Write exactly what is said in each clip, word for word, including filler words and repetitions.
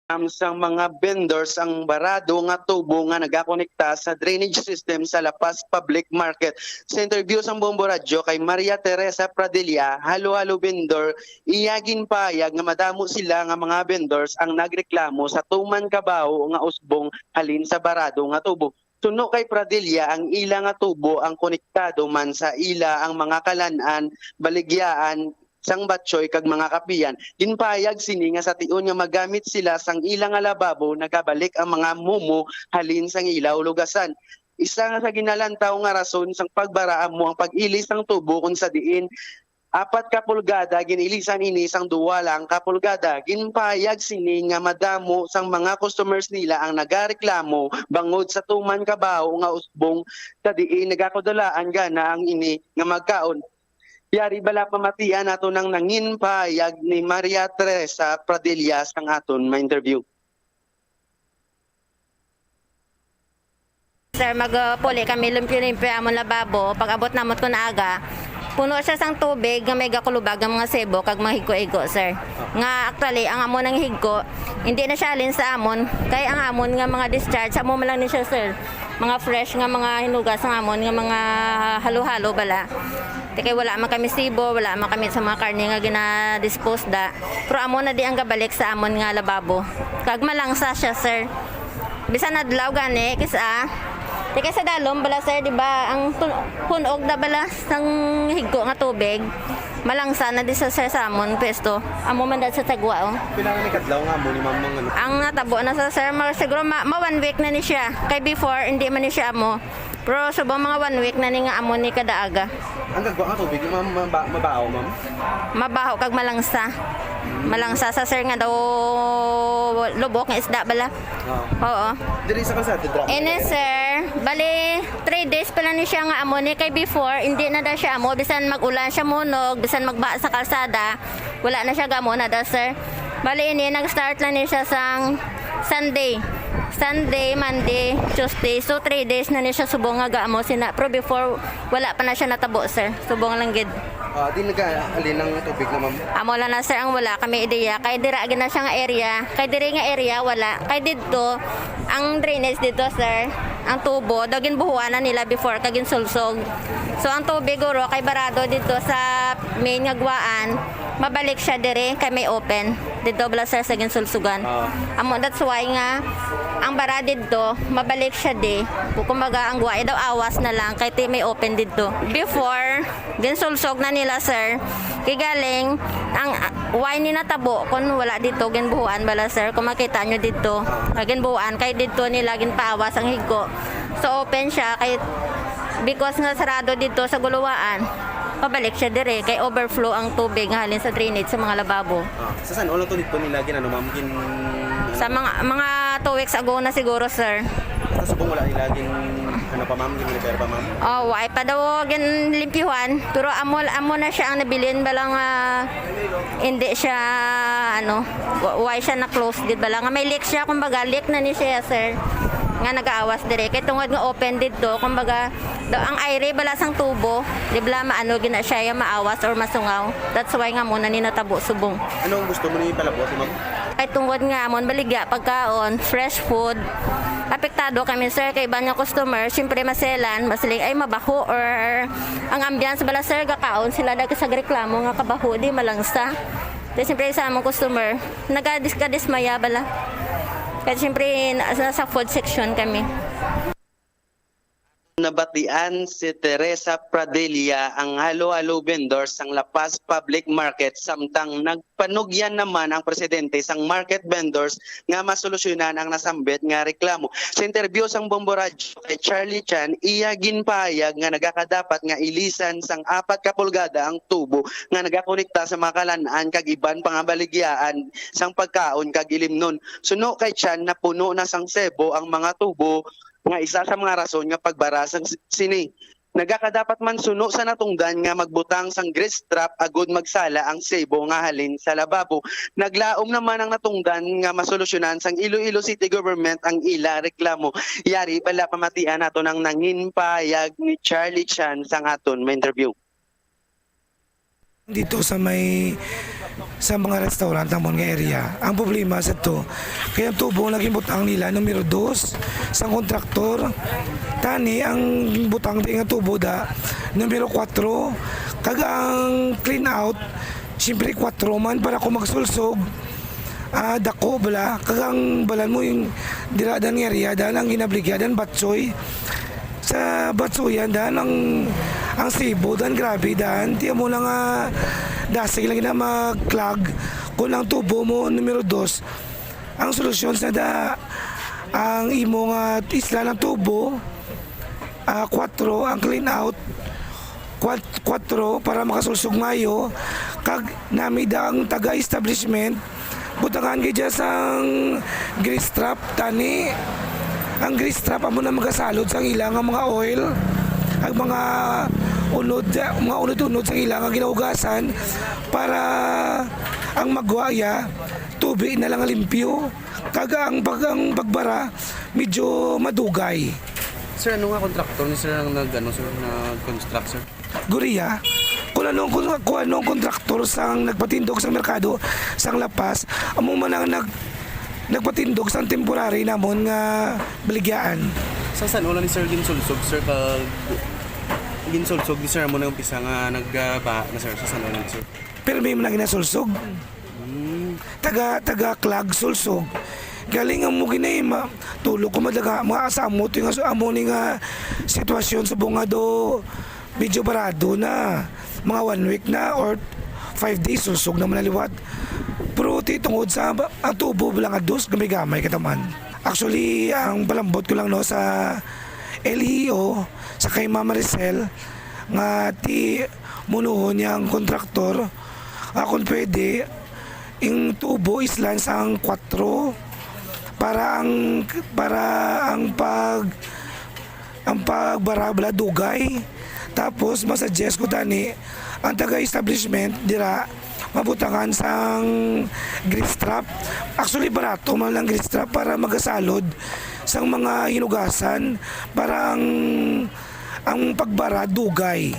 Ang sa mga vendors ang barado nga tubo nga nagakonekta sa drainage system sa La Paz Public Market. Sa interview sang Bombo Radyo kay Maria Teresa Pradilla, halo-halo vendor, iya ginpahayag nga madamo sila nga mga vendors ang nagreklamo sa tuman kabaho nga usbong halin sa barado nga tubo. Suno kay Pradilla, ang ila nga tubo ang konektado man sa ila ang mga kalan-an, baligyaan, sang batchoy kag mga kapihan. Ginpahayag sini nga sa tion nga magamit sila sang ila nga lababo, nagabalik ang mga mumo halin sang ila hulugasan. Isa nga sa ginalantaw nga rason sang pagbara amo ang pag-ilis sang tubo, kung sa diin apat ka pulgada, gin-ilisan ini sang duwa lang ka pulgada. Ginpahayag sini nga madamo sang mga customers nila ang nagareklamo bangod sa tuman kabaho nga usbong, sa diin nagakudulaan gana ang ini nga magkaon. Yari bala pamatian nato nang nangin pahayag ni Maria Teresa Pradilla sang aton ma-interview. Sir, magpuli kami, limpyo-limpyo amon lababo. Pag abot namon kun aga, puno siya sang tubig nga may gakulubag nga mga sebo kag mga higko-higko, sir. Nga actually, ang amo nang higko, hindi na siya halin sa amon. Kay ang amon nga mga discharge, amo man lang ni siya, sir. Mga fresh nga mga hinugas ang amon nga mga halo-halo bala. Ti kay wala man kami sibo, wala man kami sa mga karne nga gina-dispose da. Pero amo na di ang gabalik sa amon nga lababo. Kag malangsa siya, sir. Bisan adlaw gani, kis-a. Ti kay sa dalom bala, sir, di ba, ang tun- hunog na bala sang higko nga tubig. Malangsa na di sa, sir, sa amon pwesto. Amo man dad sa tagwa, oh. Pila na ni kadlaw nga amo ni ma'am ang ano? Ang natabo na sa, sir, ma- siguro ma, ma one week na ni siya. Kay before, hindi man ni siya amo. Pero subong mga one week na ni nga amo ni kada aga. Ang gagwa nga tubig, ma'am, maba- mabaho, ma'am? Mabaho kag malangsa. Malangsa sa, sir, nga daw lubok nga isda bala. Oo. Oo. Diri sa kalsada, dra. Ini, sir, bali three days pala ni siya nga amo ni, kay before hindi na daw siya amo, bisan mag-ulan siya munog, bisan magba sa kalsada, wala na siya gamo na daw, sir. Bali ini nag-start lang ni siya sang Sunday. Sunday, Monday, Tuesday. So three days na ni siya subong nga gaamo sina. Pero before, wala pa na siya natabo, sir. Subong lang gid. Ah, di nag-alin ang tubig na, ma'am? Amo lang na, sir, ang wala kami ideya. Kay dira gid na siya nga area. Kay diri nga area, wala. Kay didto, ang drainage didto, sir, ang tubo, daw ginbuhuan na nila before, kag ginsulsog. So ang tubig guro kay barado didto sa main nga guwaan, mabalik siya diri kay may open. Didto bala, sir, sa ginsulsugan. Ah. Amo, that's why nga ang bara didto, mabalik siya di. Kumbaga, ang guway daw awas na lang kay ti may open didto. Before, ginsulsog na nila, sir. Kay galing, ang ah, why ni natabo kung wala dito, ginbuhuan bala, sir? Kung makita nyo dito, nga ginbuhuan, kay dito nila ginpaawas ang higko. So, open siya, kay because nga sarado dito sa guluwaan, pabalik siya dire, kay overflow ang tubig nga halin sa drainage sa mga lababo. Ah, sa san-o lang to dito nila gin-, ano, ma'am, gin-, Sa mga mga two weeks ago na siguro, sir. Sa subong wala nila gin-, ano pa, ma'am, gin-repair pa, ma'am? Oh, why pa daw ginlimpyuhan, pero amo amo na siya ang nabilin bala nga hindi siya, ano, wa- why siya na-close gid bala nga may leak siya, kumbaga leak na ni siya, sir, nga nagaawas dire kay tungod nga open didto, kumbaga daw ang aire bala sang tubo, di bala maano gina siya, maawas or masungaw. That's why nga muna ni natabo subong. Ano ang gusto mo ni palabot, ma'am? Ay tungod nga amon baligya pagkaon, fresh food. Apektado kami, sir, kay iban nga customer, siyempre maselan, masiling ay mabaho or ang ambiance bala, sir, gakaon sila dagsa sa reklamo nga kabaho, di malangsa. Kay siyempre sa among customer, nagadis kadismaya bala. Kay siyempre na- nasa food section kami. Nabatian si Teresa Pradilla, ang halo-halo vendor sang La Paz Public Market, samtang nagpanugyan naman ang presidente sang market vendors nga masolusyonan ang nasambit nga reklamo. Sa interview sang Bombo Radyo kay Charlie Chan, iya ginpahayag nga nagakadapat nga ilisan sang apat ka pulgada ang tubo nga nagakonekta sa mga kalan-an kag iban pa nga baligyaan sang pagkaon kag ilimnon. Suno kay Chan, napuno na sang sebo ang mga tubo nga isa sa mga rason nga pagbara sang si- sini. Nagakadapat man suno sa natungdan nga magbutang sang grease trap agud magsala ang sebo nga halin sa lababo. Naglaom naman ang natungdan nga masolusyonan sang Iloilo City Government ang ila reklamo. Yari bala pamatian nato nang nangin pahayag ni Charlie Chan sang aton ma-interview. Dito sa may, sa mga restaurant namon nga area. Ang problema sa to, kay ang tubo nga ginbutang nila numero dos sang kontraktor. Tani ang butang di nga tubo da numero kwatro. Kag ang clean out, siyempre kwatro man para kung magsulsog. Ah, dako bala. Kag ang balan mo yung dira dan nga area, dan ang ginabligya, dan batsoy. Sa batsuyan dan ang, ang sibo dan grabe dan. Ti amo na nga dasig lang na mag-clog. Kung ang tubo mo numero dos, ang solusyon sa da ang imo nga isla ng tubo, ah, kwatro ang clean out, kwat-, kwatro para makasulsog mayo, kag nami da ang taga-establishment, butangan gid dya sang grease trap, tani. Ang grease trap amo na magasalod sang ila nga mga oil, ang mga unod, mga unod-unod sang ila nga ginahugasan para ang magwa iya tubi na lang limpyo, kag ang pag-, ang pagbara medyo madugay. Sir, ano nga kontraktor ni sir ang nag-, ano, sir, nag-construct, sir? Guria, kung anong, kung, kung anong kontraktor sang nagpatindog sang merkado sang La Paz, amo man ang nag-, nagpatindog sang temporary namon nga baligyaan. Sa san-o lang ni sir ginsulsog, sir, kag ginsulsog ni sir amo na umpisa nga nagbaha na, sir, sa san-o lang, sir? Pirmi man na ginasulsog. Hmm. Taga, taga Clag, Sulsog. Galing ang mo ginay, ma-, tulo ko madaga, mga asa amo to yung aso-, amo ni nga sitwasyon sa bungado, medyo barado na. Mga one week na or five days, sulsog naman na liwat. Pero ti tungod sa ba-, ang tubo lang nga dos, gamay-gamay kataman. Actually, ang palambot ko lang, no, sa L E O, sa kay Ma'am Maricel, nga ti munuhon niya ang kontraktor, ah, kung pwede, ing tubo islan sang kwatro para ang, para ang pag, ang pagbara bala dugay. Tapos, masuggest ko tani, ang taga-establishment dira mabutangan sang grease trap. Actually, barato man lang grease trap para magasalod sang mga hinugasan para ang, ang pagbara dugay.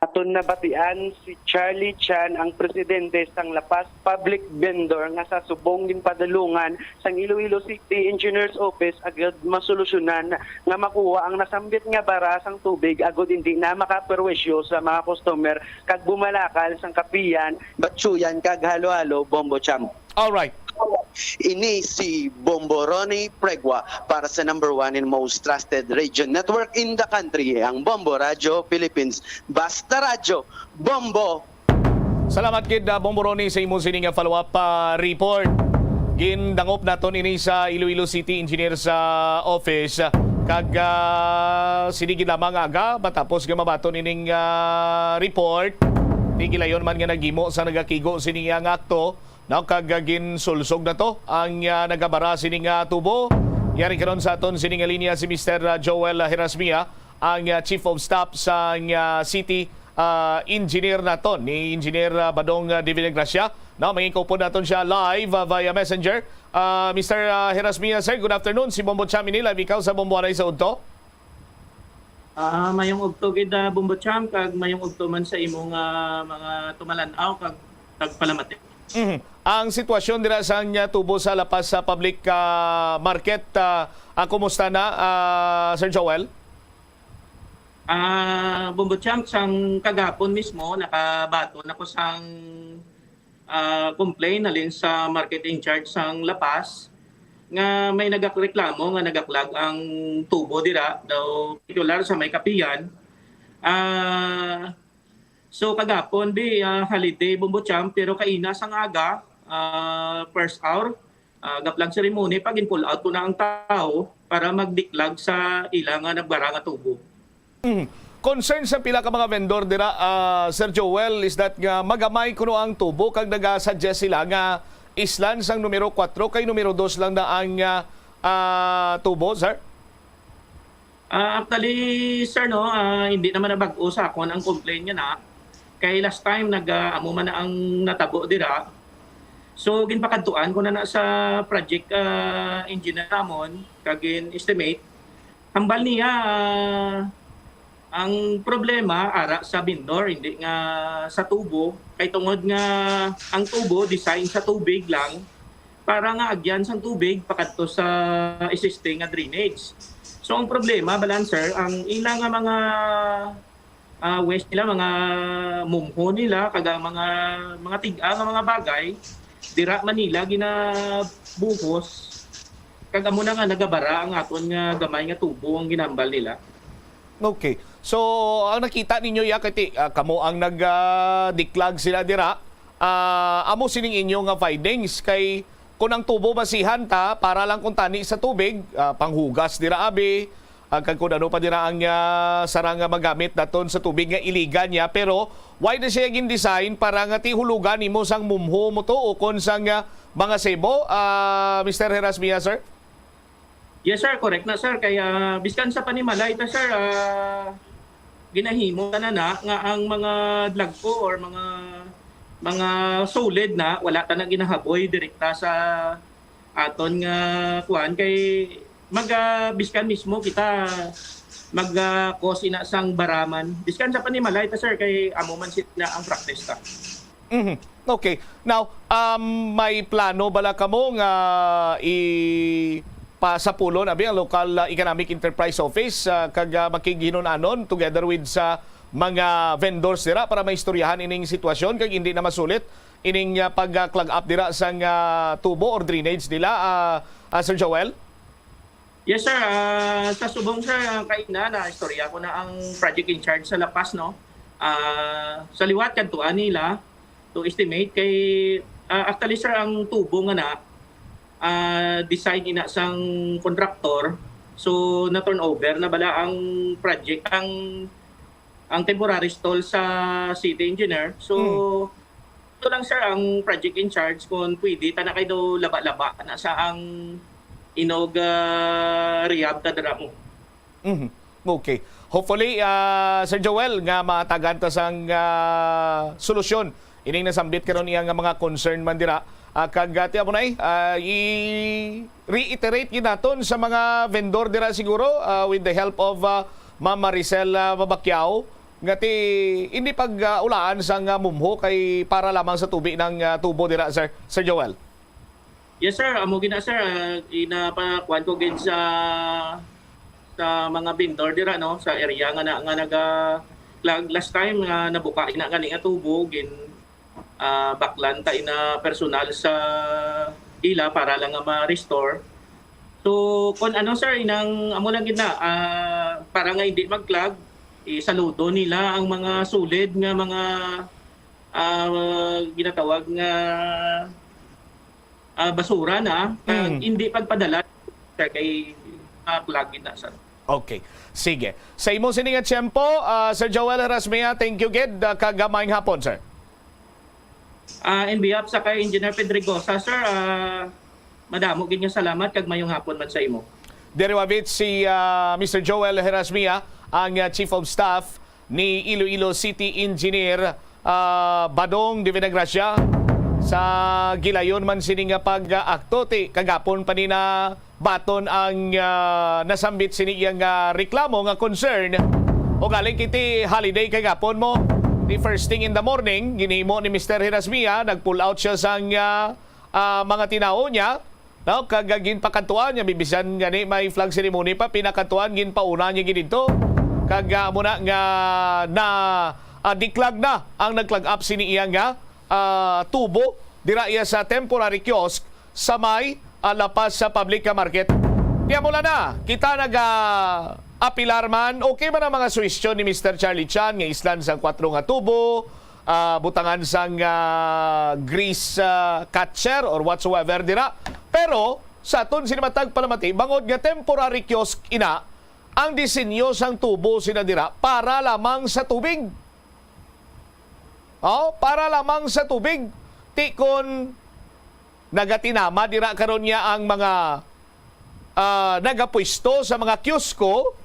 Aton nabatian si Charlie Chan, ang presidente sang La Paz Public Vendor, nga sa subong ginpadulongan sang Iloilo City Engineers Office agud masolusyonan nga makuha ang nasambit nga bara sang tubig agud indi na makaperwisyo sa mga customer kag bumalakal sang kapihan, batsuyan kag halo-halo, Bombo Champ. Alright. Ini si Bombo Ronnie Pregua para sa number one and most trusted radio network in the country, ang Bombo Radyo Philippines. Basta radyo, Bombo! Salamat gid, ah, Bombo Ronnie, sa imo sini nga follow-up, ah, report. Gindangop naton ini sa Iloilo City Engineer sa office. Kag, ah, sini gid lamang aga matapos nga mabaton ining, ah, report, ti gilayon man nga naghimo sa nagakigo sini nga akto, no, kag, ah, ginsulsog na to ang, ah, nagabara sini nga tubo. Yari karon sa aton sini nga linya si Mister, ah, Joel, ah, Herasmia, ang, ah, Chief of Staff sa, ah, City, ah, Engineer naton, ni Engineer, ah, Badong, ah, Divinagracia. No, mangikupon naton siya live, ah, via messenger. Ah, Mister, ah, Herasmia, sir, good afternoon. Si Bombo Cham ini, live ikaw sa Bombo Anay sa Udto. Ah, mayong udto gid, ah, Bombo Cham, kag mayong udto man sa imong, ah, mga tumalan-aw kag tagpalamati. Mhm. Ang sitwasyon dira sa, ah, tubo sa La Paz sa public, ah, market, ah, ah, kumusta na, ah, Sir Joel? Ah, Bombo Cham, sang kagapon mismo nakabaton ako sang, ah, complaint halin sa market in charge sang La Paz nga may nagareklamo nga nagaklag ang tubo dira daw, particular sa may Kapihan. Ah, so kagapon bi, ah, holiday, Bombo Cham, pero kaina sang aga, ah, first hour, ah, gaplag ceremony, pag-in-pull out ko na ang tao para magdiklag sa ila nga nagbara nga tubo. Mm. Concern sa pila ka mga vendor dira, ah, Sir Joel, is that nga magamay kuno ang tubo kag nagasuggest sila nga islan sang numero kwatro kay numero dos lang na ang, ah, ah, tubo, sir? Ah, actually, sir, no, ah, hindi naman na bag-o sa akon ang complaint nga na. Kay last time, nag, ah, amo man na ang natabo dira. So, ginpakadtuan ko na na sa project, ah, engineer namon, kag gin-estimate. Hambal niya, ah, Ang problema ara sa vendor, hindi nga sa tubo, kay tungod nga ang tubo design sa tubig lang para nga agyan sang tubig pakadto sa existing nga drainage. So ang problema, balancer, ang ila nga mga ah, waste nila, mga mumho nila, kag ang mga, mga tig-a nga mga bagay, dira man nila ginabuhos, kag amo na nga nagabara ang aton nga gamay nga tubo ang ginambal nila. Okay. So, ang nakita ninyo, ya, kay ti-, ah, kamo ang nag, ah, diklag sila dira. Ah, amo sining inyo nga findings kay kung ang tubo basihan ta para lang kung tani sa tubig, ah, panghugas dira abi, ah, kag kung ano pa dira ang, ah, sarang nga magamit naton sa tubig nga iligan niya, pero why na siya gin-design para nga tihulugan nimo sang mumho mo to o kon sang, ah, mga sebo, ah, Mister Herasmia, sir? Yes, sir. Correct na, sir. Kaya, biskan sa panimalay ta, sir, ah, ginahimo ta na na nga ang mga dlagko or mga, mga solid na, wala ta na ginahaboy direkta sa aton nga kuan. Kay mag, ah, biskan mismo kita mag, ah, cause ina sang baraman. Biskan sa panimalay ta, sir, kay amo man sila ang practice ta. Mhm. Okay. Now, um, may plano bala kamo nga ipasapulon abi ang local, uh, economic enterprise office, uh, kag, uh, makighinon-anon together with sa mga vendors dira para maistoryahan ining sitwasyon kag hindi na masulit ining, uh, pag, uh, clog up dira sang, uh, tubo or drainage nila, uh, uh, Sir Joel? Yes, sir. Ah, sa subong, sir, ang kaina na istorya ko na ang project in charge sa La Paz, no? Ah, sa liwat kadtuan nila to estimate kay, ah, actually, sir, ang tubo nga na, ah, design ina sang contractor. So na turnover na bala ang project, ang ang temporary stall sa city engineer. So, ito lang, sir, ang project in charge kung pwede, tana kay daw laba-laba na sa ang inog, ah, rehab ta dira mo. Mhm. Okay. Hopefully, ah, Sir Joel, nga matagan ta sang, ah, solusyon ining nasambit karon iya nga mga concern man dira. Ah, kag, ah, tiya mo na, eh, ah, i-reiterate gid naton sa mga vendor dira siguro, ah, with the help of, ah, Ma'am Maricel, ah, Mabacquiao, nga ti hindi pag, ah, ulaan sang, ah, mumho kay para lamang sa tubi ng, ah, tubo dira, Sir, Sir Joel. Yes, sir. Amo gina, sir. Ah, inapakuan ko gid sa sa mga vendor dira, no, sa area nga na, nga naga lag-, last time nga nabuka ina gani nga tubo, gin ah, baklan ta ina personal sa ila para lang nga ma-restore. So, kung ano, sir, inang amo lang gid na, ah, para nga hindi mag-clog, isaludo nila ang mga solid nga mga, ah, ginatawag nga, ah, basura na, ah, Mm. hindi pagpadala, sir, kay ma-clog gid na, sir. Okay. Sige. Sa imo sini nga tiyempo, ah, Sir Joel Herasmia, thank you gid, ah, kag maayong hapon, sir. Ah, in behalf sa kay Engineer Pedregosa, sir, ah, madamo gid nga salamat kag mayong hapon man sa imo. Diri wavit si, ah, Mister Joel Herasmia, ang, ah, Chief of Staff ni Iloilo City Engineer, ah, Badong Divinagracia. Sa gilayon man sini nga pag-akto, ti kagapon pa ni na baton ang, ah, nasambit sini iyang, ah, reklamo nga concern. O galing kiti holiday kagapon mo, the first thing in the morning, ginhimo ni Mister Herasmia, nag-pull out siya sang, ah, ah, mga tinawo niya, no? Kag, ah, ginpakadtuan niya, bibisan gani may flag ceremony pa, pinakadtuan, ginpauna niya gid didto. Kag, ah, amo na nga na, ah, diklag na ang nag-clog up sini iya nga, ah, tubo dira iya sa temporary kiosk sa may, ah, La Paz sa public nga market. Kaya mula na, kita naga-apilar man, okay man ang mga suhestyon ni Mister Charlie Chan nga islan sang kwatro nga tubo, ah, butangan sang, ah, grease, ah, catcher or whatsoever dira. Pero sa aton sini matag palamati, bangod nga temporary kiosk ina, ang disenyo sang tubo sina dira para lamang sa tubig. Oh, para lamang sa tubig. Ti kon nagatinama dira karon niya ang mga, ah, nagapwesto sa mga kiosko,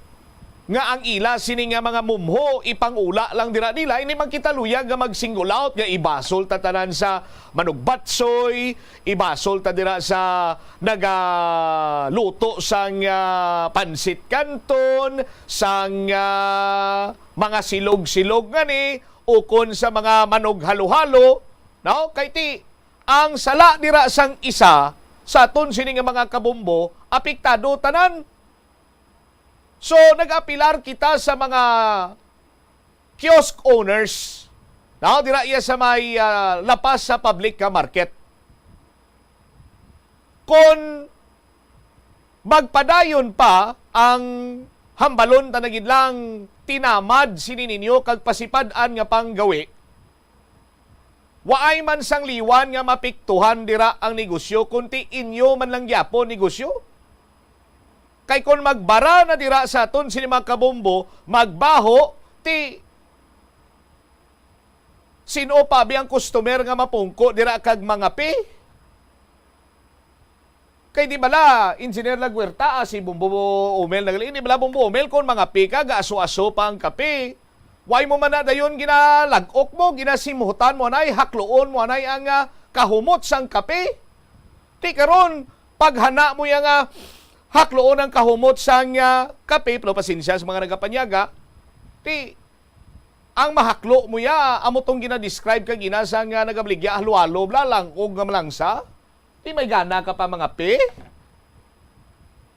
nga ang ila sini nga mga mumho ipangula lang dira nila, hindi man kita luyag nga mag-single out nga ibasol ta tanan sa manugbatsoy, ibasol ta dira sa nagaluto sang, ah, pansit kanton, sang, ah, mga silog-silog ngani, ukon sa mga manughalo-halo, no? Kay ti, ang sala dira sang isa sa aton sini nga mga kabombo, apektado tanan. So, nag-apilar kita sa mga kiosk owners, no? Dira iya sa may, ah, lapas sa public nga market. Kon magpadayon pa ang hambalon ta na gid lang tinamad sini ninyo kag pasipad-an nga panggawi, waay man sang liwan nga mapiktuhan dira ang negosyo, kun ti inyo man lang gyapon negosyo. Kay kon magbara na dira sa aton sini mga kabombo, magbaho, ti sin-o pa bi ang customer nga mapungko dira kag mangape? Kay di bala, Engineer Laguerta, ah, si Bombo Omel nagali, di bala, Bombo Omel, kon mangape ka, gaaso-aso pa ang kape. Why mo man na dayon ginalag-ok mo, ginasimhutan mo anay, hakloon mo anay ang, ah, kahumot sang kape? Ti karon, paghana mo yang, ah, hakloon ang kahumot sang, ah, kape, pero pasensya sa mga nagapanyaga, ti ang mahaklo mo ya, amo tong gina-describe kag ina sang, ah, nagabaligya, halo-halo, bla, lang-og nga malangsa. Ti may gana ka pa mangape?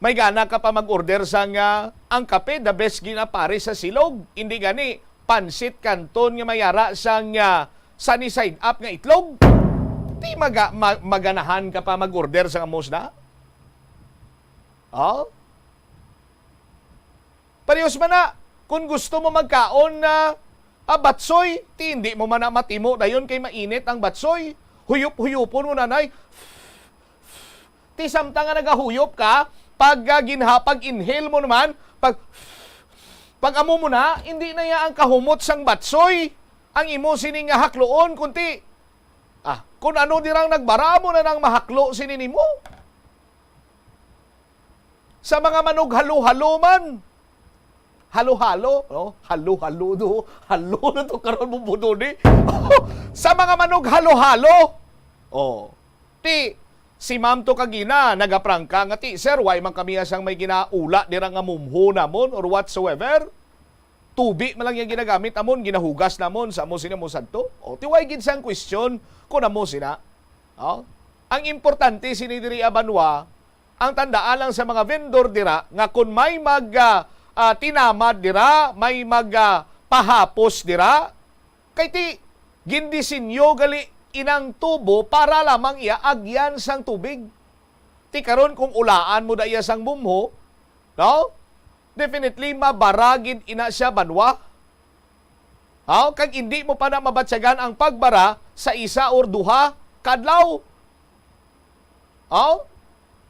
May gana ka pa mag-order sang, ah, ang kape, the best gina pare sa silog. Hindi gani, pansit kanton nga may ara sang, ah, sunny side up nga itlog. Ti maga-, ma-, maganahan ka pa mag-order sang amos na? Oh? Parehas man na, kung gusto mo magkaon na, ah, batsoy, ti hindi mo man na matimo dayon kay mainit ang batsoy. Huyop-huyopon mo nanay. Ti samtang nga nagahuyop ka, pag, ah, ginha-, pag-inhale mo naman, pag, pag amo mo na, hindi na ya ang kahumot sang batsoy ang imo sining nga hakloon, kunti, ah, kung ano dirang nagbara mo na nang mahaklo sini nimo. Sa mga manughalo-halo man. Halo-halo, no? Halo-halo do. Halo na to karon mo buto ni. Sa mga manughalo-halo. Oh. Ti, si ma'am to kagina, nagaprangka nga, "Ti, sir, why man kami asang may ginaula dira nga mumho namon or whatsoever?" Tubi man lang yang ginagamit namon, ginahugas namon sa amo sini mo sadto. O, ti way gid sang question kung amo sina. O, ang importante sini diri, a, banwa, ang tandaan lang sa mga vendor dira nga kung may mag, ah, ah, tinamad dira, may mag, ah, pahapos dira, kay ti gindisenyo gali inang tubo para lamang iya agyan sang tubig. Ti karon kung ulaan mo da iya sang bumho, no? Definitely, mabara gid ina siya, banwa. Haw, kag indi mo pa na mabatyagan ang pagbara sa isa or duha ka adlaw. Haw?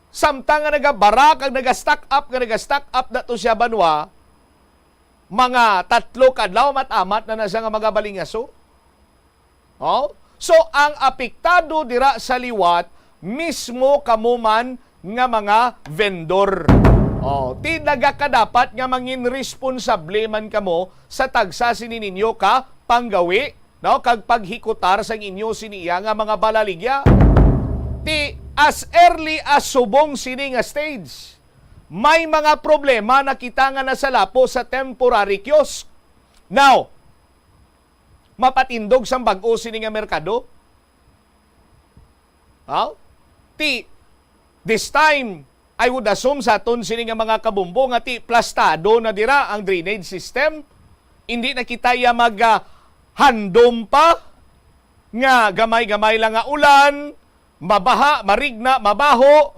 Samtang nga nagabara kag nagastock up, nga nagastock up na to siya, banwa, mga tatlo ka adlaw, amat-amat na na siya nga magabalingaso. Oh? So, ang apektado dira sa liwat, mismo kamo man nga mga vendor. Oh, ti nagakadapat nga mangin responsable man kamo sa tagsa sini ninyo ka panggawi, no, kag paghikutar sang inyo sini iya nga mga balaligya. Ti as early as subong sini nga stage, may mga problema na kita nga nasalapo sa temporary kiosk. Now, mapatindog sang bag-o sini nga merkado? Haw? Ti, this time, I would assume sa aton sini nga mga kabumbo nga ti plastado na dira ang drainage system. Hindi na kita iya mag, ah, handom pa nga gamay-gamay lang nga ulan, mabaha, marigna, mabaho.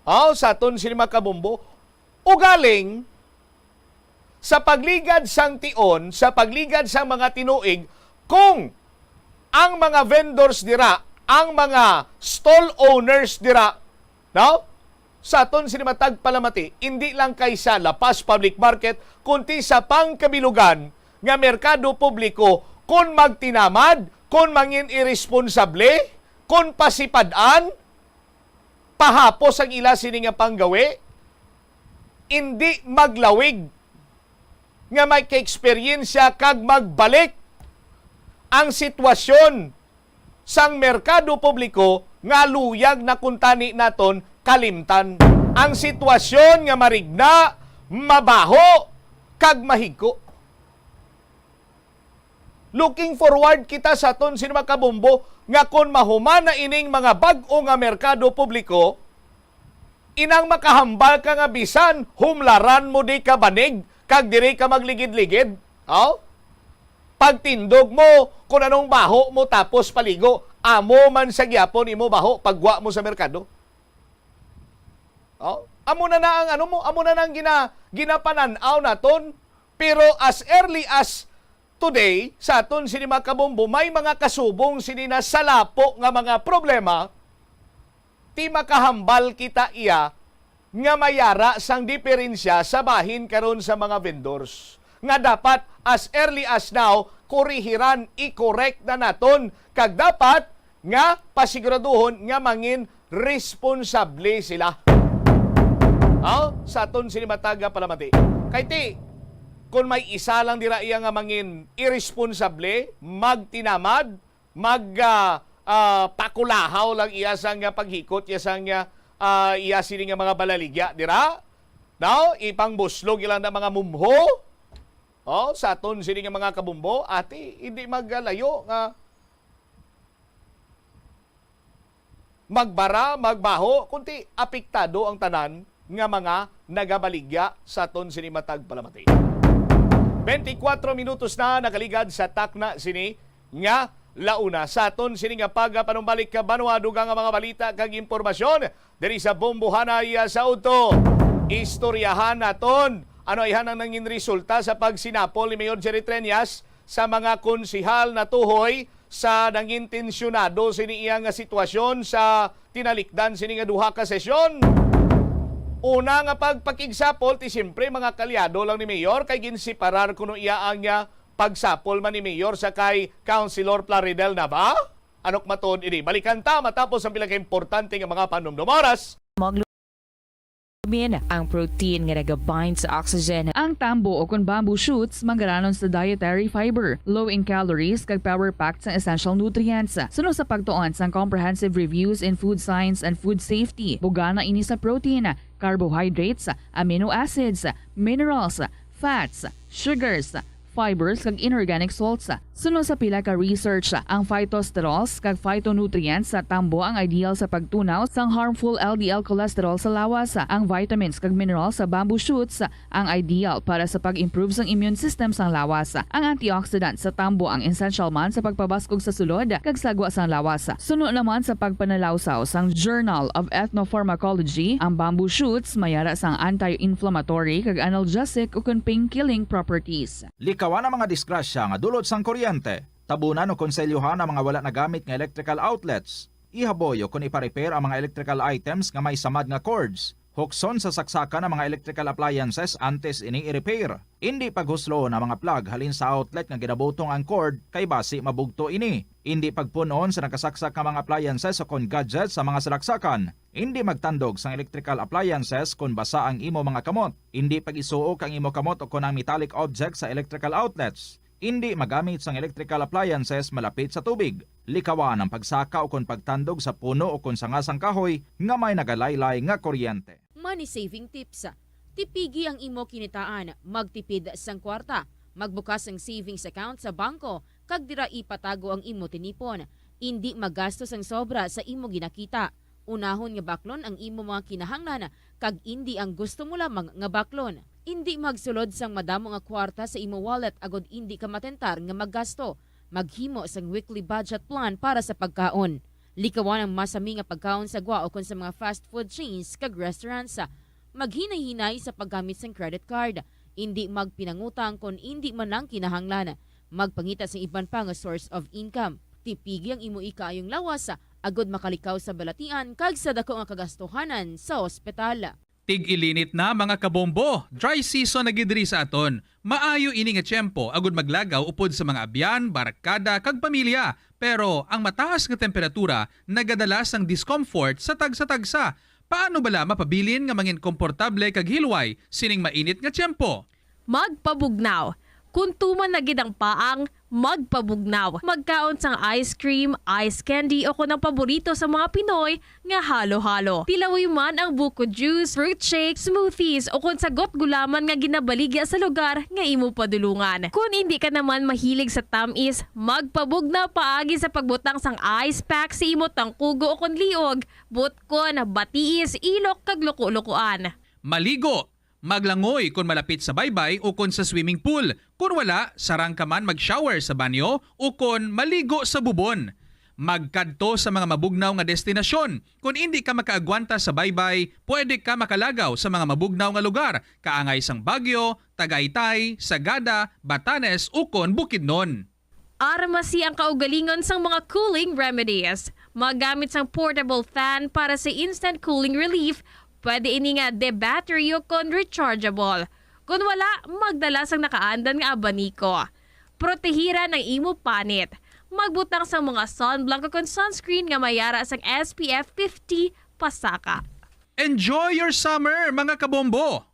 Haw, sa aton sini mga kabumbo. Ugaling, sa pagligad sang tion, sa pagligad sang mga tinuig, kung ang mga vendors dira, ang mga stall owners dira, no? Sa aton sini matag palamati, indi lang kay sa La Paz Public Market, kundi sa pangkabilugan nga merkado publiko, kun magtinamad, kun mangin iresponsable, kun pasipad-an, pahapos ang ila sini nga panggawi, indi maglawig nga may kaeksperyensya kag magbalik ang sitwasyon sang merkado publiko nga luyag na kuntani naton kalimtan. Ang sitwasyon nga marigna, mabaho, kag mahigko. Looking forward kita sa aton sini, mga kabombo, nga kon mahuman na ining mga bag-o nga merkado publiko, inang makahambal ka nga bisan humlaran mo di ka banig kag diri ka magligid-ligid. Oh? Pagtindog mo, kung anong baho mo tapos paligo, amo man sa gyapon imo baho paggwa mo sa merkado. Oh? Amo na na ang ano mo, amo na na ang gina, ginapanan-aw naton. Pero as early as today, sa aton sini, mga kabombo, may mga kasubong sini na salapo nga mga problema, ti makahambal kita iya nga mayara sang diferensya sa bahin karon sa mga vendors, nga dapat as early as now, korihiran, i-correct na naton, kag dapat nga pasiguraduhon nga mangin responsable sila. Aw, sa aton sini matag nga palamati. Kay ti, kung may isa lang dira iya nga mangin irresponsable, magtinamad, mag, ah, ah, pakulahaw lang iya sang, ah, paghikot, iya sang, ah, ah, iya sini nga mga balaligya dira. Daw, ipangbuslog ila na mga mumho. Oh, sa aton sini nga mga kabumbo, ati, hindi magalayo nga magbara, magbaho, kunti apektado ang tanan nga mga nagabaligya sa aton sini matag palamati. Twenty-four minutos na nakaligad sa takna sini nga launa. Sa aton sini nga pagapanumbalik ka banwa, dugang nga mga balita kag impormasyon diri sa Bombohanay sa udto. Istoryahan naton ano ayhan ang nangin resulta sa pagsinapol ni Mayor Jerry Treñas sa mga konsihal natuhoy sa nangintensyonado sini iya nga sitwasyon sa tinalikdan sini nga duha ka sesyon. Una nga pagpakigsapol, ti siyempre mga kalyado lang ni Mayor kay ginseparar kuno iya ang, ah, pagsapol man ni Mayor sa kay Councilor Plaridel Nava. Anok matod ini? Balikan ta matapos ang pila ka importante nga mga panumdom. Oras. Min, ang protein nga nagabind sa oxygen. Ang tambo o kon bamboo shoots manggaranon sa dietary fiber, low in calories, kag power-packed sang essential nutrients. Suno sa pagtuon sang Comprehensive Reviews in Food Science and Food Safety, bugana ini sa protein, carbohydrates, amino acids, minerals, fats, sugars, fibers, kag inorganic salts. Suno sa pila ka research, ang phytosterols kag phytonutrients sa tambo ang ideal sa pagtunaw sang harmful L D L cholesterol sa lawas. Ang vitamins kag minerals sa bamboo shoots ang ideal para sa pag-improve sang immune system sang lawas. Ang antioxidant sa tambo ang essential man sa pagpabaskog sa sulod kag sagwa sang lawas. Suno naman sa pagpanalawsaw sang Journal of Ethnopharmacology, ang bamboo shoots mayara sang anti-inflammatory kag analgesic ukon pain-killing properties. Likawan ang mga disgrasya nga dulot sang kuryente. Tabunan o konselyohan ang mga wala nagamit nga electrical outlets. Ihaboy o kon ipa-repair ang mga electrical items nga may samad nga cords. Hukson sa saksakan ang mga electrical appliances antes ini i-repair. Indi paghusloon ang mga plug halin sa outlet nga ginabutong ang cord kay basi mabugto ini. Indi pagpun-on sa nakasaksak nga mga appliances o kon gadgets sa mga salaksakan. Indi magtandog sang electrical appliances kon basa ang imo mga kamot. Indi pag-isuok ang imo kamot o kon ang metallic objects sa electrical outlets. Indi magamit sang electrical appliances malapit sa tubig. Likawan ang pagsaka o kon pagtandog sa puno o kon sanga sang kahoy nga may nagalaylay nga kuryente. Money saving tips. Tipigi ang imo kinitaan, magtipid sang kwarta, magbukas sang savings account sa bangko, kag dira ipatago ang imo tinipon. Indi magasto sang sobra sa imo ginakita. Unahon nga baklon ang imo mga kinahanglan, kag indi ang gusto mo lamang nga baklon. Indi magsulod sang madamo nga kwarta sa imo wallet agod indi ka matentar nga maggasto. Maghimo sang weekly budget plan para sa pagkaon. Likawan ang masami nga pagkaon sa gwa ukon sa mga fast food chains kag restaurants. Maghinay-hinay sa paggamit sang credit card. Indi magpinangutang kon indi man lang kinahanglan. Magpangita sang iban pa nga source of income. Tipigi ang imo ikaayong lawas, agod makalikaw sa balatian kag sa daku nga kagastuhanan sa ospital. Tig-ilinit na, mga kabombo. Dry season na gid diri sa aton. Maayo ini nga tiyempo agud maglagaw upod sa mga abyan, barkada, kag pamilya. Pero ang mataas nga temperatura nagadala sang discomfort sa tagsa-tagsa. Paano bala mapabilin nga mangin komportable kag hilway sining mainit nga tiyempo? Magpabugnaw. Kon tuman na gid ang paang, magpabugnaw. Magkaon sang ice cream, ice candy, o kon ang paborito sa mga Pinoy nga halo-halo. Tilawi man ang buko juice, fruit shake, smoothies, o kon sagot gulaman nga ginabaligya sa lugar nga imo padulungan. Kon indi ka naman mahilig sa tamis, magpabugnaw paagi sa pagbutang sang ice pack sa imo tangkugo o kon liog, butkon, batiis, ilok, kag luko-lukoan. Maligo, maglangoy kon malapit sa baybay ukon sa swimming pool. Kon wala, sarang ka man mag-shower sa banyo ukon maligo sa bubon. Magkadto sa mga mabugnaw nga destinasyon. Kon indi ka makaagwanta sa baybay, pwede ka makalagaw sa mga mabugnaw nga lugar, kaangay sang Baguio, Tagaytay, Sagada, Batanes, ukon Bukidnon. Armasi ang kaugalingon sang mga cooling remedies. Magamit sang portable fan para sa instant cooling relief. Pwede ini nga de-battery ukon rechargeable. Kon wala, magdala sang nakaandan nga abaniko. Protehiran ang imo panit. Magbutang sang mga sunblock ukon sunscreen nga may ara sang S P F fifty pasaka. Enjoy your summer, mga kabombo!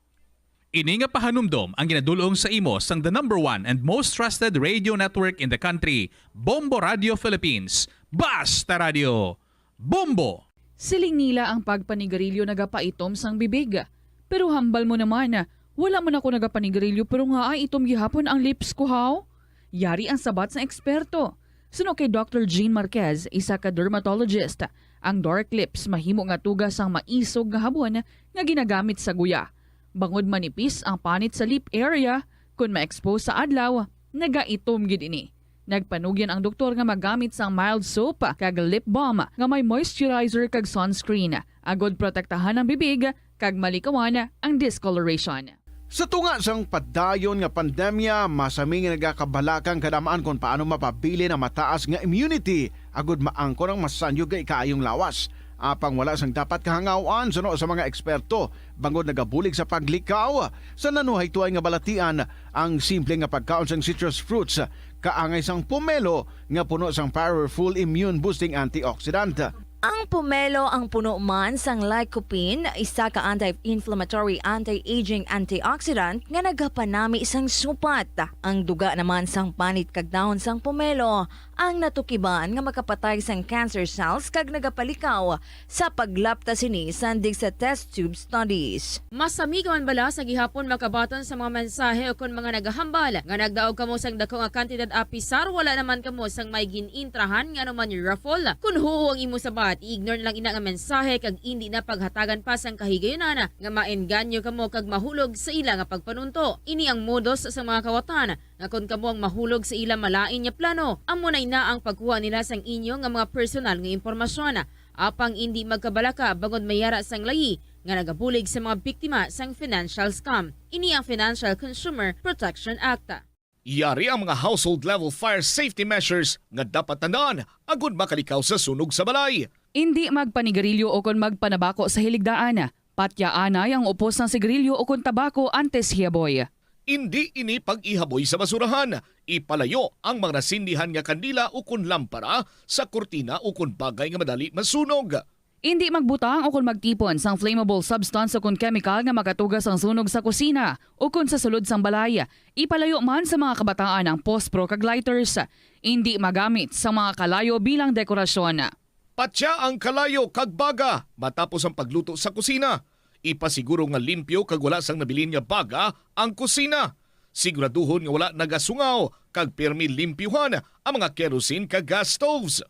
Ini nga pahanumdom ang ginadul-ong sa imo sang the number one and most trusted radio network in the country, Bombo Radio Philippines. Basta Radio! Bombo! Siling nila ang pagpanigarilyo nagapaitom sang bibig. Pero hambal mo naman, wala man ako nagapanigarilyo pero nga ay itom gihapon ang lips ko, haw? Yari ang sabat sang eksperto. Suno kay Doctor Jean Marquez, isa ka dermatologist, ang dark lips mahimo nga tuga sang maisog nga habon nga ginagamit sa guya. Bangod manipis ang panit sa lip area, kon ma-expose sa adlaw, nagaitom gid ini. Nagpanugyan ang doktor nga magamit sang mild soap kag lip balm nga may moisturizer kag sunscreen, agod protektahan ang bibig kag malikawan ang discoloration. Sa tunga sang padayon nga pandemya, masami nga nagakabalaka ang kadam-an kon paano mapabilin ang mataas nga immunity agud maangkon ang masanyog nga ikaayong lawas. Apang wala sang dapat kahangaw-an suno sa mga eksperto, bangod nagabulig sa paglikaw sa nanuhay tuay nga balatian ang simple nga pagkaon sang citrus fruits, kaangay sang pomelo nga puno sang powerful immune-boosting antioxidant. Ang pomelo ang puno man sang lycopene, isa ka anti-inflammatory, anti-aging antioxidant nga nagapanami sang supat. Ang duga naman sang panit kag dahon sang pomelo ang natukiban nga makapatay sang cancer cells kag nagapalikaw sa paglapta sini sandig sa test tube studies. Masami ka man bala sa gihapon makabaton sa mga mensahe ukon mga nagahambal nga nagdaog kamo sang dako nga kantidad apisar wala naman kamo sang may gin-intrahan nga anuman raffle? Kon huo ang imo sabat, i-ignore na lang ina nga mensahe kag indi na paghatagan pa sang kahigayunan nga maengganyo kamo kag mahulog sa ila nga pagpanunto. Ini ang modus sa mga kawatan nga kon kamo ang mahulog sa ila malain nga plano, amo na ina ang pagkuha nila sang inyo nga mga personal nga impormasyon. Apang indi magkabalaka bangod may ara sang layi nga nagabulig sa mga biktima sang financial scam. Ini ang Financial Consumer Protection Act. Yari ang mga household-level fire safety measures nga dapat tandaan agud makalikaw sa sunog sa balay. Indi magpanigarilyo ukon magpanabako sa hiligdaan. Patyaanay ang upos sang sigarilyo ukon tabako antes hiyaboy. Indi ini pag-ihaboy sa basurahan. Ipalayo ang mga nasindihan nga kandila ukon lampara sa kurtina ukon bagay nga madali masunog. Indi magbutang ukon magtipon sang flammable substance ukon kemikal nga makatuga sang sunog sa kusina ukon sa sulod sang balay. Ipalayo man sa mga kabataan ang pospro kag lighters. Indi magamit sang mga kalayo bilang dekorasyon. Patya ang kalayo kag baga matapos ang pagluto sa kusina. Ipasiguro nga limpyo kag wala sang nabilin nga baga ang kusina. Siguraduhon nga wala nagasungaw kag pirmi limpyuhan ang mga kerosene kag gas stoves.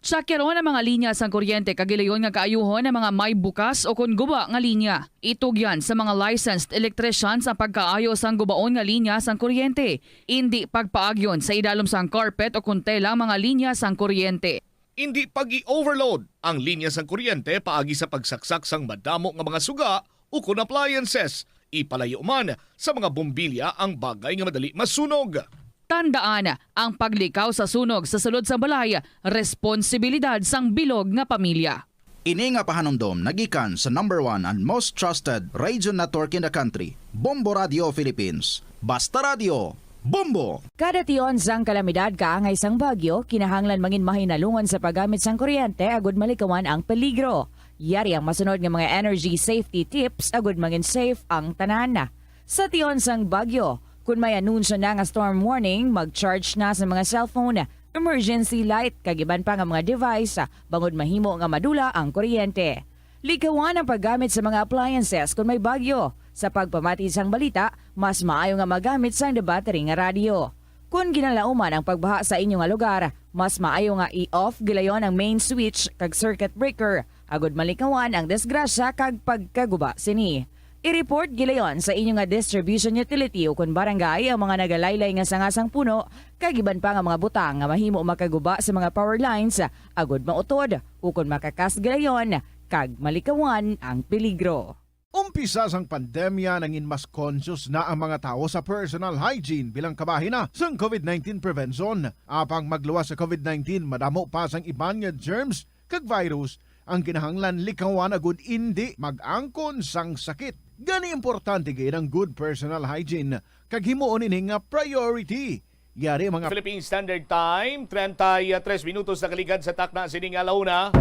Tsakyaron ang mga linya sang kuryente kag ilayon nga kaayuhon ang mga may bukas ukon guba nga linya. Itugyan sa mga licensed electricians ang pagkaayo sang gubaon nga linya sang kuryente. Indi pagpaagyon sa idalom sang carpet ukon tela ang mga linya sang kuryente. Indi pag-i-overload ang linya sang kuryente paagi sa pagsaksak sang madamo nga mga suga ukon appliances. Ipalayo man sa mga bombilya ang bagay nga madali masunog. Tandaan, ang paglikaw sa sunog sa sulod sang balay responsibilidad sang bilog nga pamilya. Ini nga pahanumdom nagikan sa number one and most trusted radio network in the country, Bombo Radio Philippines. Basta Radio, Bombo! Kada tion sang kalamidad kaangay sang bagyo, kinahanglan mangin mahinalungon sa paggamit sang kuryente agud malikawan ang peligro. Yari ang masunod nga mga energy safety tips agud mangin safe ang tanan. Sa tion sang bagyo, Kon may anunsyo na nga storm warning, mag-charge na sa mga cellphone, emergency light, kag iban pa nga mga device, ah, bangod mahimo nga madula ang kuryente. Likawan ang paggamit sa mga appliances kon may bagyo. Sa pagpamati sang balita, mas maayo nga magamit sang battery nga radyo. Kon ginalauman ang pagbaha sa inyo nga lugar, mas maayo nga i-off gilayon ang main switch kag circuit breaker agud malikawan ang disgrasya kag pagkaguba sini. I-report gilayon sa inyo nga distribution utility ukon barangay ang mga nagalaylay nga sanga sang puno kag iban pa nga mga butang nga mahimo makaguba sa mga power lines, agud mautod ukon makakas gilayon kag malikawan ang peligro. Umpisa sang pandemya, nangin mas conscious na ang mga tawo sa personal hygiene bilang kabahin na sang COVID nineteen prevention. Apang magluwas sa COVID nineteen, madamo pa sang iban nga germs kag virus ang kinahanglan likawan agud indi mag-angkon sang sakit. Gani, importante gid ang good personal hygiene kag himuon ini nga priority. Yari mga Philippine Standard Time, treinta y tres minutos nakaligad sa takna sining alauna.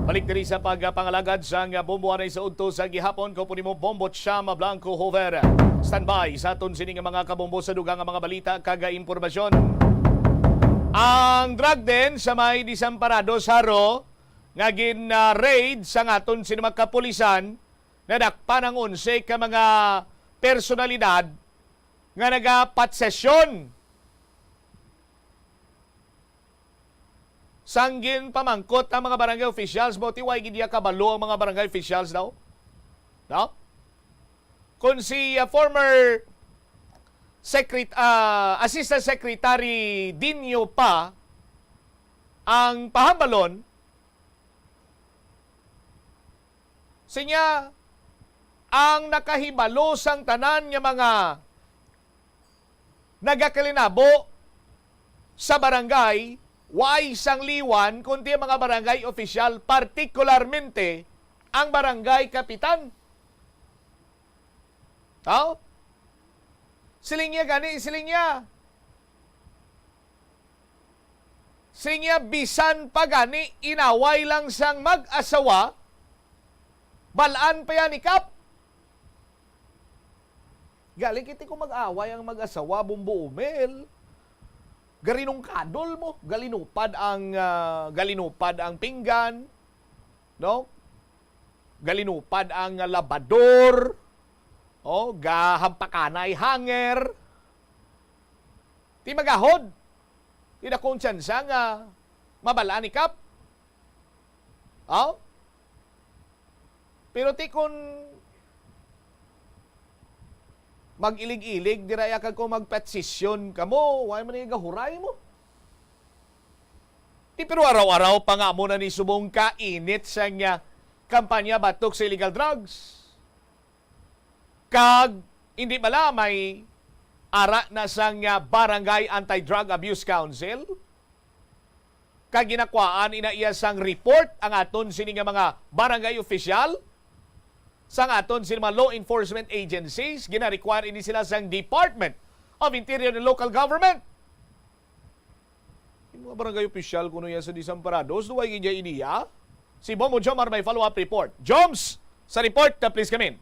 Balik diri sa pagpangalagad sang bombo anay sa udto sa gihapon. Ko po nimo Bombo Cham Blanco Hover. Standby sa aton sining mga kabombo sa dugang nga mga balita kag impormasyon. Ang drug den sa may Desamparados, Jaro, nga gin-raid sa aton sining mga kapulisan, nadakpan ang onse ka mga personalidad nga nagapatsesyon. Sang ginpamangkot ang mga barangay officials, mo ti way gid iya kabalo ang mga barangay officials daw. No? Kung si, uh, former secret-, uh, Assistant Secretary Dinio pa ang pahambalon, sinya ang nakahibalo sang tanan nga mga nagakalinabo sa barangay, way sang liwan, kundi ang mga barangay opisyal, partikularmente ang barangay kapitan. Aw? Siling niya gani, siling niya. Siling niya, bisan pa gani inaway lang sang mag-asawa, balaan pa yan ni Kap. Galing kiti ko mag-away ang mag-asawa, Bumbo Umel. Garinungkadol mo, galinupad ang, ah, galinupad ang pinggan, no? Galinupad ang labador, oh, gahampakanay hanger. Ti magahod, ti na konsyensya nga mabalaan ni Kap. Aw? Pero ti kun mag-ilig-ilig, dira ya kag kung magpetsisyon kamo, way man ni gahuray mo. Ti pero araw-araw pa nga amo na ni subong kainit sang, ah, kampanya batok sa illegal drugs. Kag hindi bala may ara na sang, ah, Barangay Anti-Drug Abuse Council? Kag ginakwaan ina iya sang report ang aton sini nga mga barangay official, sang aton sini mga law enforcement agencies, gina-require ini sila sang Department of Interior and Local Government. Yung mga barangay official kuno yan sa Desamparados, duway gid iya iniya. Si Bombo Jomar may follow-up report. Joms, sa report, uh, please come in.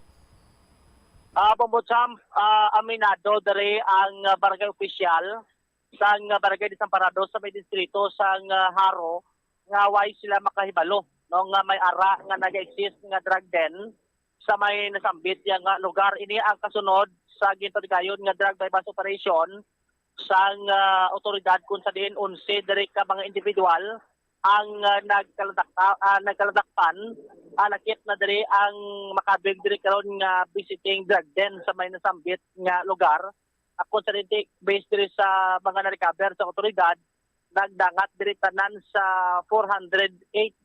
Ah, Bombo Cham, ah, aminado diri ang, ah, barangay opisyal sang, ah, barangay Desamparados sa may distrito sang, ah, Jaro nga way sila makahibalo, no, nga may ara nga naga-exist nga drug den sa may nasambit ya nga lugar. Ini ang kasunod sa ginpatigayon nga drug buy-bust operation sang, ah, awtoridad, kung sa diin onse diri ka mga individual ang, ah, nagkaladakta-, ah, nagkaladakpan. Ah, lakip na diri ang makabig diri karon nga visiting drug den sa may nasambit nga lugar. Ako sa rinti, based diri sa mga na-recover sa awtoridad, nagdangat diri tanan sa four hundred eight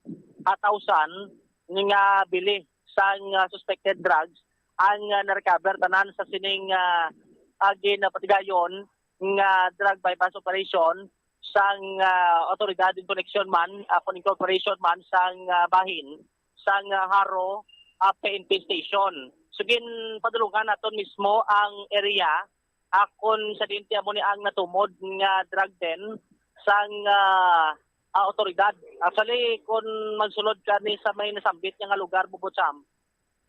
thousand nga bili sang, ah, suspected drugs ang, ah, na-recover tanan sa sining, ah, ah, ginapatigayon nga drug buy-bust operation sang, ah, awtoridad in connection man, ah, kon in cooperation man sang, ah, bahin sang, ah, Jaro, ah, P N P station. So, ginpadulungan naton mismo ang area, ah, kon sa diin ti amo ni ang natumod nga drug den sang, ah, ah, awtoridad. Actually, kon magsulod ka ni sa may nasambit niya nga lugar, Bubutsam,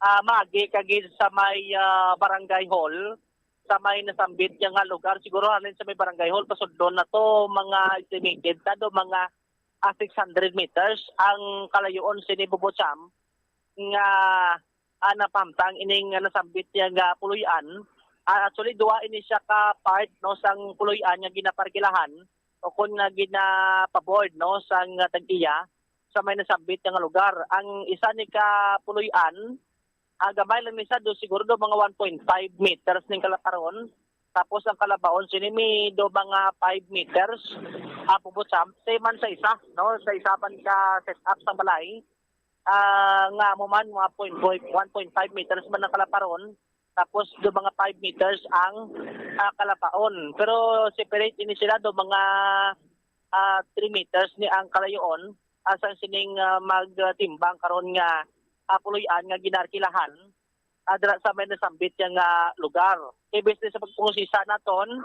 ah, maagi ka gid sa may, ah, barangay hall, sa may nasambit niya nga lugar. Siguro halin sa may barangay hall, pasudlon na to, mga estimated na do, mga ah, six hundred meters ang kalayuon sini Bubucham nga ah, napamtang ining nasambit niya nga puloy-an. Ah, actually, duwa ini siya ka part, no, sang puloy-an nga ginaparkilahan o kon nga ginapaboard, no, sang tag-iya sa may nasambit nga lugar. Ang isa ni ka puloy-an, ah, gamay lang ni siya, do siguro do mga one point five meters ning kalaparon. Tapos ang kalabaon sini mi do mga five meters. Ah, Bubucham, same man sa isa, no, sa isa man ka setup sa balay, ah, nga amo man, mga point, point, one point five meters man ang kalaparon, tapos do mga five meters ang ah, kalabaon. Pero separate ini sila do mga ah, three meters ni ang kalayoon, asa sining ah, magtimbang karon nga ah, puloy-an nga ginarkilahan, ah, dira sa may nasambit niya nga lugar. Kay based sa pagpangusisa naton,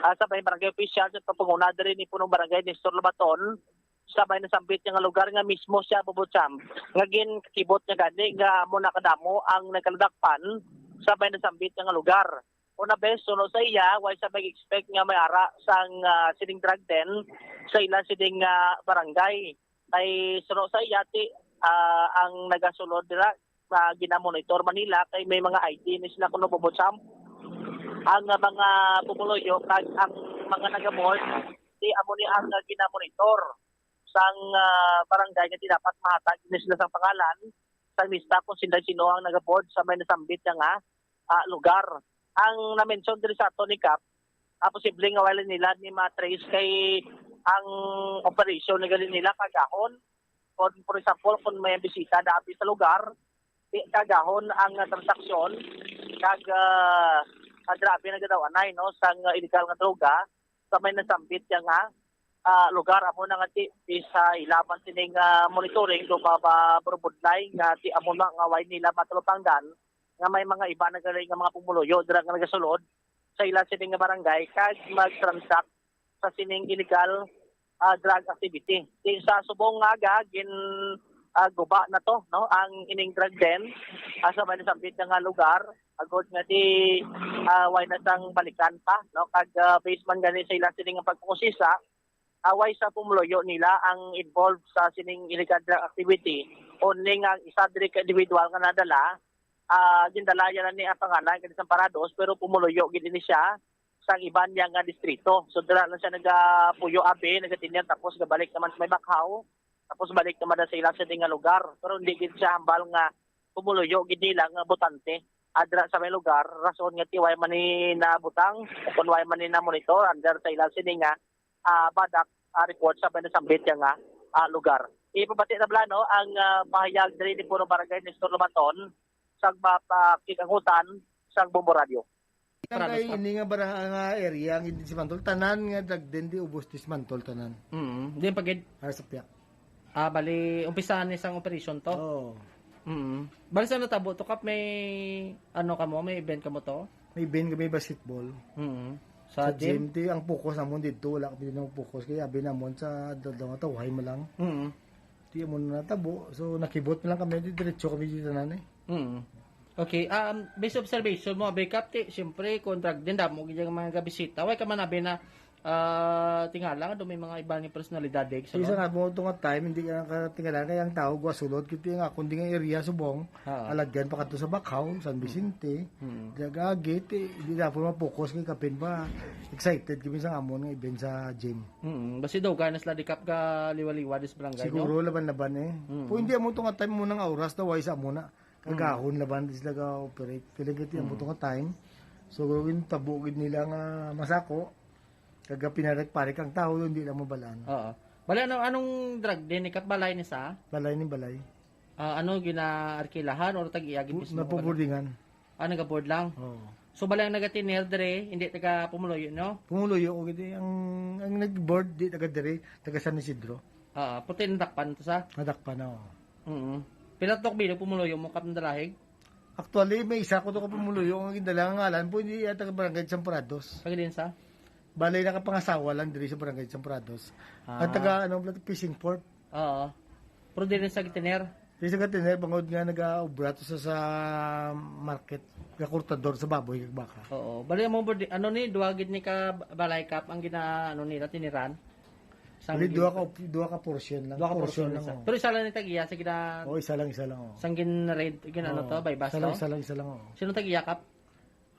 ah, sa may barangay official sa pagpanguna diri ni Punong Barangay Nestor Lobaton, sa may nasambit niya nga lugar nga mismo siya, Bubucham, nga ginkakibot niya gani nga amo na kadamo ang nagkaladakpan sa may nasambit niya nga lugar. Una, bes, suno sa iya, way sa mag-expect nga may ara sang ah, sining drug den sa ila sining ah, barangay. Kay suno sa iya, ti, ah, ang nagasulod dira sa ginamonitor man nila kay may mga I D ni sila kuno, Bubucham. Ang ah, mga pumuluyo kag ang mga nagaboard, ti amo ni ang ah, ginamonitor sang ah, barangay nga di dapat mahatag ni sila sang pangalan, sang lista kung sino, sino ang nagaboard sa may nasambit niya nga ah, lugar. Ang na-mention diri sa ato ni Kap, ah, posible nga wala nila ni ma-trace kay ang operation na gali nila kagahon. Kung, for example, kung may bisita na abi sa lugar, di kagahon ang ah, transaksyon, kag ah, ah, grabe na gadaw anay, no, sang ah, illegal nga droga sa may nasambit niya nga ah, lugar. Amo na nga ti, ti sa ilaban sining ah, monitoring do maburubudlay nga ti amo na nga way nila matalupangdan nga may mga iba na gali nga mga pumuluyo dira nga nagasulod sa ila sining nga barangay kag mag-transact sa sining illegal ah, drug activity. Ti sa subong nga aga gin ah, guba na to, no, ang ining drug den ah, sa may nasambit na nga lugar, agod nga di ah, way na sang balikan pa, no, kag ah, based man gani sa ila sining nga pagpangusisa, ah, way sa pumuluyo nila ang involved sa sining illegal drug activity, only nga ang isa diri ka individual nga nadala, ah, gindala niya na ni ang pangalan kay Desamparados, pero pumuluyo gid ini siya sang iban niya nga distrito. So dira lang siya nagapuyo abi, nagatiner, tapos gabalik naman sa may Bakhaw, tapos balik naman na sa ila sa nga lugar. Pero hindi gid siya hambal nga pumuluyo gid nila nga botante adra sa may lugar, rason nga ti way man ni nabutang, kung way man ni na monitor under sa ila sini nga ah, badak ah, report sa may nasambit niya nga ah, lugar. Ipabati na bala, no, ang ah, pahayag diri ni Punong Barangay Nestor Lumaton sa mapakikangutan sang Bombo Radio. Ang Para kay sa ini nga barang nga area ang dismantle, tanan nga drug den di ubos dismantle tanan. Mm, di pa gid. Para sa piyak. Ah, bali, umpisahan ni sang operation to? Oo. Mm. Bali sa natabo to, Kap, may ano ka mo, may event ka mo to? May event kami basketball. Mm. Sa Sa gym? gym, ti ang focus namon dito, wala kami nang focus. Kaya abi namon sa dalawa tawhay mo lang. Mm. Ti mo na natabo. So, nakibot na lang kami, di diretso kami dito na eh. Mm. Okay, um, based observation mo, Abi Kap, ti, siyempre, kung drug den, damo gid ang mga gabisita. Way ka man abi na ah, tingala nga do may mga iba nga personalidad, eh, Sa isa sa nga mo ito nga time, hindi ka nakatingala kaya ang tao gasulod, kiti nga kundi nga area subong, Ah. alagyan pa kadto sa Bacau, San Vicente, Mm. Dagagit, eh, hindi na po ma-focus kay kapin pa. Excited kami sa amon nga event sa gym. Mm, basi daw, gana sila di Kap ka liwa-liwa dis barangay, no? Siguro laban-laban eh. Mm. Kung hindi amo to nga time mo nang oras daw ay sa amo na. Kagahon laban di sila ga-operate. Kaya giti amo Mm. to nga time. So, gawin tabo gid nila nga masako. Kag pinarik-parik ang tawo, hindi lang mabalaan. Oo. Bali, ano, anong drug din? Ikat balay ni sa? Balay ni balay. Ah, ano, ginaarkilahan or tag-iya gid Bu-, mismo ka ba? Napaburdingan. Ah, nagaboard lang? Oo. So, bali ang nagatiner dire, hindi taga Pumuluyo, no? Pumuluyo, o gid, ang, ang nag-board, di taga dire, taga San Isidro. Ah, puti nadakpan to sa? Nadakpan, oo. Mm. Pila to bilog Pumuluyo mo, Kap, nadalahig? Actually, may isa ko to ka Pumuluyo, ang gindala nga ngalan po, hindi yata ka Barangay Desamparados. Kag din sa? Balay nakapangasawa lang diri sa Barangay Desamparados. Ah. Ang taga, ano, Fishing Port. Oo. Pero dili sa gitiner? Di sa katiner, bangod nga nag-aobra to sa, sa market, kakurtador sa baboy kag baka. Oo. Bali mo bud, ano ni, duha gid ni ka balay, Kap, ang gina, ano nila, tiniran? Sang Bali, gin- duha ka, duha ka portion lang. Duha ka portion lang, isa. Oh. Pero isa lang ni tag-iya sa gina-, Oh, isa lang, isa lang, oh. Sang gin-raid, gin-, ano to, Oh, buy-bust isa lang, to? Isa lang, isa lang, oh. Sino tag-iya, Kap?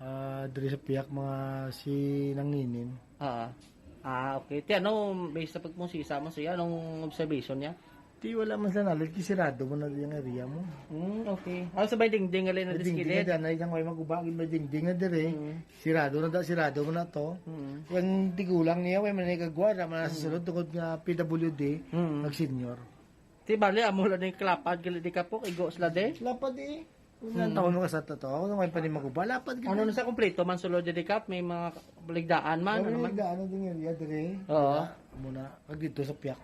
Ah, diri sa piyak, mga si Nanginin. Ah. Ah, okay. Ti ano, based sa pagmusisa mo siya, anong observation niya? Ti wala man sa knowledge, kay sirado mo na yung area mo. Hmm, okay. Ano sa may dingding, alin na May dingding na diskilid? dyan, ay, isang way maguba, may dingding na diri. Mm. Sirado na da, sirado mo na to. Mm. Yung tigulang niya, way man nagagwa, ra man sa Mm. sulod, tungod nga P W D, Mm. nag-senior. Ti bali, amo lang ni kalapad, gali di ka po, igo sila di? Lapad eh. Kung Hmm. taon mo ka sa tato, ako naman pa ni maguba, lapad gid. Ano na sa kompleto man sulod di Kap? May mga baligdaan man, May ano man? baligdaan na din area dire. Oo. Wala, muna. Kag dito sa piyak.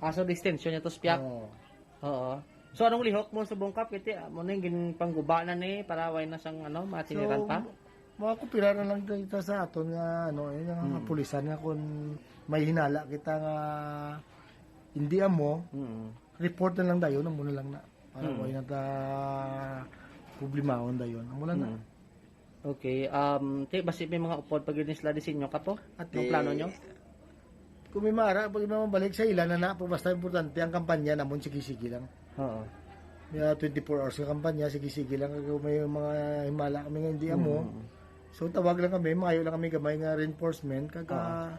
Ah, so extension niya to sa piyak? Oo. Oo. So, anong lihok mo sa bungkap? Kiti, ah, mo na yung ginpangguba na ni, para way na sang, ano, matiniran So, pa? Mga kupira na lang kita sa aton nga, ano, eh, nga Hmm. kapulisan nga kung may hinala kita nga hindi amo, Mm. report na lang dayon, amo na lang na. Para Mm. way na ta problemahon dayon. Amo lang na. Mm. Okay, um, ti, basi may mga upod pag yun sila disenyo ka po? Ate, Anong plano nyo? Kung may mara, pag may mabalik sa ila na na, po, basta importante ang kampanya namon, sige-sige lang. Oo. May twenty-four hours nga kampanya, sige-sige lang. Kung may mga himala kami nga hindi amo, Mm. so tawag lang kami, maayo lang kami gamay nga reinforcement, kag, Oo. ah,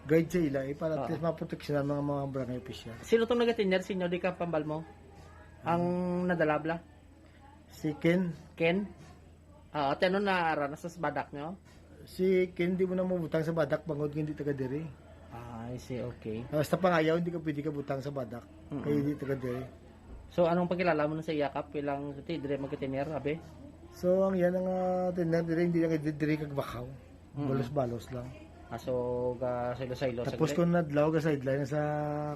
guide sa ila, eh, para at Oo. least maproteksyonan mga, mga barangay official. Sino tong nagatinyer sa inyo, di ka pambal mo? Ang Hmm. nadala bla? Si Ken. Ken? Ah, ate, ano na ara na sa badak nyo? Si Ken, di mo na mabutang sa badak, bangod nga hindi taga diri. Ah, I see, okay. Basta pangayaw, hindi ka pwede ka butang sa badak. Mm-mm. Kaya hindi taga diri. So, anong pagkilala mo na sa iya, Kap? Bilang, ti, dire magkatiner, abi? So, ang yan ang, ah, tiner dire, hindi lang dire, dire kag bakaw. Mm-mm. Balos-balos lang. Ah, so, ga saylo-saylo sa Tapos gre- kung nadlaw, ga sideline sa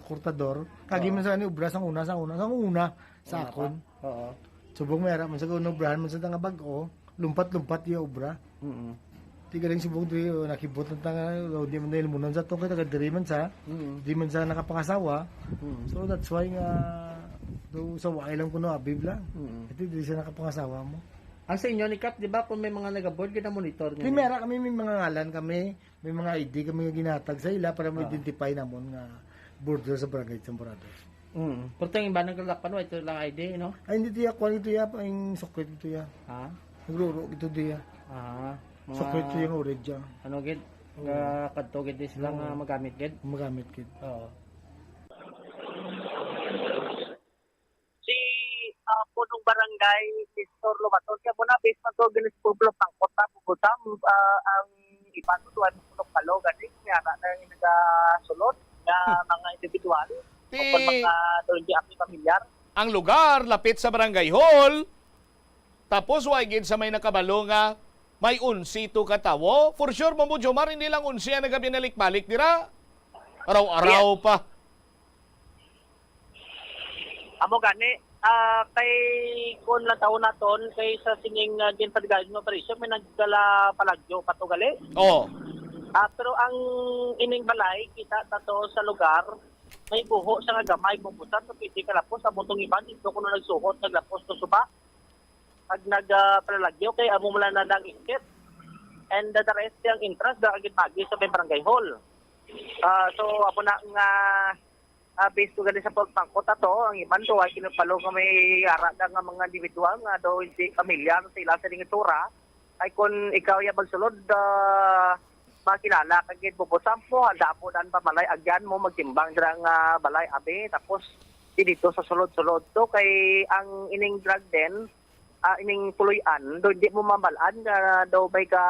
Kurtador, kagi Oo. man sa ni obra, sang una, sang una, sang una, sa Una akon. pa? Oo. Subong may ara man sa kung obrahan man sa nga bag-o, lumpat-lumpat iya obra. Mm. Di galing subong diri, oh, nakibot ang tanga, oh, di man nahilmunan sa tong kay taga diri man sa, Mm. di man sa nakapangasawa. Mm. So that's why nga, do sa waay lang kuno abib lang. Mm. Ito diri sa nakapangasawa mo. Ang sa inyo ni Kap, di ba, kung may mga nag-aboard, gina-monitor nyo Kay ni? May ara kami, may mga ngalan kami, may mga I D kami nga ginatag sa ila para Ah. ma-identify namon nga border sa Barangay Desamparado. Mm. Pero tang iba naglalakpan, wa ito lang I D, no? Ay, hindi tiya, kuwan ito ya, ang sukrit ito ya. Ha? Nagruro ito diya. Ah, mga Sukrit ito yung orange, ah. Ano gid? Oo. Nga kadto gid di sila Oo. nga magamit gid? Magamit gid. Oo. Si, ah, punong barangay, Nestor Lobaton, kaya mo na, based man to, ginis pangkot na, puputam, ah, ang iba to, tuwan mo, punong palo, gani, nga na, na, nagasulod, nga Hmm. mga individual, Ti- o kung mga, doon di ako pamilyar. Ang lugar, lapit sa barangay hall, tapos wa gid sa may nakabalo nga may onse to ka tawo. For sure, Mambo Jomar, hindi lang onse ang nagabinalik-balik dira. Araw-araw Yeah. pa. Amo gani, ah, kay kun lang taon naton, kay sa sining, ah, ginpatigayon nga operasyon, may nagdala palagyo pa to gali. Oo. Ah, pero ang ining balay, kita ta to sa lugar, may buho sa nga gamay, bubusan, so pwede kalapos, amo tong iban, dito kuno nagsuhot, naglapos to suba. Pag nag, ah, palalagyo, kay amo man lang na ang exit. And the rest, ang entrance, da agad magi sa may barangay hall. Ah, so, amo na nga, ah, based to gali sa pagpangkot ato, ang iban to, ay kinupalo nga may ara na nga mga individual nga daw hindi pamilyar sa ila sa itsura. Ay kung ikaw ya magsulod, ah, makilala ka gid, bubusan po, handa po daan pamalay, agyan mo, magtimbang dira nga balay, abi, tapos di dito sa sulod-sulod. So, kay ang ining drug den, ah, ining puloy-an, do, di mo mabal-an nga daw may ka,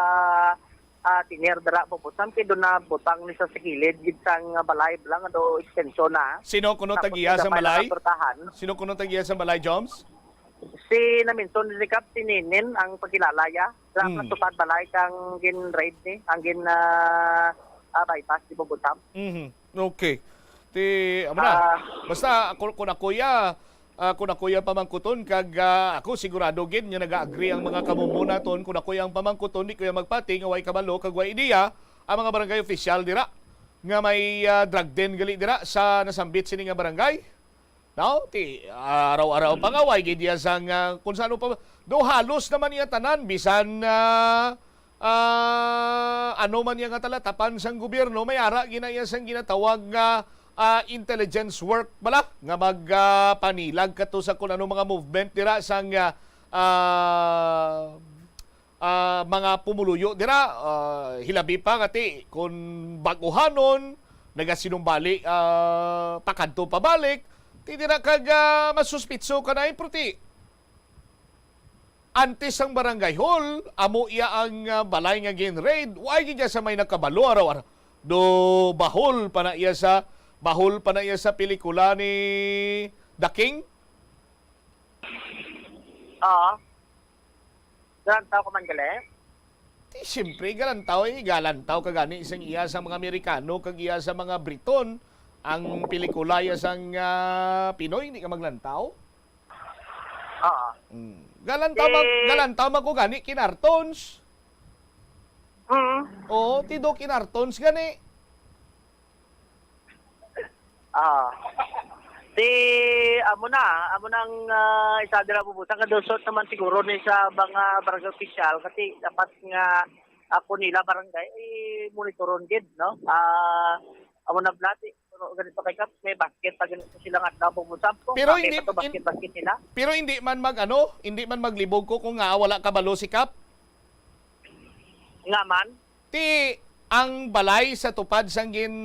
ah, tiner dira, bubusan, kay do na butang ni sa, sa kilid, gid sang balay, bala nga do extension na. Sino kuno Tapos tagiya sa nagapay na balay? kaportahan. Sino kuno tagiya sa balay, Joms? Si naminton ni Kap, si Ninin, ang pagkilala ya. Sa Hmm. pagtupad balay kang gin-raid ni, ang gin, ah, ah, bypass di Bogota. Mhm. Okay. Ti, amo na. Ah. Basta, ako, kung ako ya, ah, kung ako ya pamangkuton, kag, ah, ako sigurado gid nga nag-agree ang mga kamumuna ton, kung ako ya ang pamangkuton, di ko ya magpati nga way kabalo kag way ideya ang mga barangay official dira nga may, ah, drug den gali dira sa nasambit sini nga barangay. No? Ti, araw-araw pa nga, way gid iya sang, ah, kung sa ano pa. Do halos naman iya tanan, bisan, ah, ah, ano man iya nga talatapan sang gobyerno, may ara gina iya sang ginatawag nga, ah, intelligence work bala, nga mag, ah, panilag kato sa kung ano mga movement dira sang, ah, ah, ah, mga pumuluyo dira, ah, hilabi pa nga ti kun bag-ohanon, nagasinumbali, ah, pakadto pabalik, ti dira kag, ah, masuspitso ka na, eh, pero ti antes ang barangay hall, amo iya ang, ah, balay nga gin-raid, wa gid sa may nakabalo araw-araw. Do bahol pa na iya sa, bahol pa na iya sa pelikula ni The King? Oo. Galantaw ko man gali. Ti, siyempre, galantaw, eh. Galantaw ka gani sang iya sa mga Amerikano kag iya sa mga Briton. Ang pelikula iya sang, ah, Pinoy, hindi ka maglantaw? Oo. Mm. Galantaw, mag, Eh. Galantaw man ko gani, kinartons. Mm. Oo, ti do kinartons gani. Ah. Di, amo na, amo nang, ah, isa dira bubusa nga dusot naman siguro ni sa mga barangay official kasi dapat nga ako nila barangay, eh, monitoron gid, no? Ah, amo na blati, pero ganito kay Kap, may basket pa ganito sila nga adlaw bubusa. Pero Bakit hindi, pa to basket-basket nila? Pero hindi man mag, ano, hindi man maglibog ko kung nga wala kabalo si Kap. Nga man? Ti ang balay sa tupad sang gin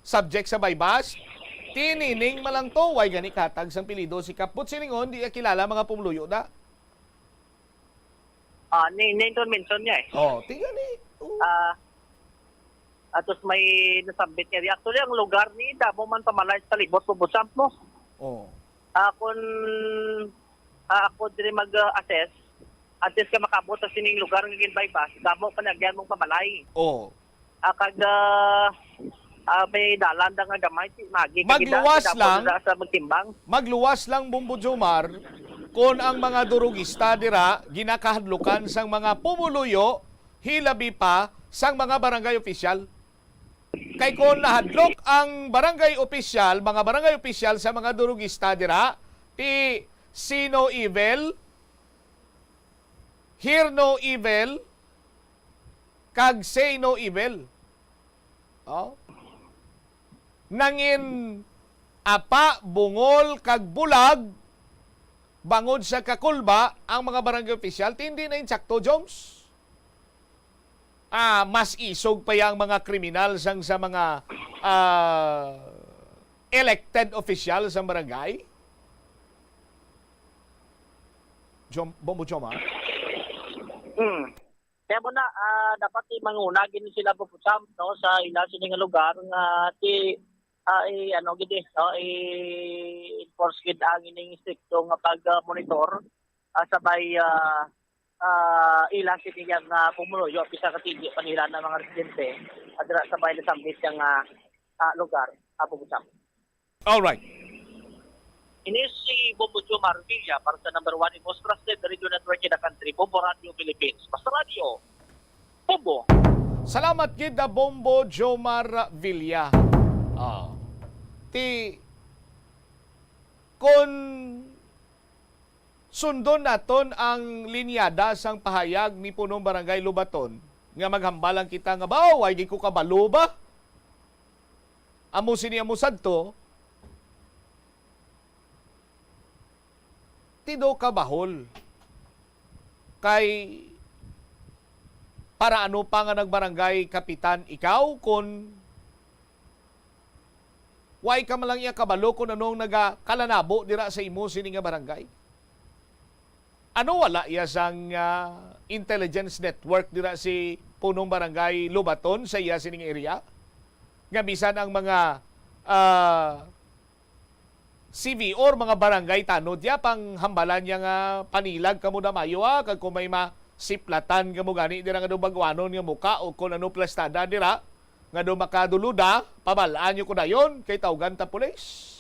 subject sa buy-bust, ti Nining Malangto, way gani katag sang pilido si Kap. But silingon, di iya kilala mga pumuluyo da. Ah, ni Nington mention niya eh. Oh, ti gani. Oh. Ah, atos may nasambit niya. Actually, ang lugar ni damo man pamalay sa libot mo busamp mo. Oh. Ah, kung, ah, ako diri mag-assess, at least ka makabot sa sining lugar nga gin-buy-bust, damo pa nagyan mong pamalay. Oh. Ah, kag, ah, ah, may dalan da nga gamay, si magi kag ida, Magluwas damo lang. Da sa magtimbang. Magluwas lang, Bombo Jomar, kon ang mga durugista dira ginakahadlukan sang mga pumuluyo, hilabi pa sang mga barangay opisyal. Kay kon nahadlok ang barangay opisyal, mga barangay opisyal sa mga durugista dira, ti see no evil, hear no evil, kag say no evil. Oh? Nangin apa, bungol, kag bulag bangod sa kakulba ang mga barangay opisyal, ti hindi na insakto, Joms. Ah, mas isog pa yang mga kriminal sang sa mga, ah, elected official sa barangay. Jom, Bombo Jomar? Hmm. Kaya mo na, ah, dapat i-, manguna gini sila bubusamp, no, sa ila sini nga lugar nga ti, ah, i-, ano gid eh, no, i-enforce gid ang ining stricto nga pag-monitor, ah, sabay, ah, ah, ila sini nga pumuluyo, bisan ka ti hindi pa nila na mga residente, ah, dira sabay nasambit nga, ah, lugar, ah, bubusamp. Alright. Ini si Bombo Jomar Villa para sa number one and most trusted radio network in the country, Bombo Radio Philippines. Basta Radio, Bombo. Salamat gid, ah, Bombo Jomar Villa. Ah. Ti, kun sundon naton ang linyada sang pahayag ni Punong Barangay Lobaton, nga maghambal lang kita nga, "Baw, ay di ko kabalo ba?" Amo sini amo sadto, ti do ka bahol. Kay para ano pa nga nagbarangay kapitan ikaw kon way ka man lang iya kabalo kon anong nagakalanabo dira sa imo sini nga barangay? Ano wala iya sang, ah, intelligence network dira si Punong Barangay Lobaton sa iya sining area? Nga bisan ang mga, ah, C V or mga barangay tanod ya pang hambalan niya nga panilag kamo na mayo, ah, kag kung may masiplatan kamo gani dira nga dumagwanon nga muka o kung ano plastada dira nga do makaduluda, pabal-an niyo ko dayon kay tawgan ta pulis.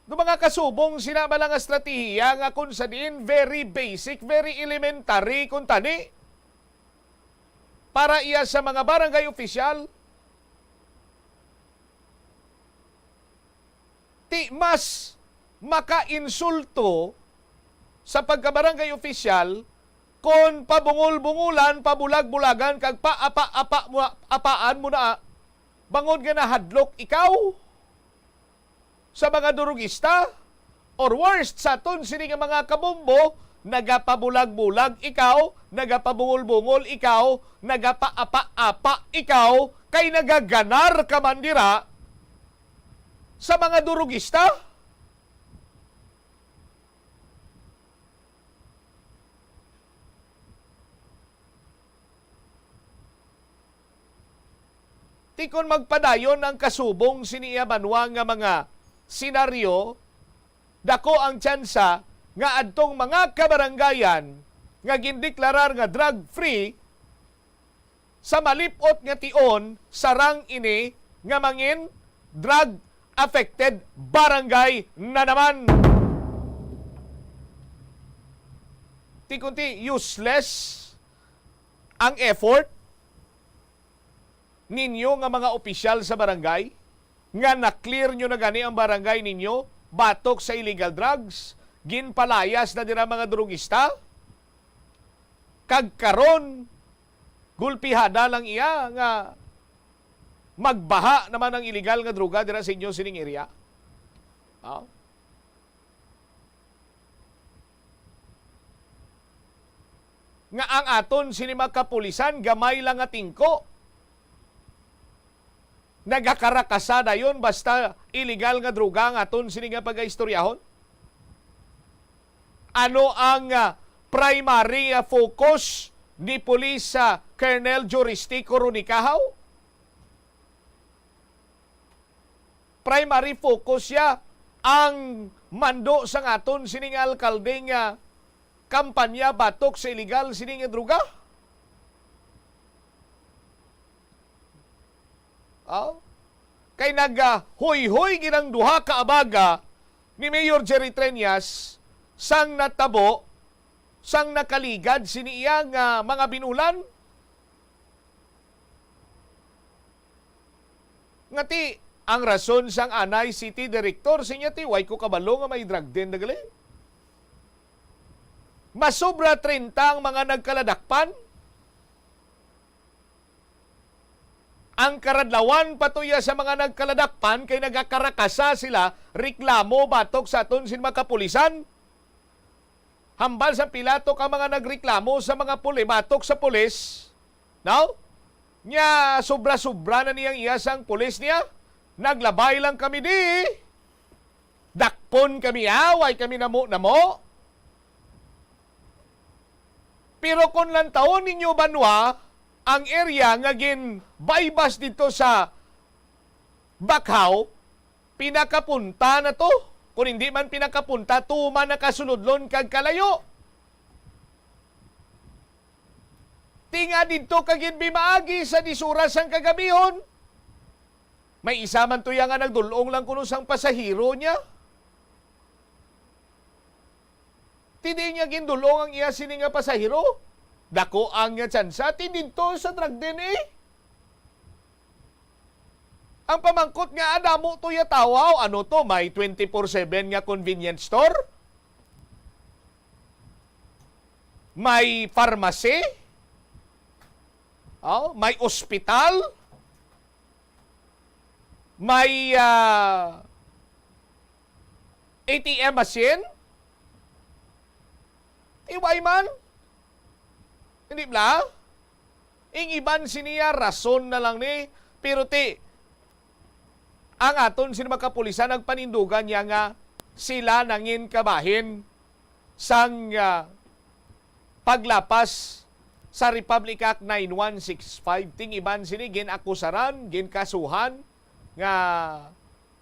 Do mga kasubong, sina ba lang nga estratehiya nga kung sa diin very basic, very elementary kung tani para iya sa mga barangay official? Ti mas makainsulto sa pagkabarangay opisyal kon pabungol-bungolan, pabulag-bulagan, kag paapa-apa mo, apaan mo na, bangod nga nahadlok ikaw sa mga durugista, or worst, sa aton sini nga mga kabombo, nagapabulag-bulag ikaw, nagapabungol-bungol ikaw, nagapaapa-apa ikaw, kay nagaganar ka man dira sa mga durugista. Ti kon magpadayon ang kasubong sini iya banwa nga mga senaryo, dako ang tsansa nga adtong mga kabarangayan nga gindeklarar nga drug-free, sa malip-ot nga tion, sarang ini nga mangin drug-affected barangay na naman. Ti kunti useless ang effort ninyo nga mga opisyal sa barangay, nga na-clear nyo na gani ang barangay ninyo batok sa illegal drugs, ginpalayas na dira mga drugista, kag karon gulpihada lang iya nga magbaha naman ang illegal nga droga dira sa inyo sining area. Ah. Nga ang aton sini mga kapulisan, gamay lang nga tingko, nagakarakasa dayon basta illegal nga droga ang aton sini nga pagaistoryahon? Ano ang, ah, primary, ah, focus ni Police, ah, Colonel Juristi Coronicahaw? Primary focus siya ang mando sang aton sini nga alkalde nga kampanya batok sa illegal sini nga droga. Oh? Kay nagahuyhoy gid ang duha ka abaga ni Mayor Jerry Treñas sang natabo, sang nakaligad sini iya nga mga binulan. Nga ti, ang rason sang anay city director, sinya ti, "Way ko kabalo nga may drug den na gali." Masobra treinta ang mga nagkaladakpan. Ang karadlawan pa to iya sa mga nagkaladakpan kay nagakarakasa sila, reklamo batok sa aton sin mga kapulisan. Hambal sa pila to ka mga nagreklamo sa mga puli-, batok sa pulis, no? Nya, sobra-sobra na niyang iya sang pulis niya. "Naglabay lang kami di. Dakpon kami, ah, way kami namo-namo." Pero kung lantawon ninyo, banwa, ang area nga ginbaybas didto sa Bakhaw, pinakapunta na to. Kung hindi man pinakapunta, tuman na kasulodlon kag kalayo. Ti nga didto ka gid maagi sa diyes oras sang kagabihon, may isa man to ya nga nagdul-ong lang kuno sang pasahero niya. Ti diin niya gindul-ong ang iya sini nga pasahero? Dako ang nga tsansa ti didto sa drug den, eh. Ang pamangkot nga, ah, damo to ya tawo, ano to, may twenty-four seven nga convenience store? May pharmacy? Oh, may ospital? May, ah, A T M machine? Ti way man. Hindi bala? Ing iban sini ya, rason na lang ni. Pero ti, ang aton sini mga kapulisan nagpanindugan niya nga sila nangin kabahin sang, ah, paglapas sa Republic Act nine one six five. Ti ing iban sini gin-akusaran, ginkasuhan nga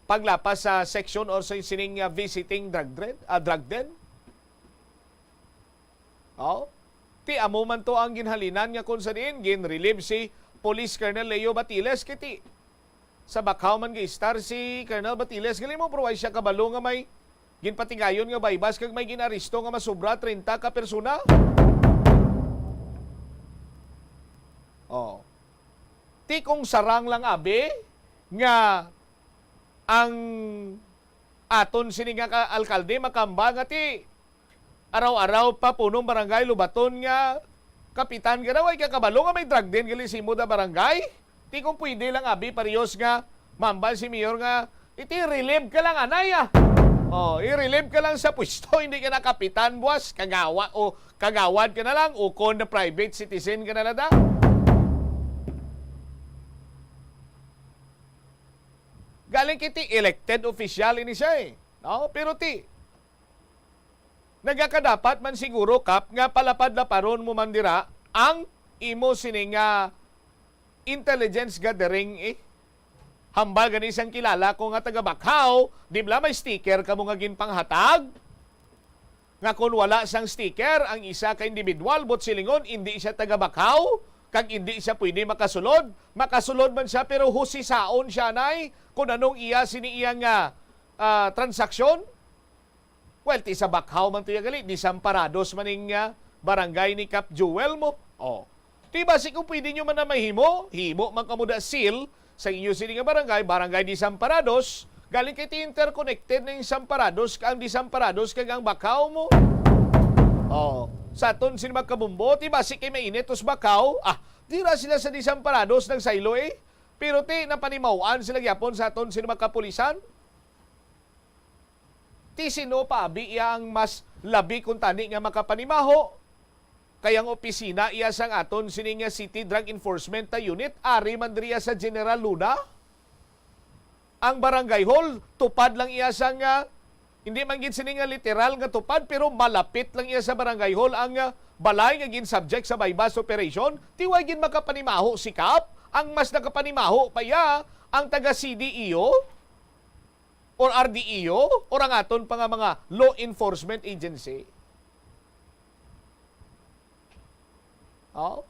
paglapas sa section or sa sining, ah, visiting drug den, ah, drug den. Oh? Ti amo man to ang ginhalinan nga kung sa diin gin-relieve si Police Colonel Leo Batiles, kay ti sa Bakhaw man gi-star si Colonel Batiles. Gali mo, pero way siya kabalo nga may ginpatigayon nga baybas kag may gin-aresto nga masobra treinta ka persona. Oh. Ti kung sarang lang, abi, nga ang Aton sini nga ka-, alkalde makamba nga ti araw-araw pa punong barangay lubaton nga kapitan ka daw, ay kakabalo nga may drug den gali sa imo da barangay. Ti kung pwede lang, abi, parehos nga mambal si mayor nga iti relieve ka lang, anay, ah. Oh, i-relieve ka lang sa pwesto, hindi ka na kapitan, buwas, kagawa, o kagawad ka na lang, o kon na private citizen ka na lang da. Galing kiti elected official ini siya, eh. No? Pero ti, nagakadapat man siguro, Kap, nga palapad-laparon mo man dira ang imo sini nga intelligence gathering, eh. Hambal gani sang kilala ko nga taga Bacaw, di bala may sticker kamo nga ginpanghatag? Nga kon wala sang sticker ang isa ka individual, buot silingon, indi siya taga Bacaw, kag indi siya pwede makasulod. Makasulod man siya, pero husisaon siya, nay, kung anong iya sini iya nga, ah, transaksyon. Well, ti sa Bacaw man to ya gali, Desamparados man ning, ah, barangay ni Kap Joel mo. Oh. Ti basi kung pwede nyo man na mahimo, himo man kamo da seal sa inyo sini nga barangay, Barangay Desamparados, galing kay ti interconnected ning Samparados, ang Desamparados kag ang Bacaw mo. Oh, sa aton sini magkabumbo, ti basi kay mainit os Bacaw, ah, dira sila sa Desamparados nagsaylo, eh. Pero ti napanimaw-an sila gyapon sa aton sini magkapulisan. Ti sino pa abi iya ang mas labi kuntani nga makapanimaho? Kay ang opisina iya sang aton sini nga City Drug Enforcement Unit, ari man diri iya sa General Luna. Ang barangay hall, tupad lang iya sang, ah, hindi man gid sini nga literal nga tupad, pero malapit lang iya sa barangay hall ang, ah, balay nga gin-subject sa buy-bust operation. Ti way gid makapanimaho si Kap, ang mas nakapanimaho pa iya ang taga C D E O or R D E O or ang aton pa nga mga law enforcement agency. Oh?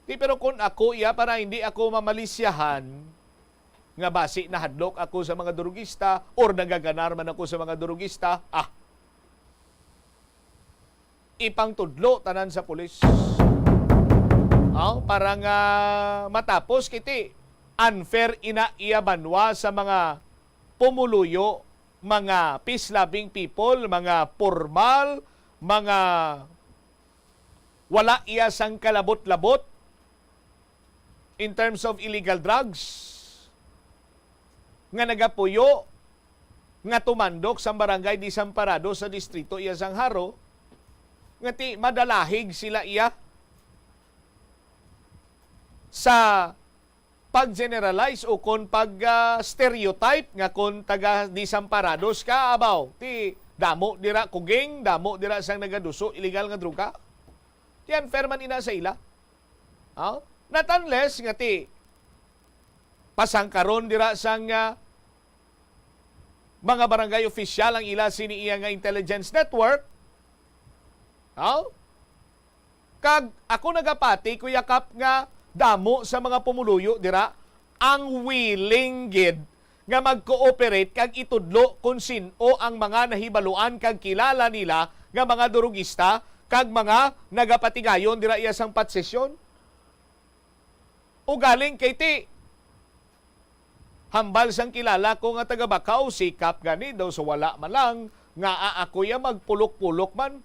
Di, pero kung ako, iya, para hindi ako mamalisyahan nga basi nahadlok ako sa mga durugista or nagaganar man ako sa mga durugista, ah, ipangtudlo tanan sa pulis. Oh, para nga matapos kiti, unfair ina iya banwa sa mga pumuluyo, mga peace-loving people, mga pormal, mga wala iya sang kalabot-labot in terms of illegal drugs, nga nagapuyo nga tumandok sang Barangay Desamparados sa distrito iya sang Jaro, nga ti madalahig sila iya sa pag-generalize o kon pag, ah, stereotype nga kon taga Desamparados ka, abaw, ti damo dira kuging, damo dira sang nagaduso illegal nga droga. Ti unfair man ina sa ila. Oh? Not unless nga ti pasangkaron dira sang, ah, mga barangay official ang ila sini iya nga intelligence network. Oh? Kag ako nagapati, Kuya Kap, nga damo sa mga pumuluyo dira ang willing gid nga mag-cooperate kag itudlo kon sin-o ang mga nahibaluan kag kilala nila nga mga durugista kag mga nagapatigayon dira iya sang patsesyon. Ugaling kay ti, hambal sang kilala ko nga taga Bacaw, si Kap gani daw sa wala man lang nga a-, ako ya magpulok-pulok man.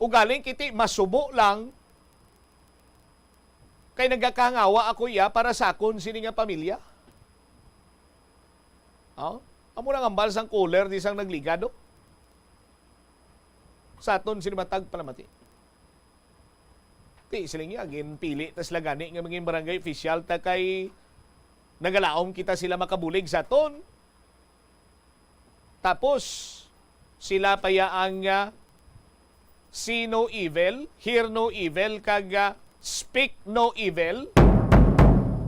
Ugaling kiti masubo lang kay nagakahangawa ako iya para sa akon sini nga pamilya. Oh, amo nang hambal sang caller di sang nagligado. Sa aton sini matag palamati. Ti, siling niya, ginpili ta sila gani nga maging barangay official ta kay nagalaom kita sila makabulig sa aton. Tapos, sila pa ya ang, ah, see no evil, hear no evil, kag, ah, speak no evil.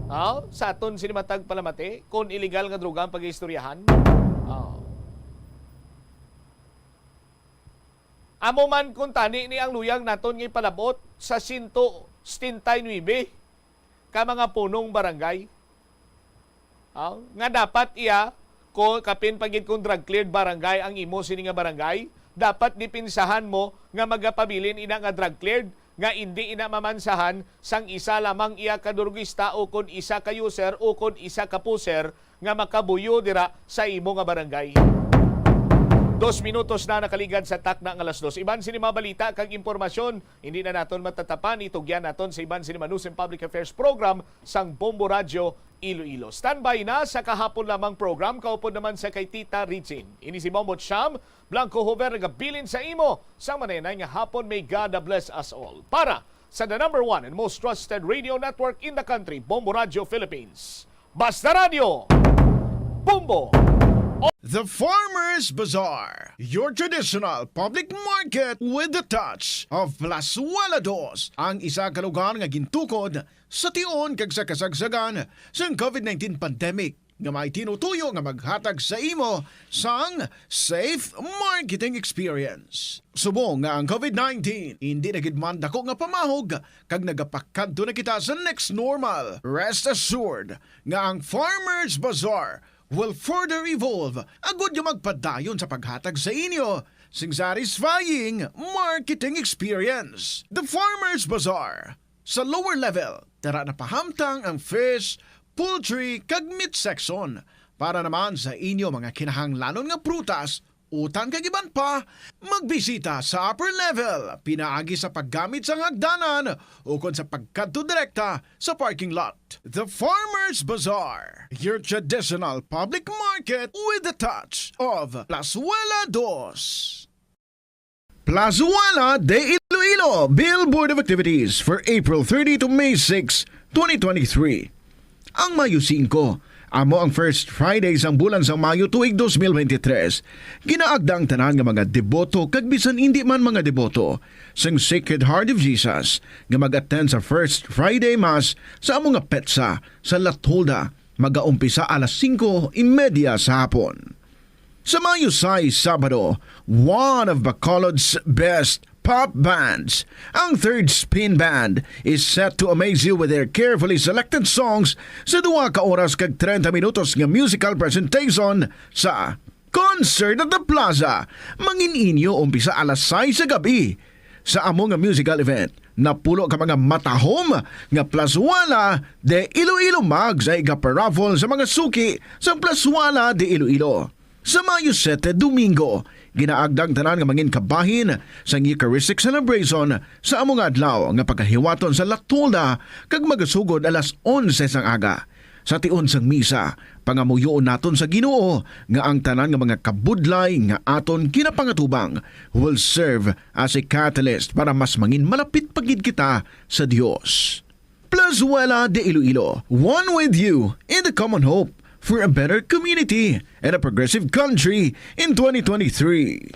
Ah, sa aton sini matag palamati, kung illegal nga droga ang pag-istoryahan. Ah. Amo man kung tani ni ang luyag naton nga ipalabot sa sento setenta y nuebe ka mga punong barangay, ah, nga dapat iya, ko, kapin pa gid kung drug cleared barangay ang imo sini nga barangay, dapat dipinsahan mo nga magapabilin ina nga drug cleared, nga indi ina mamansahan sang isa lamang iya ka durugista o kon isa ka user o kon isa ka pusher nga makabuyo dira sa imo nga barangay. Dos minutos na nakaligad sa takna nga alas dos. Iban sini mga balita kag impormasyon, hindi na naton matatapan, itugyan naton sa iban sini Manusim Public Affairs Program sang Bombo Radyo Iloilo. Standby na sa kahapon lamang program, kaupod naman sa kay Tita Regine. Ini si Bombo Cham Blanco Hover nagabilin sa imo sa manenay nga hapon. May God bless us all. Para sa the number one and most trusted radio network in the country, Bombo Radyo Philippines. Basta Radyo, Bombo! The Farmers Bazaar, your traditional public market with the touch of Plazuela Dos, ang isa ka lugar nga gintukod sa tion kag sa kasagsagan sang covid nineteen pandemic, nga may tinutuyo nga maghatag sa imo sang safe marketing experience. Subong nga ang covid nineteen hindi na gid man dako nga pamahog kag nagapakadto na kita sa next normal, rest assured nga ang Farmers Bazaar will further evolve agud nga magpadayon sa paghatag sa inyo sing satisfying marketing experience. The Farmers Bazaar, sa lower level, tara na pahamtang ang fish, poultry, kag meat section. Para naman sa inyo mga kinahanglanon nga prutas, utan kag iban pa, magbisita sa upper level pinaagi sa paggamit sang hagdanan ukon sa pagkadto direkta sa parking lot. The Farmers Bazaar, your traditional public market with the touch of Plazuela Dos. Plazuela de Iloilo, Billboard of Activities for April thirty to May six, twenty twenty-three. Ang Mayo singko, amo ang first Friday sang bulan sang Mayo tuig dos mil bente tres. Ginaagda ang tanan nga mga deboto kag bisan indi man mga deboto sang Sacred Heart of Jesus nga mag-attend sa first Friday Mass sa amo nga petsa sa La Tolda. Magaumpisa alas singko y media sa hapon. Sa Mayo sais, Sabado, one of Bacolod's best pop bands, ang Third Spin Band, is set to amaze you with their carefully selected songs sa duha ka oras kag treinta minutos nga musical presentation sa Concert at the Plaza. Mangin-inyo umpisa alas sais sa gab-i. Sa amo nga musical event, napulo ka mga matahom nga Plazuela de Iloilo Mags ang igaparaffle sa mga suki sang Plazuela de Iloilo. Sa Mayo sete, Domingo, ginaagda ang tanan nga mangin kabahin sang Eucharistic celebration sa amo nga adlaw nga pagahiwaton sa La Tolda kag magasugod alas onse sang aga. Sa tion sang misa, pangamuyoon naton sa Ginoo nga ang tanan nga mga kabudlay nga aton ginapangatubang will serve as a catalyst para mas mangin malapit pa gid kita sa Dios. Plazuela de Iloilo, one with you in the common hope for a better community and a progressive country in twenty twenty-three.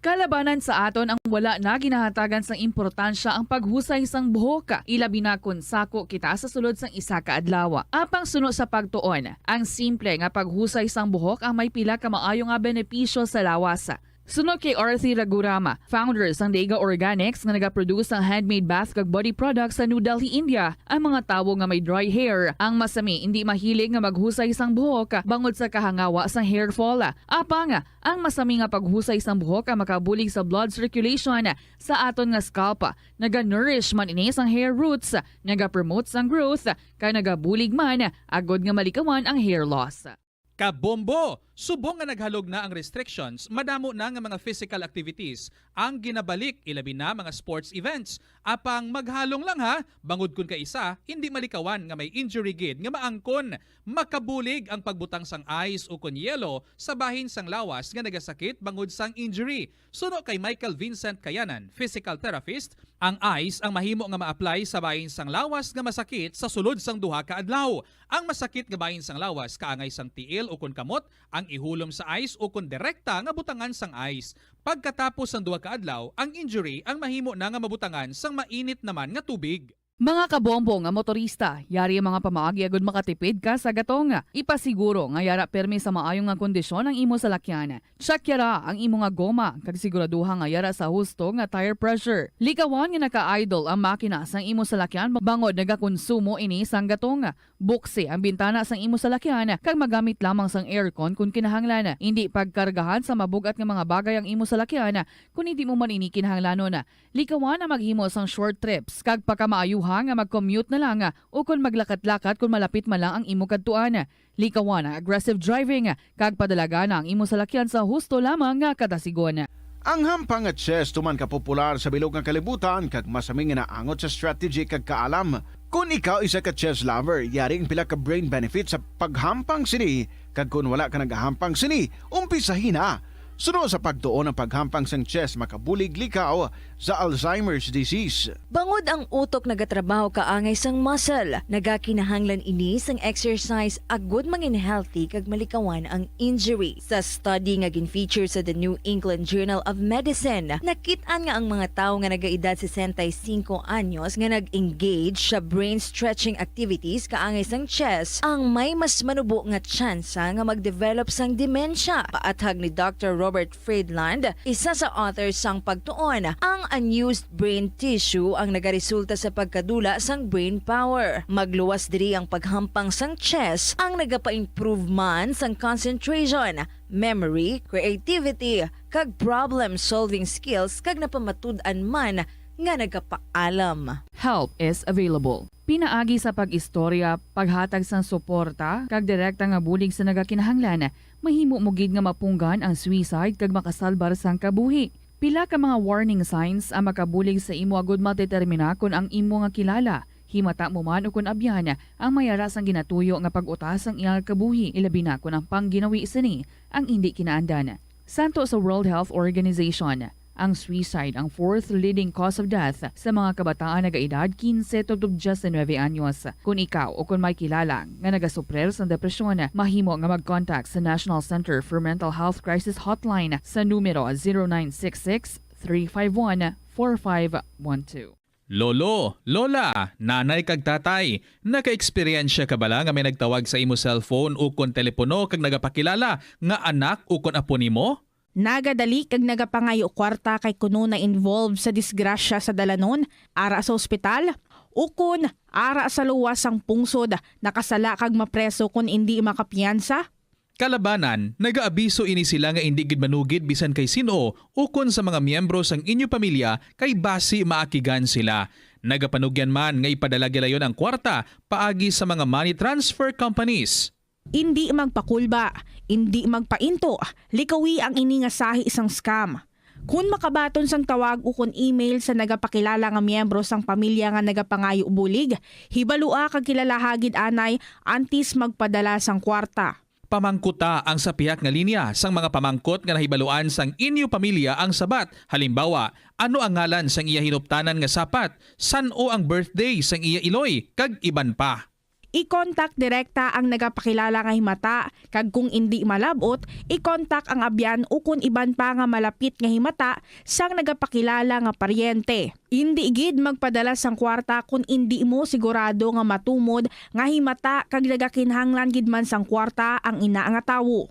Kalabanan sa aton ang wala na ginahatagan sang importansya ang paghusay sang buhok, ilabi na kon sako kita sa sulod sang isa ka adlaw. Apang suno sa pagtuon, ang simple nga paghusay sang buhok ang may pila ka maayo nga benepisyo sa lawas. Suno kay Arthi Ragurama, founder sang Dega Organics nga nagaproduce sang handmade bath kag body products sa New Delhi, India, ang mga tawo nga may dry hair ang masami indi mahilig nga maghusay sang buhok bangod sa kahangawa sang hair fall. Apang ang masami nga paghusay sang buhok ang makabulig sa blood circulation sa aton nga scalp. Naga-nourish man ini sang hair roots, nagapromote sang growth, kag nagabulig man agod nga malikawan ang hair loss. Kabombo! Subong nga naghalog na ang restrictions, madamo na nga mga physical activities ang ginabalik, ilabi na mga sports events. Apang maghalong lang ha, bangod kun kaisa hindi malikawan nga may injury gid nga maangkon. Makabulig ang pagbutang sang ice ukon yelo sa bahin sang lawas nga nagasakit bangod sang injury. Suno kay Michael Vincent Kayanan, physical therapist, ang ice ang mahimo nga ma-apply sa bahin sang lawas nga masakit sa sulod sang duha ka adlaw. Ang masakit nga bahin sang lawas kaangay sang tiil ukon kamot ang ihulom sa ice ukon direkta nga butangan sang ice. Pagkatapos sang duha ka adlaw, ang injury ang mahimo na nga mabutangan sang mainit naman nga tubig. Mga kabombo nga motorista, yari ang mga pamaagi agud makatipid ka sa gatong. Ipasiguro nga yara permi sa maayo nga kondisyon ang imo salakyan. Check yara ang imo nga goma kag siguraduha nga yara sa husto nga tire pressure. Likawan nga naka-idle ang makina sang imo salakyan bangod nagakonsumo ini sang gatong. Buksi ang bintana sang imo salakyan kag magamit lamang sang aircon kon kinahanglan. Indi pagkargahan sa mabug-at nga mga bagay ang imo salakyan kon indi mo man ini kinahanglanon. Likawan ang maghimo sang short trips kag pakamaayoha nga mag-commute na lang, ah, o kon maglakat-lakat kon malapit man lang ang imo kadtuan. Likawan ang aggressive driving, ah, kag padalagan ang imo salakyan sa husto lamang nga kadasigon. Ang hampang nga chess tuman ka popular sa bilog nga kalibutan kag masami nga naangot sa strategy kag kaalam. Kon ikaw isa ka chess lover, yari ang pila ka brain benefits sa paghampang sini, kag kon wala ka nagahampang sini, umpisahi na. Suno sa pagtuon, ang paghampang sang chess makabulig likaw sa Alzheimer's disease. Bangod ang utok nagatrabaho kaangay sang muscle, nagakinahanglan ini sang exercise agud mangin healthy kag malikawan ang injury. Sa study nga gin-feature sa The New England Journal of Medicine, nakit-an nga ang mga tawo nga nagaedad sesenta y cinco anyos nga nag-engage sa brain stretching activities kaangay sang chess ang may mas manubo nga tsansa nga mag-develop sang demensya. Paathag ni Doctor Robert Friedland, isa sa author sang pagtuon, ang unused brain tissue ang nagaresulta sa pagkadula sang brain power. Magluwas diri ang paghampang sang chess ang nagapa-improve man sang concentration, memory, creativity, kag problem-solving skills, kag napamatud-an man nga nagapaalam. Help is available. Pinaagi sa pag-istorya, paghatag sang suporta, kag direkta nga bulig sa nagakinahanglan, mahimo mo gid nga mapunggan ang suicide kag makasalbar sang kabuhi. Pila ka mga warning signs ang makabulig sa imo agud madetermina kon ang imo nga kilala, himata mo man ukon abyan, ang may ara sang ginatuyo nga pag-utas sang iya kabuhi, ilabi na kon ang pangginawi sini ang indi kinaandan. Santo sa World Health Organization, ang suicide ang fourth leading cause of death sa mga kabataan nagaedad quince tubtob diecinueve anyos. Kon ikaw o kon may kilala nga nagasuprir sang depresyon, mahimo nga mag-contact sa National Center for Mental Health Crisis Hotline sa numero zero nine six six, three five one, four five one two. Lolo, lola, nanay kag tatay, naka-eksperyensya ka bala nga may nagtawag sa imo cellphone ukon telepono kag nagapakilala nga anak ukon apo nimo? Nagadali kag nagapangayo kwarta kay kuno na-involve sa disgrasya sa dalanon, ara sa ospital, ukon ara sa luwas sang pungsod, nakasala kag mapreso kon indi makapiyansa? Kalabanan, nagaabiso ini sila nga indi gid manugid bisan kay sin-o ukon sa mga miyembro sang inyo pamilya kay basi maakigan sila. Nagapanugyan man nga ipadala gilayon ang kwarta paagi sa mga money transfer companies. Indi magpakulba, indi magpainto, likawi ang ini nga sahi sang scam. Kon makabaton sang tawag ukon email sa nagapakilala nga miyembro sang pamilya nga nagapangayo bulig, hibalua kag kilalaha gid anay antes magpadala sang kwarta. Pamangkuta ang sa pihak nga linya sang mga pamangkot nga nahibaluan sang inyo pamilya ang sabat. Halimbawa, ano ang ngalan sang iya hinuptanan nga sapat? San-o ang birthday sang iya iloy? Kag iban pa. I-contact direkta ang nagapakilala nga himata, kag kung indi malab-ot, i-contact ang abyan ukon iban pa nga malapit nga himata sang nagapakilala nga paryente. Indi gid magpadala sang kwarta kon indi mo sigurado nga matumod nga himata kag nagakinahanglan gid man sang kwarta ang ina nga tawo.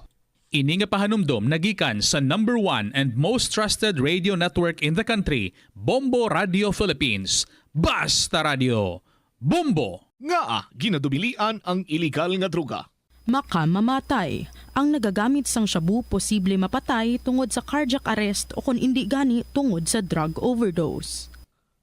Ini nga pahanumdom nagikan sa number one and most trusted radio network in the country, Bombo Radio Philippines. Basta Radio, Bombo! Ngaa ginadubilian ang iligal nga droga? Makamamatay. Ang nagagamit sang shabu posible mapatay tungod sa cardiac arrest o kon indi gani tungod sa drug overdose.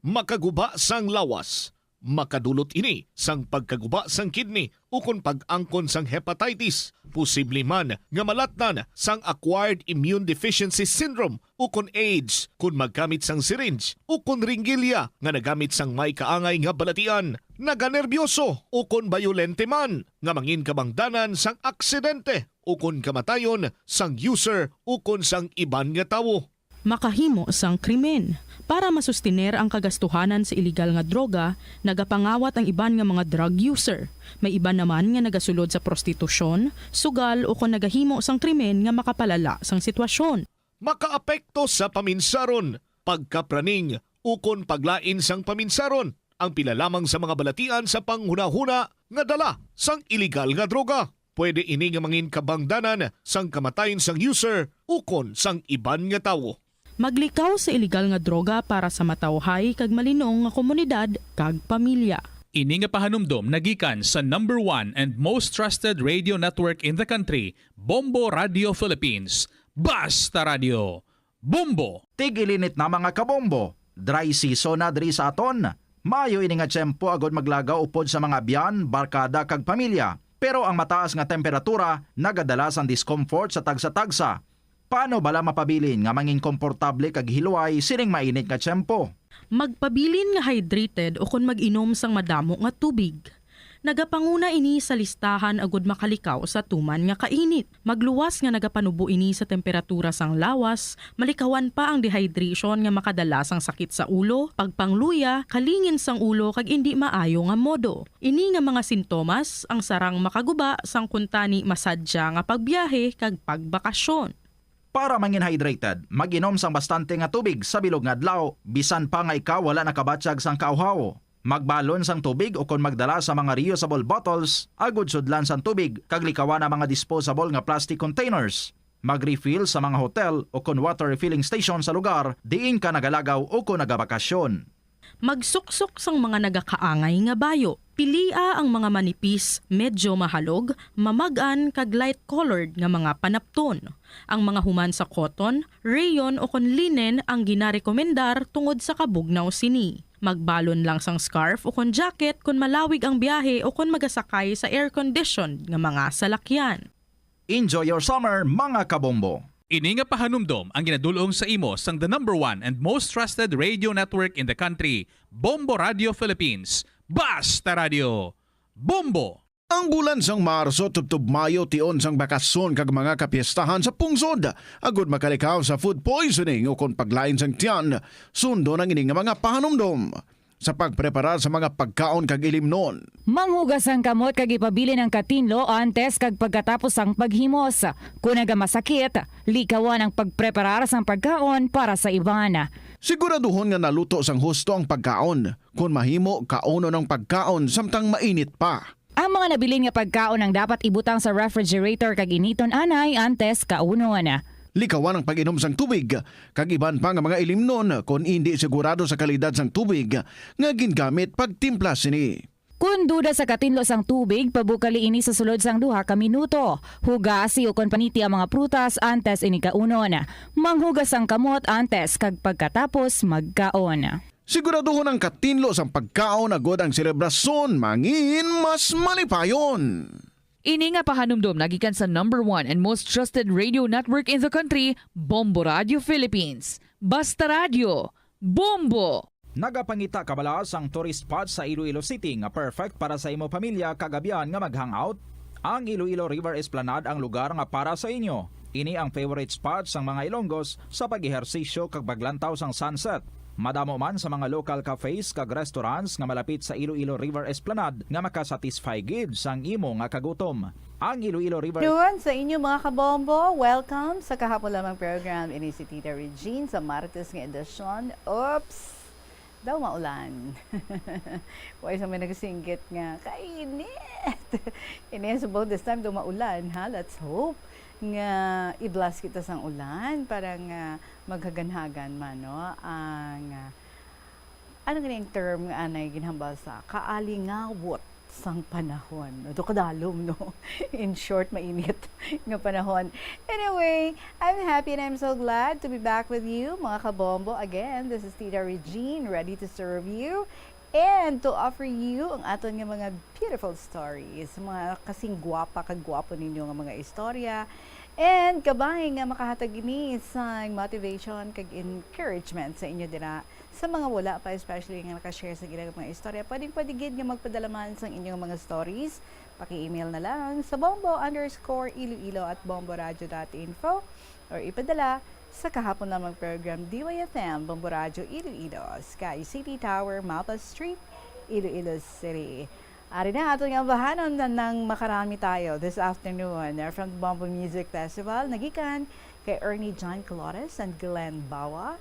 Makaguba sang lawas. Makadulot ini sang pagkaguba sang kidney ukon pag-angkon sang hepatitis. Posible man nga malatnan sang acquired immune deficiency syndrome ukon AIDS kon maggamit sang syringe ukon ringgilya nga nagamit sang may kaangay nga balatian. Naganerbyoso ukon bayolente man nga mangin kabangdanan sang aksidente ukon kamatayon sang user ukon sang iban nga tawo. Makahimo sang krimen. Para masustiner ang kagastuhanan sa iligal nga droga, nagapangawat ang iban nga mga drug user. May iban naman nga nagasulod sa prostitusyon, sugal, ukon nagahimo sang krimen nga makapalala sang sitwasyon. Makaapekto sa paminsaron, pagkapraning, ukon paglain sang paminsaron ang pila lamang sa mga balatian sa panghunahuna nga dala sang iligal nga droga. Pwede ini nga mangin kabangdanan sang kamatayon sang user ukon sang iban nga tawo. Maglikaw sa iligal nga droga para sa matawhay kag malinong nga komunidad kag pamilya. Ini nga pahanumdom nagikan sa number one and most trusted radio network in the country, Bombo Radio Philippines. Basta Radio, Bombo! Tig-ilinit na, mga kabombo. Dry season na diri sa aton. Maayo ini nga tiyempo agud maglagaw upod sa mga abyan, barkada, kag pamilya. Pero ang mataas nga temperatura nagadala sang discomfort sa tagsa-tagsa. Paano bala mapabilin nga mangin komportable kag hilway sining mainit nga tiyempo? Magpabilin nga hydrated ukon mag-inom sang madamo nga tubig. Nagapanguna ini sa listahan agud makalikaw sa tuman nga kainit. Magluwas nga nagapanubo ini sa temperatura sang lawas, malikawan pa ang dehydration nga makadala sang sakit sa ulo, pagpangluya, kalingin sang ulo kag indi maayo nga modo. Ini nga mga sintomas ang sarang makaguba sang kuntani masadya nga pagbiyahe kag pagbakasyon. Para mangin hydrated, mag-inom sang bastante nga tubig sa bilog nga adlaw, bisan pa nga ikaw wala nakabatyag sang kauhaw. Magbalon sang tubig ukon magdala sa mga reusable bottles agud sudlan sang tubig kag likawan ang mga disposable nga plastic containers. Mag-refill sa mga hotel ukon water refilling station sa lugar diin ka nagalagaw ukon nagabakasyon. Magsuksok sang mga nagakaangay nga bayo. Pilia ang mga manipis, medyo mahalog, mamag-an, kag light-colored nga mga panapton. Ang mga human sa cotton, rayon, ukon linen ang ginarekomendar tungod sa kabugnaw sini. Magbalon lang sang scarf ukon jacket kon malawig ang biyahe ukon magasakay sa air-conditioned nga mga salakyan. Enjoy your summer, mga kabombo! Ini nga pahanumdom ang ginadul-ong sa imo sang the number one and most trusted radio network in the country, Bombo Radio Philippines. Basta Radio, Bombo! Ang bulan sang Marso tubtob Mayo tion sang bakasyon kag mga kapiestahan sa pungsod. Agud makalikaw sa food poisoning ukon paglain sang tiyan, sundon ang ini nga mga pahanumdom. Sa pagpreparar sa mga pagkaon kag ilimnon. Manghugas ang kamot kag ipabilin ang katinlo antes kag pagkatapos sang paghimos. Kon nagamasakit, likawan ang pagpreparar sang pagkaon para sa iban. Siguraduhon nga naluto sang husto ang pagkaon. Kon mahimo, kaunon ang pagkaon samtang mainit pa. Ang mga nabilin nga pagkaon ang dapat ibutang sa refrigerator kag initon anay antes kaunon. Likawan ang pag-inom sang tubig kag iban pa nga mga ilimnon kon indi sigurado sa kalidad sang tubig nga gingamit pagtimpla sini. Kon duda sa katinlo sang tubig, pabukali ini sa sulod sang duha ka minuto. Hugasi ukon paniti ang mga prutas antes ini kaunon. Manghugas ang kamot antes kag pagkatapos magkaon. Siguraduhon ang katinlo sang pagkaon agod ang selebrasyon mangin mas malipayon. Ini nga pahanumdom nagikan sa number one and most trusted radio network in the country, Bombo Radio Philippines. Basta Radio, Bombo! Nagapangita ka bala sang tourist spot sa Iloilo City nga perfect para sa imo pamilya kag abyan nga mag-hangout? Ang Iloilo River Esplanade ang lugar nga para sa inyo. Ini ang favorite spot sang mga Ilonggos sa pag-ehersisyo kag paglantaw sang sunset. Madamo man sa mga local cafes kag restaurants nga malapit sa Iloilo River Esplanade nga makasatisfy gid sang imo nga kagutom. Ang Iloilo River Yun, sa inyo, mga kabombo, welcome sa kahapon lamang program. Ini si Tita Regine sa Martes nga edisyon. Oops! Daw maulan. Why sa may nagsinggit nga, "Kainit!" Inexable this time daw maulan, ha? Let's hope nga i-bless kita sang ulan para nga maghaganhagan man, no? Ang, ah, ano gani ang term nga anay ginhambal sa kaalingawot sang panahon? Do kadalom, no? In short, mainit nga panahon. Anyway, I'm happy and I'm so glad to be back with you, mga kabombo. Again, this is Tita Regine, ready to serve you and to offer you ang aton nga mga beautiful stories, mga kasing gwapa kag gwapo ninyo nga mga istorya. And kabay nga makahatag ini sang motivation kag encouragement sa inyo dira sa mga wala pa, especially nga naka-share sa ilang mga istorya. Pwedeng-pwede gid nga magpadala man sang inyong mga stories. Paki-email na lang sa bombo underscore iloilo at bomboradio dot info or ipadala sa kahapon lamang program D Y F M, Bombo Radio Iloilo, Sky City Tower, Mapa Street, Iloilo City. Ari na ato nga bahanon na nang makarami tayo this afternoon, uh, from the Bombo Music Festival, nagikan kay Ernie John Colores and Glenn Bawa.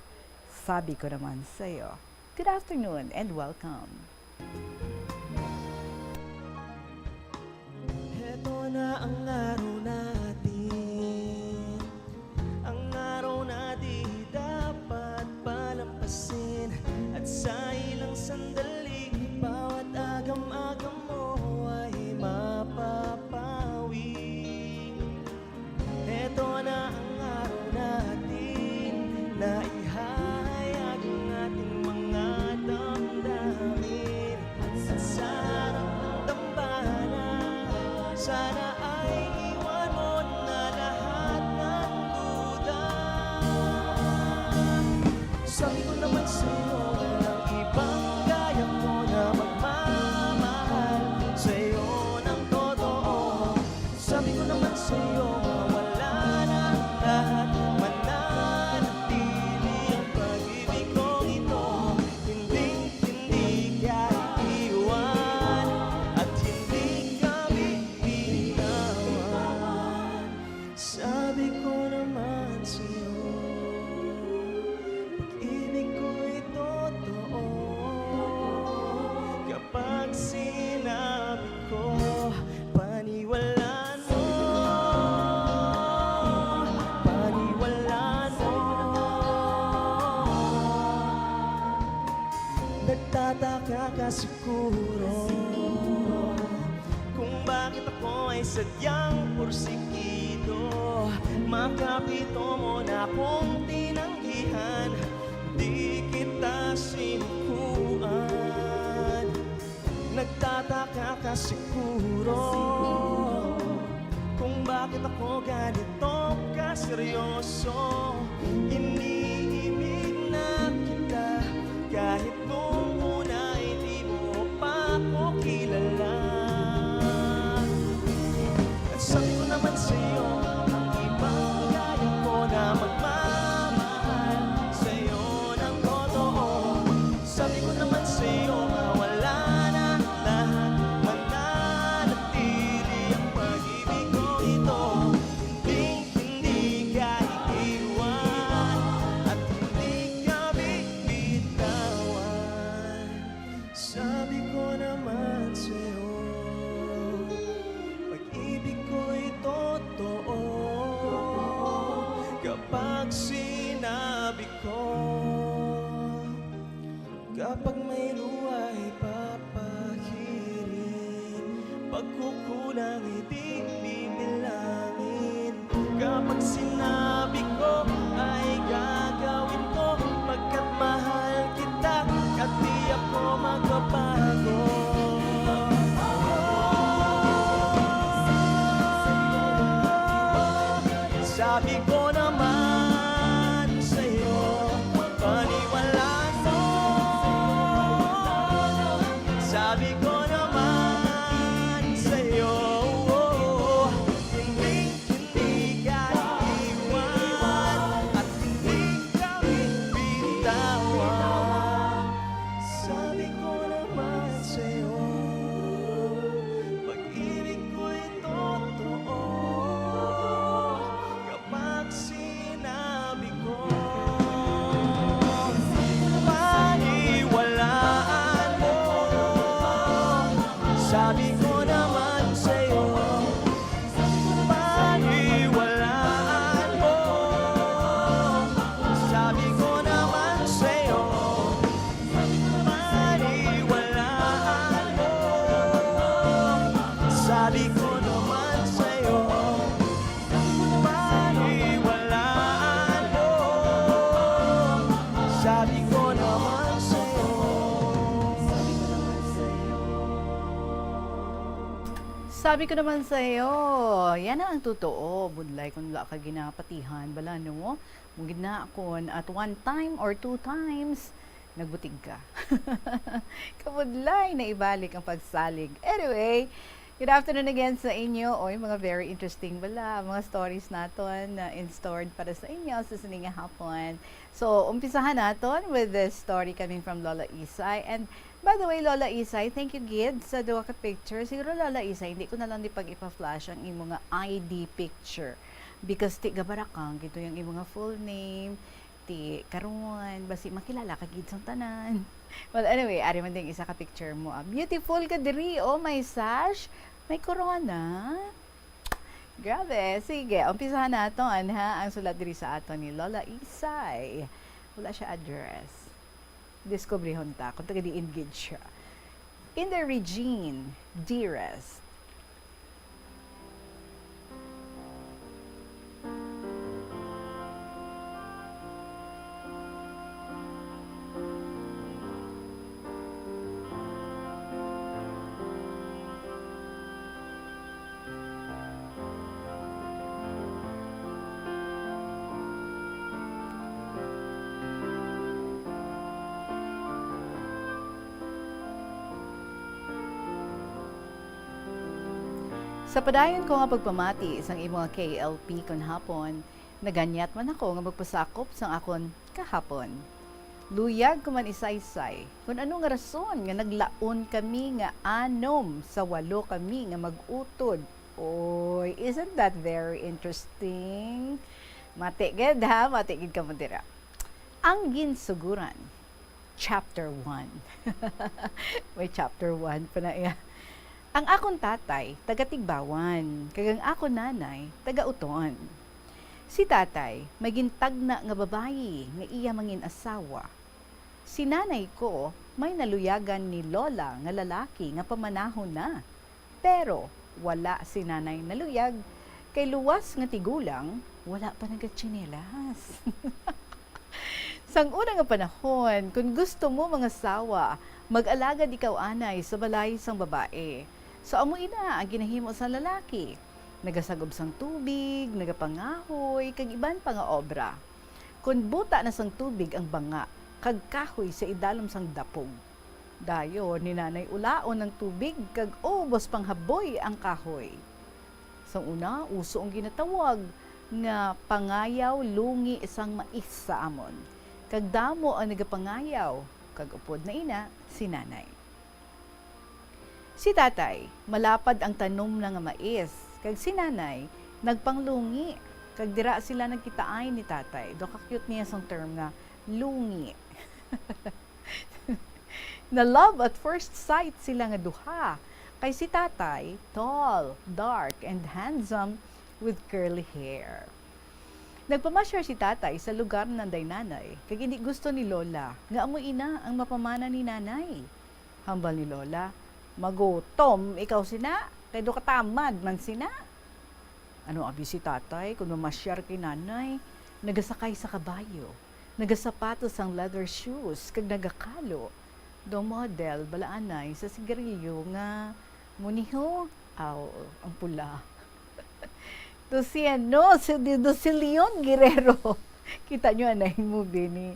Sabi ko naman sa'yo. Good afternoon and welcome. Heto na ang araw natin, ang araw na di dapat palampasin. At sa ilang sandali, bawat agam-agam mo ay mapapawi. Heto na ang araw natin na ihahayag ang ating mga damdamin. Ko naman sa'yo, pag-ibig ko'y totoo. Kapag sinabi ko, paniwalaan mo, paniwalaan mo. Nagtataka ka siguro kung bakit ako ay sadyang porsigido. Makapito mo na kong tinanggihan, di kita sinukuan. Nagtataka ka siguro kung bakit ako ganito kaseryoso. Iniibig na kita kahit nung una hindi mo pa ako kilala. Sabi ko naman sa'yo, ang ibang gaya ko na magmamahal sa'yo ng totoo. Sabi ko naman sa'yo, mawala na lahat, mananatili ang pag-ibig ko ito. Hindi, hindi ka iiwan at hindi ka bibitawan. Sabi ko naman sa'yo, pag-ibig ko'y totoo. Kapag sinabi ko, kapag may luha ay papahirin, pagkukulang ay di bibilangin. Kapag sinabi ko ay gagawin ko, pagkat mahal kita, at di ako magbabago. Sabi ko naman sa'yo, paniwalaan mo. Sabi ko naman sa'yo, hindi, hindi ka iwan at hindi ka bibitawan. Sabi ko naman sa'yo, pag-ibig ko'y totoo. Kapag sinabi ko, paniwalaan mo. Sabi ko naman sa'yo, paniwalaan mo. Sabi ko naman sa'yo, paniwalaan mo. Sabi ko naman sa'yo, paniwalaan mo. Sabi ko naman sa'yo. Sabi ko naman sa'yo, yan na ang totoo. Budlay kung wala ka ginapatihan, bala, no? Mao gid na, kung at one time or two times, nagbutig ka. Kabudlay na ibalik ang pagsalig. Anyway, good afternoon again sa inyo. Oy, mga very interesting bala, mga stories naton na in stored para sa inyo sa sini nga hapon. So, umpisahan naton with this story coming from Lola Isay. And by the way, Lola Isay, thank you gid sa duha ka picture. Siguro, Lola Isay, hindi ko na lang di pag ipa-flash ang imo nga I D picture. Because ti gabarakang gid to yung imo nga full name. Ti karon, basi makilala ka gid sang tanan. Well, anyway, ari man ding isa ka picture mo, ah. Beautiful ka diri, oh, may sash, may corona. Grabe. Sige, umpisahan naton, ha, ang sulat diri sa aton ni Lola Isay. Wala siya address. Diskubrihon ta kung taga diin gid siya. Inday Regine, dearest. Sa padayon ko nga pagpamati sang imo nga K L P kon hapon, naganyat man ako nga magpasakop sang akon kahapon. Luyag ko man isaysay kon ano nga rason nga naglaon kami nga anom sa walo kami nga mag-utod Oy, isn't that very interesting? Mati gid, ha? Mati gid kamo dira. Ang Ginsuguran, Chapter one. May chapter one pa na iya. Ang akon tatay, taga Tigbawan, kag ang akon nanay, taga Uton. Si tatay, may gintagna nga babayi nga iya mangin-asawa. Si nanay ko, may naluyagan ni lola nga lalaki nga pamanahon na. Pero wala si nanay naluyag, kay luwas nga tigulang, wala pa nagatsinelas. Sang una nga panahon, kon gusto mo mangasawa, mag-alagad ikaw anay sa balay sang babae. So, amo ina ang ginahimo sang lalaki. Nagasagob sang tubig, nagapangahoy, kag iban pa nga obra. Kon buta na sang tubig ang banga, kag kahoy sa idalom sang dapog, dayon ni nanay ulaon ang tubig, kag ubos panghaboy ang kahoy. Sang una, uso ang ginatawag nga pangayaw lungi sang mais sa amon, kag damo ang nagapangayaw, kag upod na ina si nanay. Si tatay, malapad ang tanom na nga mais, kag si nanay, nagpanglungi, kag dira sila nagkitaay ni tatay. Do ka-cute niya sang term nga lungi. Na love at first sight sila nga duha, kay si tatay, tall, dark, and handsome, with curly hair. Nagpamasyar si tatay sa lugar nanday nanay, kag indi gusto ni lola nga amo ina ang mapamana ni nanay. Hambal ni lola, "Magutom ikaw sina, kay do katamad man sina." Ano abi si tatay kon mamasyar kay nanay? Nagasakay sa kabayo, nagasapatos sang leather shoes, kag nagakalo. Do model bala anay sa sigarilyo nga muniho, aw, ang pula. Do si ano, si, do si Leon Guerrero. Kita nyo anay movie ni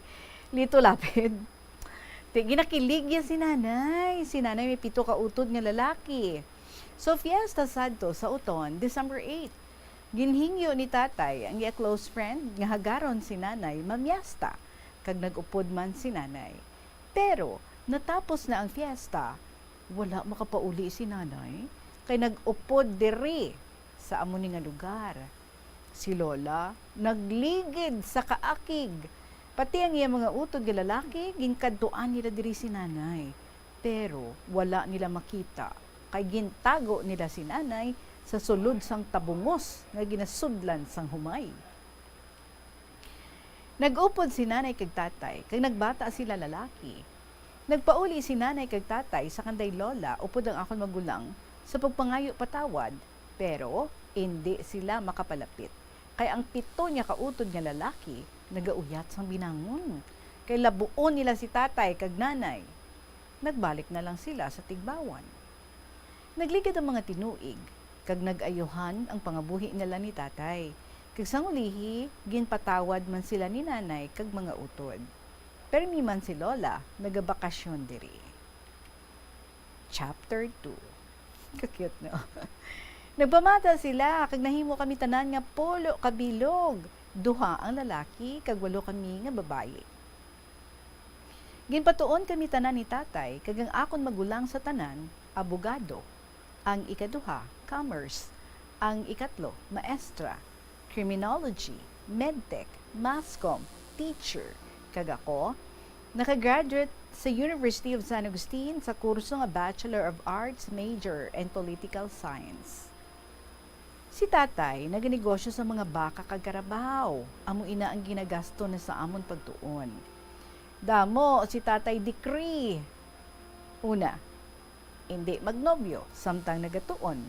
Lito Lapid? Ti, ginakilig ya si nanay. Si nanay may pito ka utod nga lalaki. So, Fiesta sadto sa Uton, December eight. Ginhingyo ni tatay ang iya close friend nga hagaron si nanay mamiesta, kag nag-upod man si nanay. Pero natapos na ang fiesta, wala makapauli si nanay, kay nag-upod diri sa amo ni nga lugar. Si Lola nagligid sa kaakig. Pati ang iya mga utod nga lalaki, ginkadtuan nila diri si nanay. Pero wala nila makita, kay gintago nila si nanay sa sulod sang tabungos nga ginasudlan sang humay. Nag-upod si nanay kag tatay, kag nagbata sila lalaki. Nagpauli si nanay kag tatay sa kanday lola upod ang akon magulang sa pagpangayo patawad, pero indi sila makapalapit, kay ang pito niya ka utod nga lalaki nagauyat sang binangon, kay labuon nila si tatay kag nanay. Nagbalik na lang sila sa Tigbawan. Nagligad ang mga tinuig, kag nag-ayuhan ang pangabuhi nila ni tatay, kag sang ulihi, ginpatawad man sila ni nanay kag mga utod. Permi man si lola nagabakasyon diri. Chapter two. Ka-cute, no? Nagpamata sila, kag nahimo kami tanan nga pulo ka bilog. Duha ang lalaki, kag walo kami nga babayi. Ginpatuon kami tanan ni tatay, kag ang akon magulang sa tanan, abogado. Ang ikaduha, commerce. Ang ikatlo, maestra. Criminology, medtech, mass comm, teacher. Kag ako, nakagraduate sa University of San Agustin sa kurso nga Bachelor of Arts major and Political Science. Si tatay naganegosyo sa mga baka kag karabaw. Amo ina ang ginagasto na sa amon pagtuon. Damo si tatay decree. Una, indi magnobyo samtang nagatuon.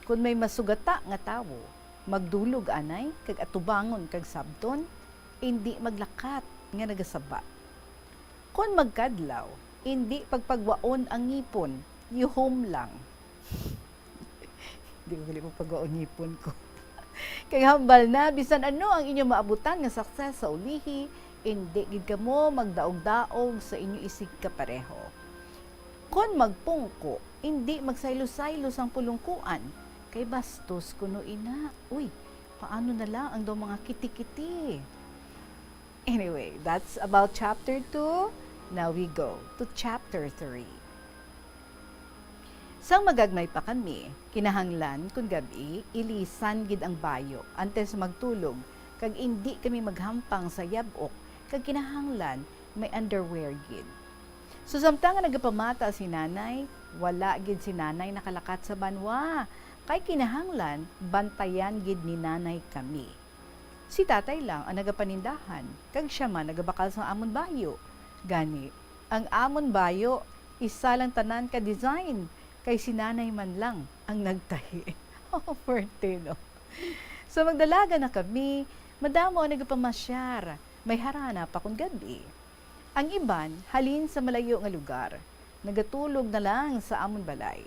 Kon may masugata nga tawo, magdulog anay kag atubangon kag sabton, indi maglakat nga nagasabat. Kon magkadlaw, indi pagpagwaon ang ngipon, yuhom lang. Di ko gali magpagwaon ngipon ko. Kay hambal na, bisan ano ang inyo maabutan nga success sa ulihi, indi gid kamo magdaog-daog sa inyo isigkapareho. Kon magpungko, indi magsaylo-saylo sang pulungkuan, kay bastos kuno ina. Uy, paano na lang ang daw mga kiti-kiti? Anyway, that's about chapter two. Now we go to chapter three. Sang magagmay pa kami, kinahanglan kon gab-i ilisan gid ang bayo antes magtulog, kag indi kami maghampang sa yab-ok, kag kinahanglan may underwear gid. So, samtang nga nagapamata si Nanay, wala gid si Nanay nakalakat sa banwa, kay kinahanglan bantayan gid ni Nanay kami. Si Tatay lang ang nagapanindahan, kag sia man nagabakal sang amon bayo. Gani, ang amon bayo, isa lang tanan ka design, kay si Nanay man lang ang nagtahi. Oh, forte, no? Sa magdalaga na kami, madamo ang nagapamasyar. May harana pa kon gab-i. Ang iban halin sa malayo nga lugar, nagatulog na lang sa amon balay.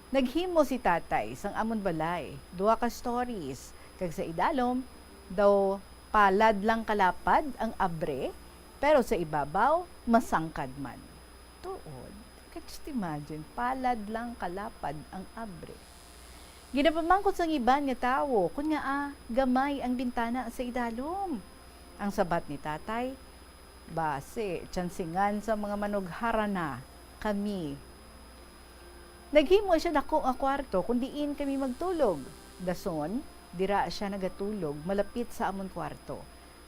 Naghimo si Tatay sang amon balay duha ka stories, kag sa idalom daw palad lang kalapad ang abre, pero sa ibabaw masangkad man. Tuod, ka just imagine, palad lang kalapad ang abre. Ginapamangkot sang iban nga tawo kon ngaa gamay ang bintana sa idalom. Ang sabat ni Tatay, basi, tsansingan sa mga manughara na kami. Naghimo sia dako nga kwarto kon diin kami magtulog. Dason, dira sia nagatulog malapit sa amon kwarto.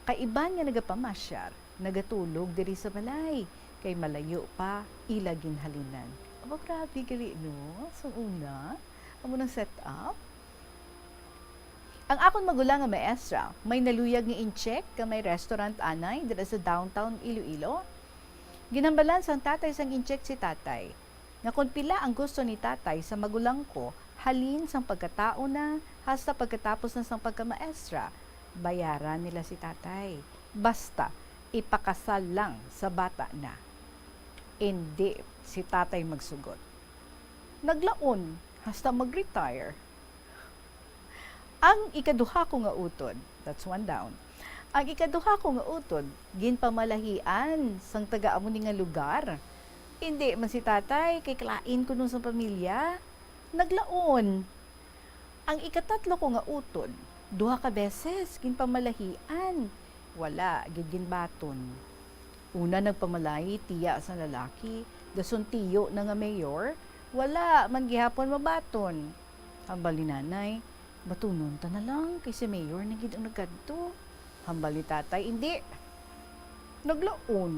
Kay iban nga nagapamasyar, nagatulog diri sa balay, kay malayo pa ila ginhalinan. Aba, grabe gali, no? Sa una, amo nang setup. Ang akon magulang nga maestra, may naluyag nga incheck nga may restaurant anay dira sa downtown Iloilo. Ginhambalan sang tatay sang incheck si Tatay, nga kon pila ang gusto ni Tatay sa magulang ko, halin sang pagkatao na hasta pagkatapos na sang pagkamaestra, bayaran nila si Tatay. Basta, ipakasal lang sa bata na. Indi si Tatay magsugot. Naglaon hasta mag-retire. Ang ikaduha ko nga utod, that's one down. Ang ikaduha ko nga utod, ginpamalahian sang taga amo ni nga lugar. Indi man si Tatay, kay kalain kuno sang pamilya. Naglaon. Ang ikatatlo ko nga utod, duha ka beses ginpamalahian. Wala gid ginbaton. Una nagpamalahi tiya sa lalaki, dason tiyo na nga mayor, wala man gihapon mabaton. Hambal ni Nanay, "Batunon ta na lang, kay si mayor na gid ang nagkadto." Hambal ni Tatay, "Indi. Naglaon."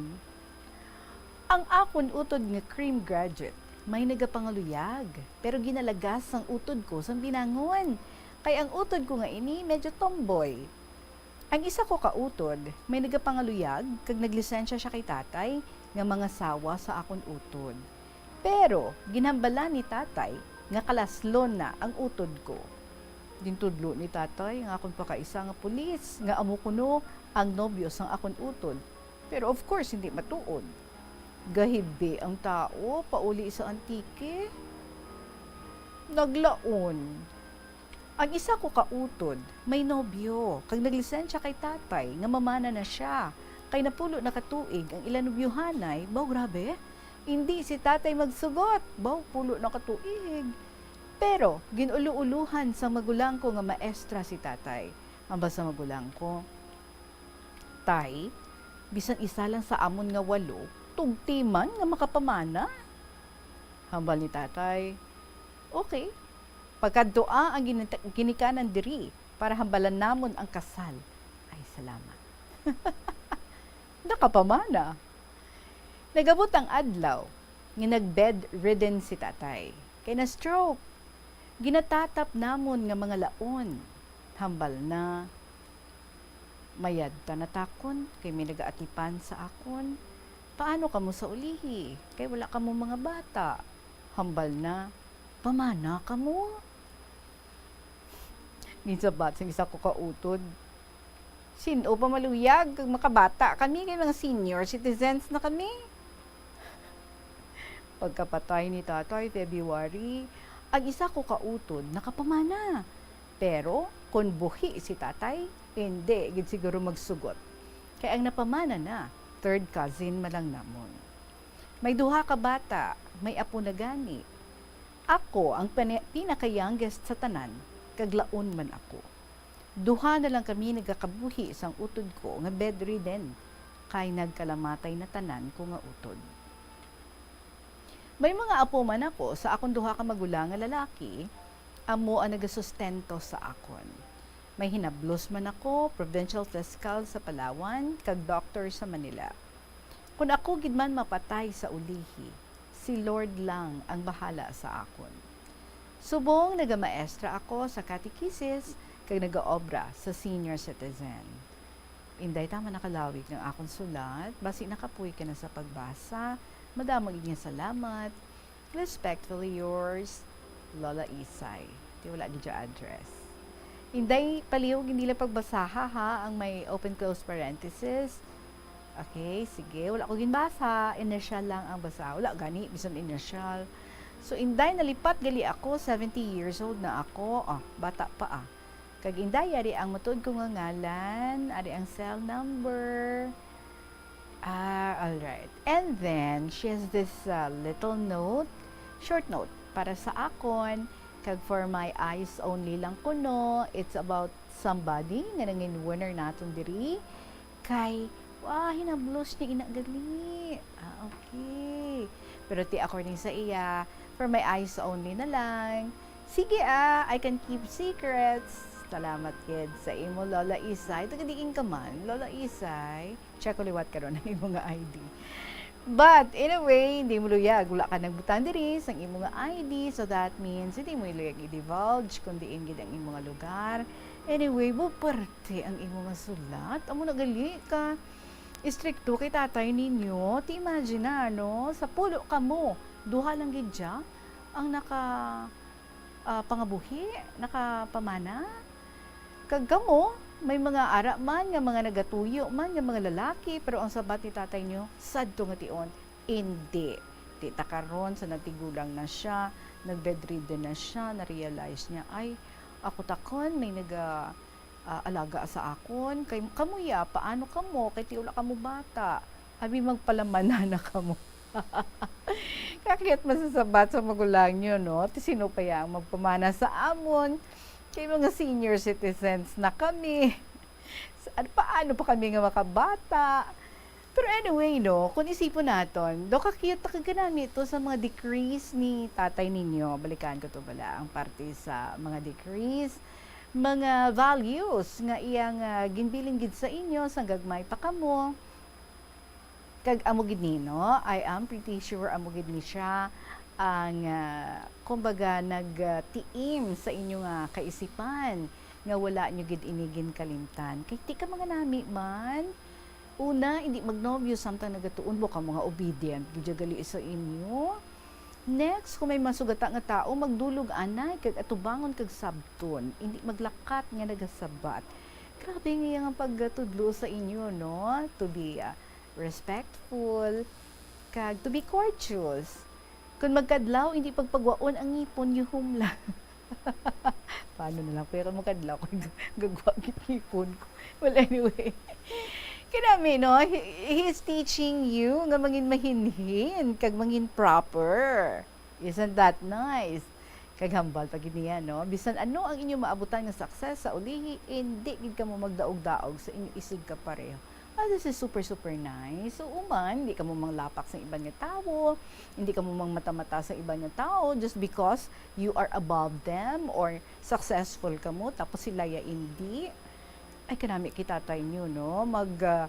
Ang akon utod nga cream graduate, may nagapangaluyag, pero ginalagas sang utod ko sang binangon, kay ang utod ko nga ini medyo tomboy. Ang isa ko ka utod, may nagapangaluyag kag naglisensya sia kay Tatay nga mangasawa sa akon utod. Pero ginhambalan ni Tatay nga kalaslon na ang utod ko. Gintudlo ni Tatay ang akon pakaisa nga pulis nga amo kuno ang nobyo sang akon utod. Pero of course, hindi matuod. Gahibi ang tao pauli sa Antique. Naglaon. Ang isa ko ka utod may nobyo, kag naglisensya kay Tatay nga mamana na sia, kay napulo na ka tuig ang ila nobyohanay. Baw, grabe! Indi si Tatay magsugot, baw, pulo na ka tuig. Pero gin-ulo-ulohan sang magulang ko nga maestra si Tatay. Hambal sa magulang ko, "Tay, bisan isa lang sa amon nga walo, tugti man nga makapamana." Hambal ni Tatay, "Okay, pagkadtoa ang ginita-, ginikanan diri para hambalan namon ang kasal." Ay, salamat. Nakapamana. Nag-abot ang adlaw nga nag-bedridden si Tatay, kay na-stroke. Ginatatap namon nga mga laon. Hambal na, "Mayad ta natakon, kay may nagaatipan sa akon. Paano kamo sa ulihi? Kay wala kamo mga bata." Hambal na, "Pamana kamo." Ginsabat sang isa ko ka utod, "Sin-o pa maluyag kag makabata kami, kay mga senior citizens na kami?" Pagkapatay ni Tatay February, ang isa ko ka utod nakapamana. Pero kon buhi si Tatay, indi gid siguro magsugot. Kay ang napamana na, third cousin man lang namon. May duha ka bata, may apo na gani. Ako ang pini-, pinaka-youngest sa tanan, kag laon man ako. Duha na lang kami nagakabuhi sang utod ko nga bedridden, kay nagkalamatay na tanan ko nga utod. May mga apo man ako sa akon duha ka magulang nga lalaki, amo ang nagasustento sa akon. May hinablos man ako, provincial fiscal sa Palawan, kag doktor sa Manila. Kon ako gid man mapatay sa ulihi, si Lord lang ang bahala sa akon. Subong nagamaestra ako sa catechesis kag nagaobra sa senior citizen. Inday, tama na kalawig ang akon sulat, basi nakapoy ka na sa pagbasa. Madamo gid nga salamat. Respectfully yours, Lola Isay. Di wala gid siya address. Inday, palihog hindi lang pagbasaha ha, ang may open close parenthesis. Okay, sige. Wala ko ginbasa. Initial lang ang basa. Wala gani, bisan initial. So, Inday, nalipat gali ako. Seventy years old na ako. Oh, bata pa ah. Kag Inday, ari ang matuod ko nga ngalan. Ari ang cell number. Ah, all right. And then, she has this uh, little note, short note, para sa akon. Kag for my eyes only lang kuno. It's about somebody nga nangin winner naton diri. Kay, ah, hinablos niya ina gali. Ah, okay. Pero ti according sa iya, for my eyes only na lang. Sige ah, I can keep secrets. Salamat gid sa imo, Lola Isay. Taga diin ka man, Lola Isay? Check ko liwat karon ang imo nga I D. But anyway, hindi mo luyag, wala ka nagbutang diri sang imo nga I D, so that means hindi mo luyag i-divulge kung diin gid ang imo nga lugar. Anyway, buparte ang imo nga sulat. Amo na gali ka istrikto kay tatay ninyo. Ti imagine na, ano, sa pulo kamo, duha lang gid siya ang naka ah, pangabuhi, nakapamana. Kag kamo, may mga ara man nga mga nagatuyo man nga mga lalaki, pero ang sabat ni tatay niyo, sadto nga tion, indi. Di ta karon sa nagtigulang na siya, nag-bedridden na siya, na-realize niya, "Ay, ako takon, may naga, ah, alaga sa akon. Kay kamo ya, paano kamo? Kay ti wala kamo bata." Abi, magpalamana na kamo. Kakyat masasabat sa magulang nyo, no? Ti sino pa ya ang magpamana sa amon? Kay mga senior citizens na kami. Sa-, ano, paano pa kami nga makabata? Pero anyway, no, kung isipon naton, do ka-cute, ta kaganami to sa mga decrees ni tatay ninyo. Balikan ko to bala, ang parte sa mga decrees, mga values nga iyang, ah, ginbilin gid sa inyo sang gagmay pa kamo. Kag amo gid ni, no? I am pretty sure amo gid ni siya ang, ah, kumbaga, nagtiim sa inyo nga kaisipan nga wala nyo gid ini ginkalimtan. Kay ti ka mga nami man. Una, hindi magnobyo samtang nagatuon mo ka mga obedient gid gali sa inyo. Next, kung may masugata nga tao, magdulog anay kag atubangon kag sabton, hindi maglakat nga nagasabat. Grabe nga iyang pagtudlo sa inyo, no? To be, ah, respectful, kag to be courteous. Kung magkadlaw, hindi pagpagwaon ang ngipon, yuhom lang. Paano na lang, kuya, kung magkadlaw, kung gagwa gid ngipon ko. Well, anyway. Kanami, no? He, he is teaching you nga mangin mahinhin, kag mangin proper. Isn't that nice? Kag hambal pa gid niya, no? Bisan ano ang inyo maabutan nga success sa ulihi, indi gid kamo magdaog-daog sa inyo isig kapareho. Ah, this is super, super nice. So, uman, hindi kamo manglapak sa iban nga tawo, hindi kamo mangmata-mata sa iban nga tawo just because you are above them or successful kamo, tapos sila ya indi. Ay, kanami kay tatay nyo, no? Mag, ah,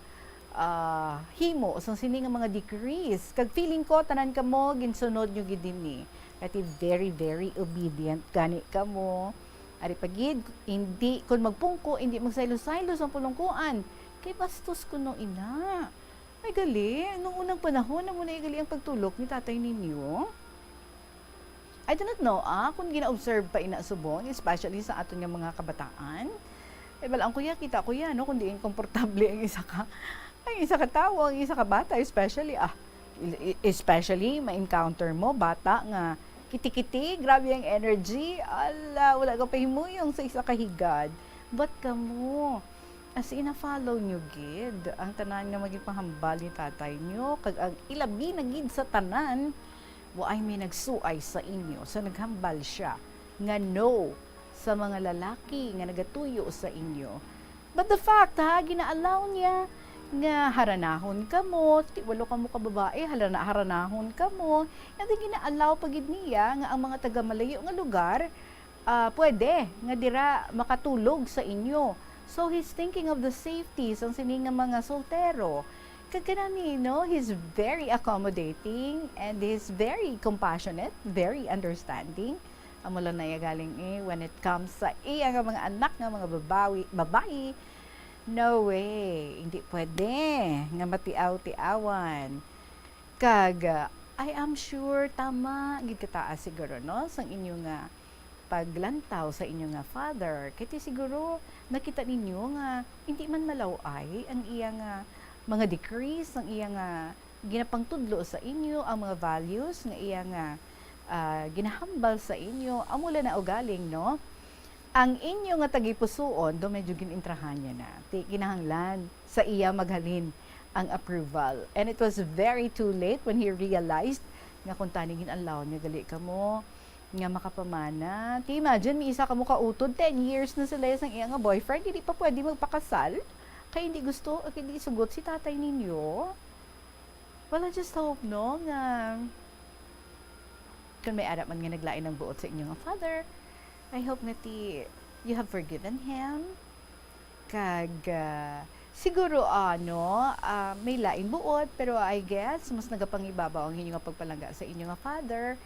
ah, himo sang sini nga mga decrees. Kag feeling ko, tanan kamo, ginsunod nyo gid ini. Kay very, very obedient gani kamo. Ari pa gid, hindi, kung magpungko, hindi magsaylo-saylo sang pulungkuan. Kay bastos kuno ina. Ay, gali, nung unang panahon, amo na gali ang pagtulok ni tatay ninyo. I do not know, ah, kung gina-observe pa ina subong, especially sa aton nga mga kabataan. Eh, bal-an ko ya, kita ko ya, no, kung diin komportable ang isa ka, ang isa ka tawo, ang isa ka bata, especially, ah, i-, i-, especially, ma-encounter mo, bata nga, kiti-kiti, grabe ang energy, ala, wala ka pahimuyong sa isa ka higad. But kamo, as in, na-follow nyo gid ang tanan nga maging panghambal ni tatay nyo, kag ang ilabi na gid sa tanan, wa ay may nagsuay sa inyo, sa naghambal siya nga no sa mga lalaki nga nagatuyo sa inyo. But the fact, ha, gina-allow niya, nga haranahon kamo, ti-, walo kamo ka babae, harana-, haranahon kamo, and then gina-allow pa gid niya nga ang mga taga malayo nga lugar, ah, pwede nga dira makatulog sa inyo. So, he's thinking of the safety sang sini nga mga soltero. Kag kanami, no, he's very accommodating and he's very compassionate, very understanding. Amo lang na iya galing, eh, when it comes sa iya nga mga anak nga mga babawi-, babayi, no way, hindi pwede nga matiaw-tiawan. Kag, ah, I am sure tama gid kataas siguro, no, sang inyo nga paglantaw sa inyo nga father. Kay ti siguro nakita ninyo nga hindi man malaw-ay ang iya nga mga decrees, ang iya nga ginapangtudlo sa inyo, ang mga values nga iya nga, ah, ginahambal sa inyo, amo lang na ugaling, no? Ang inyo nga tagipusoon, do medyo ginintrahan niya na. Ti kinahanglan sa iya maghalin ang approval. And it was very too late when he realized nga kung tani gin-allow niya gali kamo nga makapamana. Ti imagine, may isa kamo ka utod, ten years na sila sang iya nga boyfriend, hindi pa pwede magpakasal. Kay hindi gusto, kay hindi sugot si tatay ninyo. Well, I just hope, no, nga kung may ara man nga naglain ang buot sa inyo nga father, I hope nga ti you have forgiven him. Kag, ah, siguro, ano, ah, may lain buot, pero I guess mas nagapangibabaw ang inyo nga pagpalangga sa inyo nga father,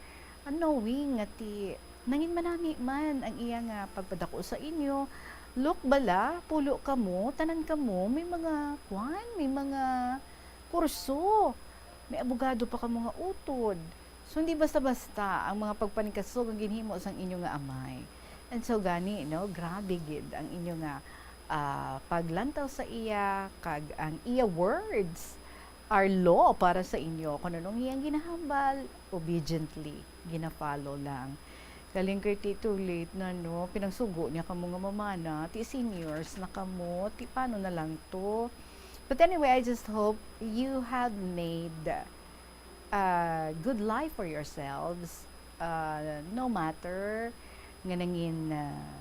ah, knowing nga ti nangin manami man ang iya nga pagpadako sa inyo. Look bala, pulo kamo, tanan kamo, may mga kwan, may mga kurso, may abogado pa kamo nga utod. So, hindi basta-basta ang mga pagpaningkasog ang ginhimo sang inyo nga amay. And so gani, no, grabe gid ang inyo nga, ah, paglantaw sa iya, kag ang iya words are law para sa inyo. Kung anong iyang ginahambal, obediently, gina-follow lang. Galing kay ti too late na, no? Pinagsugo niya kamo nga mamana, ti seniors na kamo, ti paano na lang to? But anyway, I just hope you have made a good life for yourselves, uh, no matter nga nangin, uh,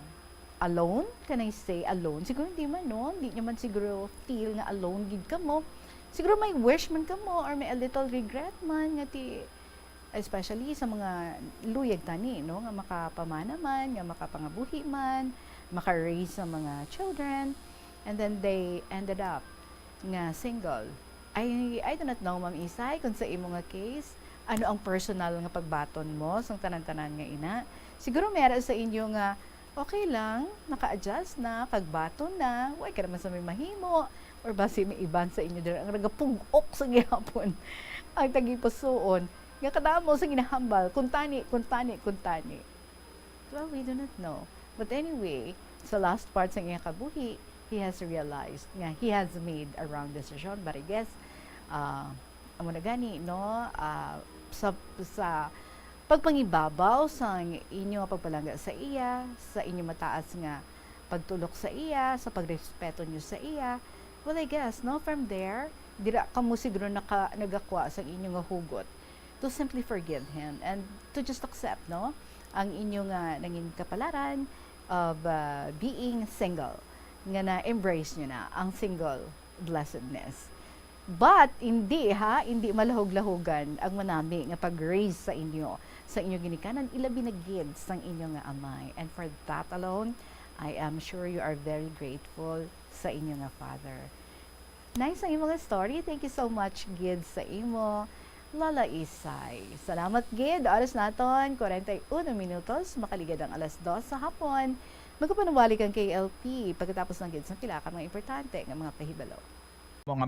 alone. Can I say alone? Siguro hindi man, no? Hindi nyo man siguro feel nga alone gid kamo. Siguro may wish man kamo or may a little regret man nga ti, especially sa mga luyag tani, no, nga makapamana man, nga makapangabuhi man, maka-raise sa mga children, and then they ended up nga single. I, I do not know, Ma'am Isay, kung sa imo nga case, ano ang personal nga pagbaton mo sang tanan-tanan nga ina? Siguro may ara sa inyo nga okay lang, naka-adjust na, kag baton na, way ka naman sa may mahimo, or basi may iban sa inyo dira ang nagapug-ok sa gihapon ang tagipusoon nga kadamo sa ginahambal, kuntani, kuntani, kuntani. Well, we do not know. But anyway, sa last part sa iyang kabuhi, he has realized nga he has made a wrong decision. But I guess, ah, amo na gani, no? Ah, sa, sa pagpangibabaw sa inyo nga pagpalangga sa iya, sa inyo mataas nga pagtulok sa iya, sa pagrespeto niyo sa iya, well, I guess, no, from there, dira kamo siguro naka-, nagakuha sa inyo nga hugot to simply forgive him and to just accept, no, ang inyo nga nangin kapalaran of, uh, being single, nga na-embrace nyo na ang single blessedness. But hindi, ha, hindi malahog-lahogan ang manami nga pag-raise sa inyo, sa inyo ginikanan, ilabi na gid sang inyo nga amay. And for that alone, I am sure you are very grateful sa inyo nga father. Nice ang imo nga story. Thank you so much gid sa imo, Lola Isay. Salamat gid. Oras naton, kwarenta y uno minutos. Makaligad ang alas dos sa hapon. Magapanumalik ang K L P pagkatapos lang gid sa pila ka mga importante nga mga pahibalo.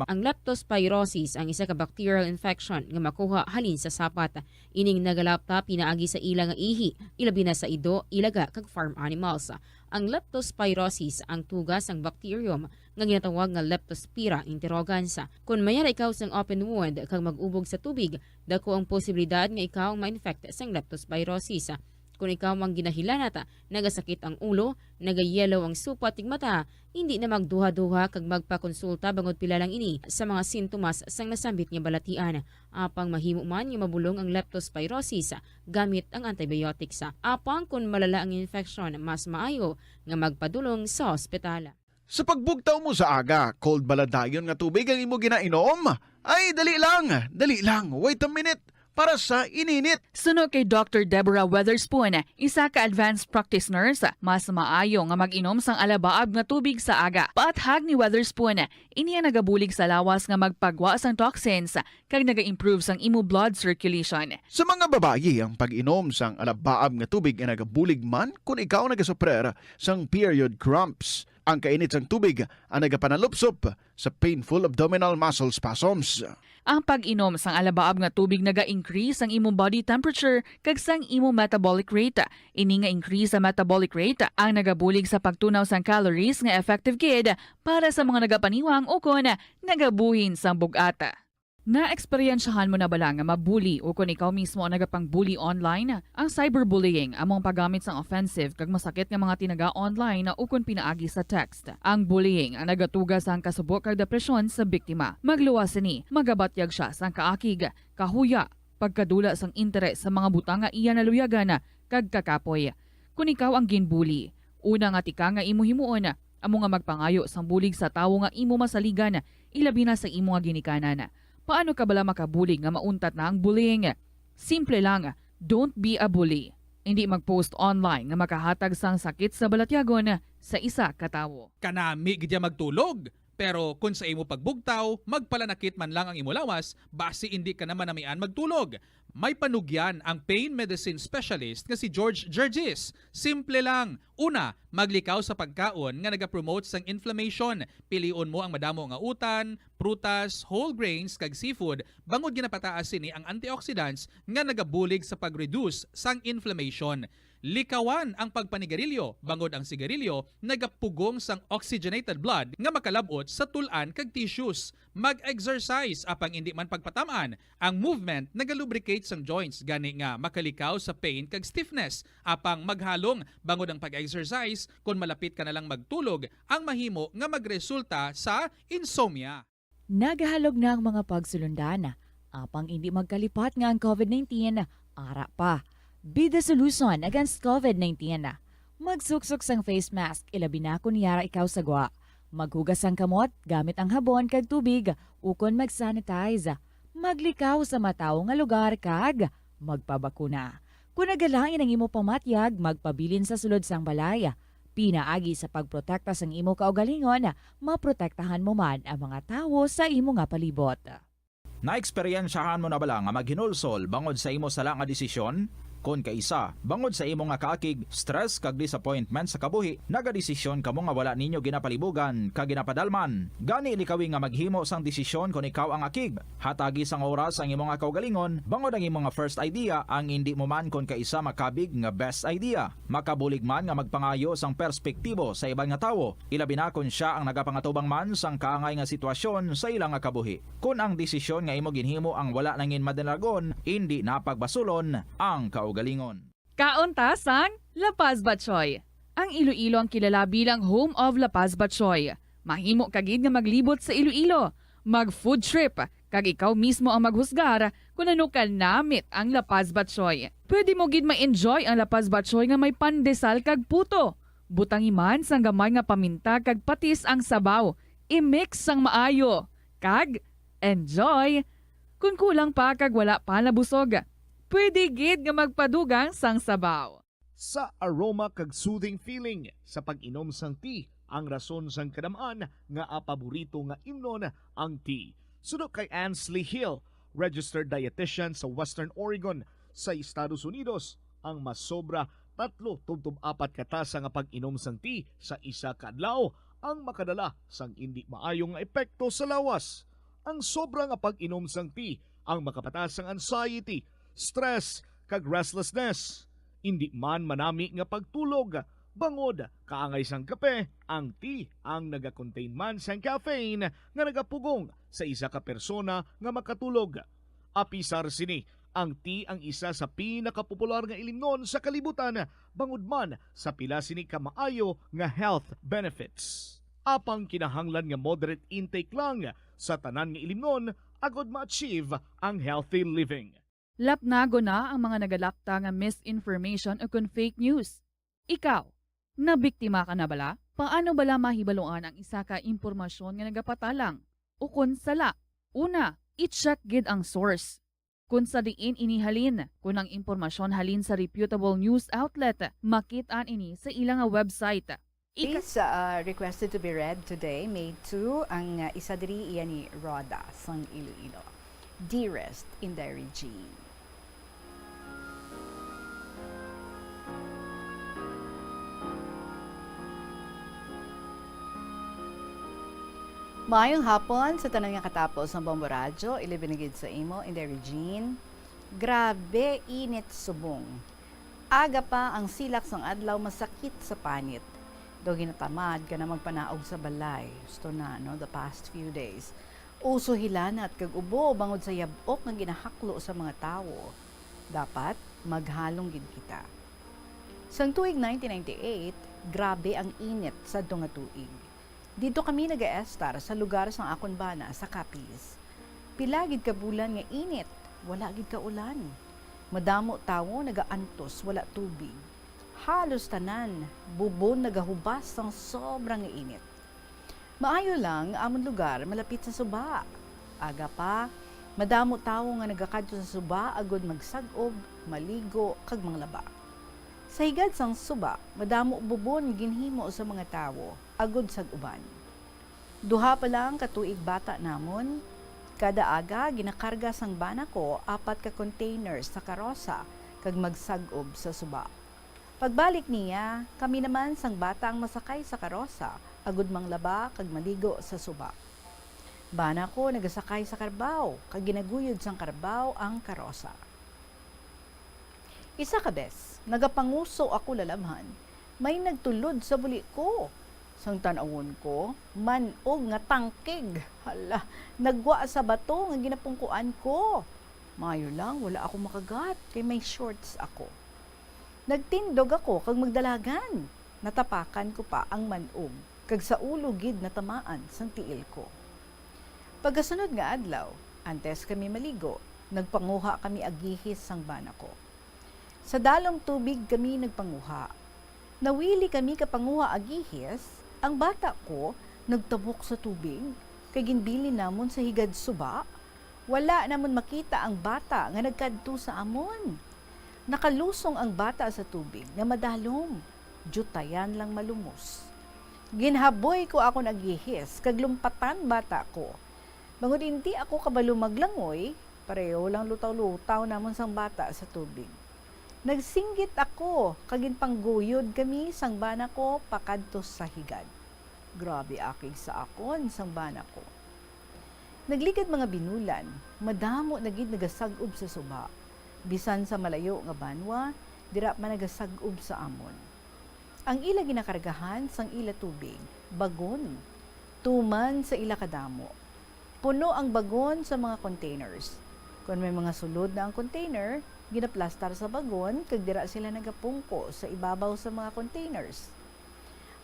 Ang leptospirosis ang isa ka bacterial infection nga makuha halin sa sapat. Ining nagalapta pinaagi sa ila nga ihi, ilabi na sa ido, ilaga, kag farm animals. Ang leptospirosis ang tuga sang bacterium nga ginatawag nga Leptospira interrogans. Kon may ara ikaw sang open wound kag mag-ubog sa tubig, dako ang posibilidad nga ikaw ma-infect sang leptospirosis. Kon ikaw ang ginahilanat, nagasakit ang ulo, nagayellow ang supat kag mata, hindi na magduha-duha kag magpakonsulta bangod pila lang ini sa mga sintomas sang nasambit nga balatian. Apang mahimo man nga mabulong ang leptospirosis gamit ang antibiotics. Apang kon malala ang infection, mas maayo nga magpadulong sa ospital. Sa pagbugtaw mo sa aga, cold bala dayon nga tubig ang imo ginainom? Ay, dali lang, dali lang, wait a minute, para sa ininit. Suno kay Doctor Deborah Weatherspoon, isa ka advanced practice nurse, mas maayo nga mag-inom sang alabaab nga tubig sa aga. Paathag ni Weatherspoon, ini ang nagabulig sa lawas nga magpagwa sang toxins kag naga-improve sang imo blood circulation. Sa mga babayi, ang pag-inom sang alabaab nga tubig ay nagabulig man kon ikaw nagasuprer sang period cramps. Ang kainit sang tubig ang nagapanalupsop sa painful abdominal muscle spasms. Ang pag-inom sang alabaab nga tubig naga-increase sang imong body temperature kag sang imong metabolic rate. Ini nga increase sa metabolic rate ang nagabulig sa pagtunaw sang calories nga effective gid para sa mga nagapaniwang ukon nagabuhin sang bug-at. Naeksperyensyahan mo na bala nga mabuli ukon ikaw mismo ang nagapang-bully online? Ang cyberbullying amo ang paggamit sang offensive kag masakit nga mga tinaga online ukon pinaagi sa text. Ang bullying ang nagatuga sang kasubo kag depresyon sa biktima. Magluwas sini, magabatyag sia sang kaakig, kahuya, pagkadula sang interes sa mga butang nga iya naluyagan kag kakapoy. Kon ikaw ang ginbuli, una nga tikang nga imo himuon amo nga magpangayo sang bulig sa tawo nga imo masaligan, ilabi na sa imo nga ginikanan. Paano ka bala makabulig nga mauntat na ang bullying? Simple lang, don't be a bully. Indi mag-post online nga makahatag sang sakit sa balatyagon sa isa ka tawo. Kanami gid ya magtulog. Pero kon sa imo pagbugtaw, magpalanakit man lang ang imo lawas, basi indi ka na manamian magtulog. May panugyan ang pain medicine specialist nga si George Gergis. Simple lang. Una, maglikaw sa pagkaon nga nagapromote sang inflammation. Pilion mo ang madamo nga utan, prutas, whole grains, kag seafood, bangod ginapataas sini ang antioxidants nga nagabulig sa pag-reduce sang inflammation. Likawan ang pagpanigarilyo, bangod ang sigarilyo nagapugong sang oxygenated blood nga makalab-ot sa tul-an kag tissues. Mag-exercise, apang indi man pagpatam-an. Ang movement nagalubricate sang joints, gani nga makalikaw sa pain kag stiffness. Apang maghalong, bangod ang pag-exercise, kon malapit ka na lang magtulog, ang mahimo nga magresulta sa insomnia. Nagahalog na ang mga pagsulundan, apang indi magkalipat nga ang COVID nineteen ara pa. Be the solution against COVID nineteen. Magsuksok sang face mask, ilabi na kon yara ikaw sa gwa. Maghugas sang kamot gamit ang habon kag tubig, ukon mag-sanitize. Maglikaw sa matawo nga lugar kag magpabakuna. Kon nagalain ang imo pamatyag, magpabilin sa sulod sang balay. Pinaagi sa pagprotekta sang imo kaugalingon, maprotektahan mo man ang mga tawo sa imo nga palibot. Naeksperyensyahan mo na bala nga maghinulsol bangod sa imo sala nga desisyon? Kon kaisa, bangod sa imo nga kaakig, stress kag disappointment sa kabuhi, nagadesisyon kamo nga wala ninyo ginapalibugan kag ginapadalman. Gani likawi nga maghimo sang desisyon kon ikaw ang akig. Hatagi sang oras ang imo nga kaugalingon bangod ang imo nga first idea ang indi mo man kon kaisa makabig nga best idea. Makabulig man nga magpangayo sang perspektibo sa iban nga tawo, ilabi na kon sia ang nagapangatubang man sang kaangay nga sitwasyon sa ila nga kabuhi. Kon ang desisyon nga imo ginhimo ang wala nangin madalagon, indi na pagbasulon ang kaugalingon. Kaon ta sang La Paz Batchoy. Ang Iloilo ang kilala bilang home of La Paz Batchoy. Mahimo ka gid nga maglibot sa Iloilo, mag food trip, kag ikaw mismo ang maghusgar kon ano ka namit ang La Paz Batchoy. Pwede mo gid ma-enjoy ang La Paz Batchoy nga may pandesal kag puto. Butangi man sang gamay nga paminta kag patis ang sabaw. I-mix sang maayo. Kag enjoy! Kon kulang pa kag wala pa nabusog, pwede gid nga magpadugang sang sabaw. Sa aroma kag soothing feeling sa pag-inom sang tea ang rason sang kadam-an nga a paborito nga imnon ang tea. Suno kay Ansley Hill, registered dietitian sa Western Oregon sa Estados Unidos, ang masobra tatlo tubtob apat ka tasa nga pag-inom sang tea sa isa ka adlaw ang makadala sang indi maayo nga epekto sa lawas. Ang sobra nga pag-inom sang tea ang makapataas sang anxiety, stress, kag restlessness. Indi man manami nga pagtulog, bangod kaangay sang kape, ang tea ang naga-contain man sang caffeine nga nagapugong sa isa ka persona nga makatulog. Apisar sini, ang tea ang isa sa pinakapopular nga ilimnon sa kalibutan bangod man sa pila sini ka maayo nga health benefits. Apang kinahanglan nga moderate intake lang sa tanan nga ilimnon agod ma-achieve ang healthy living. Lapnagon na ang mga nagalakta nga misinformation ukon fake news. Ikaw, nabiktima ka na bala? Paano bala mahibaluan ang isa ka impormasyon nga nagapatalang ukon sala? Una, i-check gid ang source. Kon sa diin ini halin, kon ang impormasyon halin sa reputable news outlet, makit-an ini sa ila nga website. Ika- Please, uh, requested to be read today, May two, ang uh, isa diri iya ni Rhoda sang Iloilo. Dearest Inday Regine. Maayong hapon sa tanan nga katapos ng Bombo Radyo, ilabi na gid sa imo, Inday Regine. Grabe, init subong. Aga pa ang silak sang adlaw masakit sa panit. Daw ginatamad ka na magpanaog sa balay. Gusto na, no, the past few days. Uso hilanat kag ubo bangod sa yab-ok nga ginahaklo sa mga tawo. Dapat maghalong gid kita. Sang tuig nineteen ninety-eight, grabe ang init sadto nga tuig. Didto kami nagaestar sa lugar sang akon bana sa Capiz. Pila gid ka bulan nga init, wala gid ka ulan. Madamo tawo nagaantos, wala tubig. Halos tanan, bubon nagahubas sang sobra nga init. Maayo lang nga amon lugar malapit sa suba. Aga pa, madamo tawo nga nagakadto sa suba agod magsag-ob, maligo, kag manglaba. Sa higad sang suba, madamo bubon ginhimo sa mga tawo agod sag-uban. Duha pa lang ka tuig bata namon, kada aga ginakarga sang bana ko apat ka container sa karosa kag magsag-ob sa suba. Pagbalik niya, kami naman sang bata ang masakay sa karosa agud manglaba kag maligo sa suba. Bana ko nagasakay sa karbaw kag ginaguyod sang karbaw ang karosa. Isa ka bes, nagapanguso ako lalabhan, may nagtulod sa buli ko. Sang tan-awon ko, man-og nga tangkig. Hala, nagwa sa bato nga ginapungkuan ko. Maayo lang, wala ako makagat, kay may shorts ako. Nagtindog ako kag magdalagan. Natapakan ko pa ang man-og, kag sa ulo gid natamaan sang tiil ko. Pagkasunod nga adlaw, antes kami maligo, nagpanguha kami agihis sang bana ko. Sa dalom tubig kami nagpanguha. Nawili kami ka panguha agihis, ang bata ko nagtabok sa tubig, kay ginbilin namon sa higad suba. Wala namon makita ang bata nga nagkadto sa amon. Nakalusong ang bata sa tubig nga madalom, diutayan lang malumos. Ginhaboy ko akon agihis kag lumpatan bata ko. Bangod indi ako kabalo maglangoy, pareho lang lutaw-lutaw namon sang bata sa tubig. Nagsinggit ako kag ginpangguyod kami sang bana ko pakadto sa higad. Grabe akig sa akon sang bana ko. Nagligad mga binulan, madamo na gid nagasag-ob sa suba. Bisan sa malayo nga banwa, dira man nagasag-ob sa amon. Ang ila ginakargahan sang ila tubig, bagon, tuman sa ila kadamo. Puno ang bagon sa mga containers. Kon may mga sulod na ang container, ginaplastar sa bagon kag dira sila nagapungko sa ibabaw sa mga containers.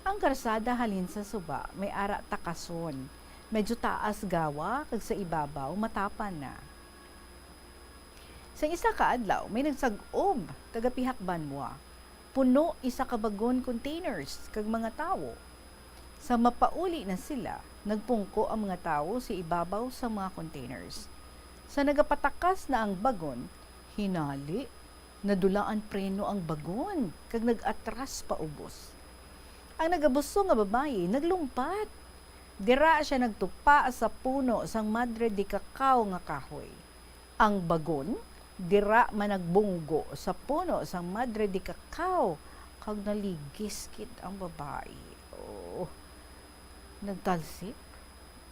Ang karsada halin sa suba may ara takason, medyo taas gawa kag sa ibabaw matapan na. Sa isa ka adlaw, may nagsag-ob taga pihak banwa. Puno isa ka bagon containers kag mga tawo. Sa mapauli na sila, nagpungko ang mga tawo sa ibabaw sa mga containers. Sa nagapatakas na ang bagon, hinali, nadula ang preno ang bagon kag nag-atras paubos. Ang nagabusong nga babayi naglumpat. Dira sia nagtupa sa puno sang madre de cacao nga kahoy. Ang bagon dira man nagbunggo sa puno sang madre de cacao kag naligis gid ang babayi. Oh. Nagtalsik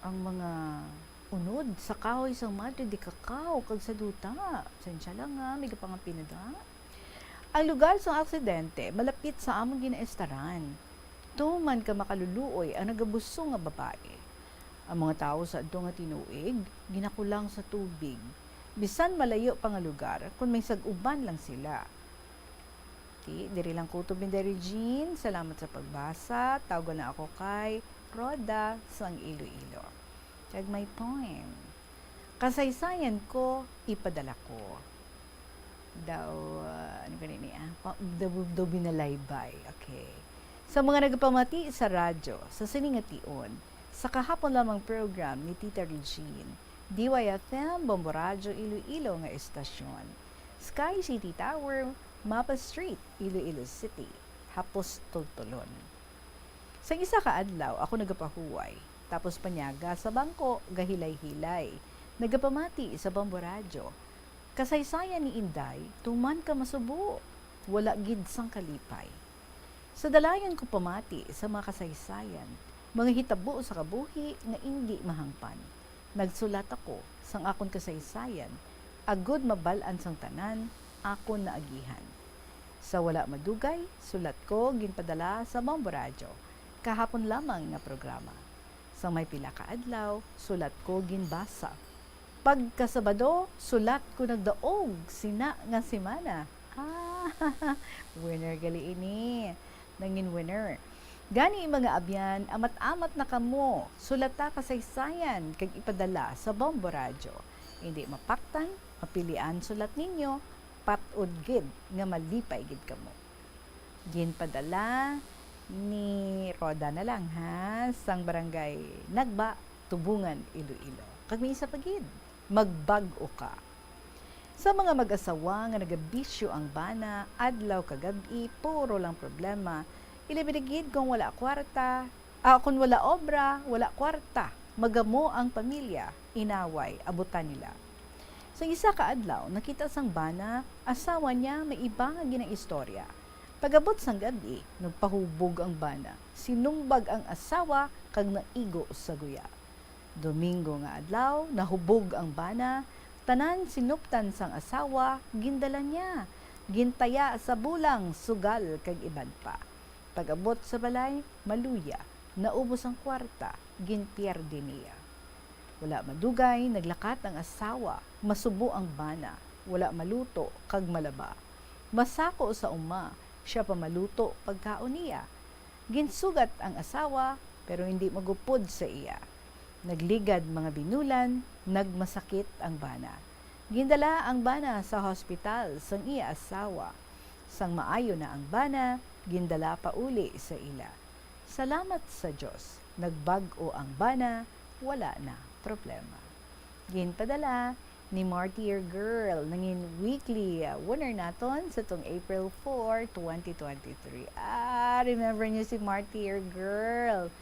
ang mga unod sa kahoy sang madre de cacao kag sa duta. Pasensya lang ha, may gapangampinada. Ang lugar sang aksidente malapit sa amon ginaestaran. Tuman ka makaluluoy ang nagabusong nga babayi. Ang mga tawo sa adto nga tinuig ginakulang sa tubig. Bisan malayo pa nga lugar, kon may sag-uban lang sila. Ti, diri lang kutob ni Inday Regine. Salamat sa pagbasa. Tawgon na ako kay Rhoda sang Iloilo. Kag may poem. Kasaysayan ko, ipadala ko. Daw, ah, ano gani ni, ah? Pa, daw, daw binalaybay. Okay. Sa mga nagapamati sa radyo sa sini nga tion, sa kahapon lamang program ni Tita Regine, D Y F M, Bombo Radyo Iloilo nga estasyon, Sky City Tower, Mapa Street, Iloilo City, hapos tultulon. Sa isa ka adlaw, ako nagapahuway, tapos panyaga sa bangko, gahilay-hilay, nagapamati sa Bombo Radyo. Kasaysayan ni Inday, tuman ka masubo, wala gid sang kalipay. Sa dalayon ko pamati sa mga kasaysayan, mga hitabo sa kabuhi nga indi mahangpan. Nagsulat ako sang akon kasaysayan, agud mabal-an sang tanan akon naagihan. Sa wala madugay, sulat ko ginpadala sa Bombo Radyo, kahapon lamang nga programa. Sa may pila ka adlaw, sulat ko ginbasa. Pagka Sabado, sulat ko nagdaog sina nga semana. Ah, winner gali ini. Nangin winner. Gani, mga abyan, amat-amat na kamo, sulata kasaysayan kag ipadala sa Bombo Radyo. Indi mapaktan, mapilian sulat ninyo, pat-od gid nga malipay gid kamo. Ginpadala ni Roda na lang, ha, sang Barangay Nagba, Tubungan, Iloilo. Kag may isa pa gid, magbag-o ka. Sa mga mag-asawa nga nagabisyo ang bana, adlaw kag gab-i, puro lang problema. Ilabi na gid kung wala kwarta, ah, kung wala obra, wala kwarta, magamo ang pamilya, inaway, abutan nila. Sa isa ka adlaw, nakita sang bana, asawa niya may iba nga ginaistorya. Pag-abot sang gab-i, nagpahubog ang bana, sinumbag ang asawa kag naigo sa guya. Domingo nga adlaw, nahubog ang bana, tanan sinuptan sang asawa, gindala niya, gintaya sa bulang, sugal kag iban pa. Pag-abot sa balay, maluya, naubos ang kwarta, ginpierde niya. Wala madugay, naglakat ang asawa, masubo ang bana, wala maluto kag malaba. Masako sa uma, sia pa maluto pagkaon niya. Ginsugat ang asawa, pero hindi magupod sa iya. Nagligad mga binulan, nagmasakit ang bana. Gindala ang bana sa hospital sang iya asawa. Sang maayo na ang bana, gindala pauli sa ila. Salamat sa Dios, nagbag-o ang bana, wala na problema. Ginpadala ni Martyr Girl, nangin weekly, uh, winner naton sa tong April four, twenty twenty-three. Ah, remember niyo si Martyr Girl?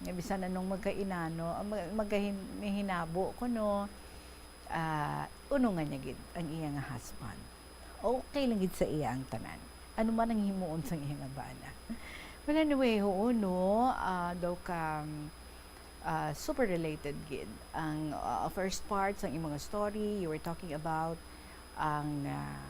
Nga bisan anong magkainano, ah, mag-, magkahin-, may hinabo kuno, ah, unungan niya gid ang iya nga husband. Okay lang gid sa iya ang tanan. Ano man ang himuon sang iya nga bana. Well, anyway, oo, no, ah, daw ka, ah, super related gid ang, ah, first part sang imong story. You were talking about ang, ah,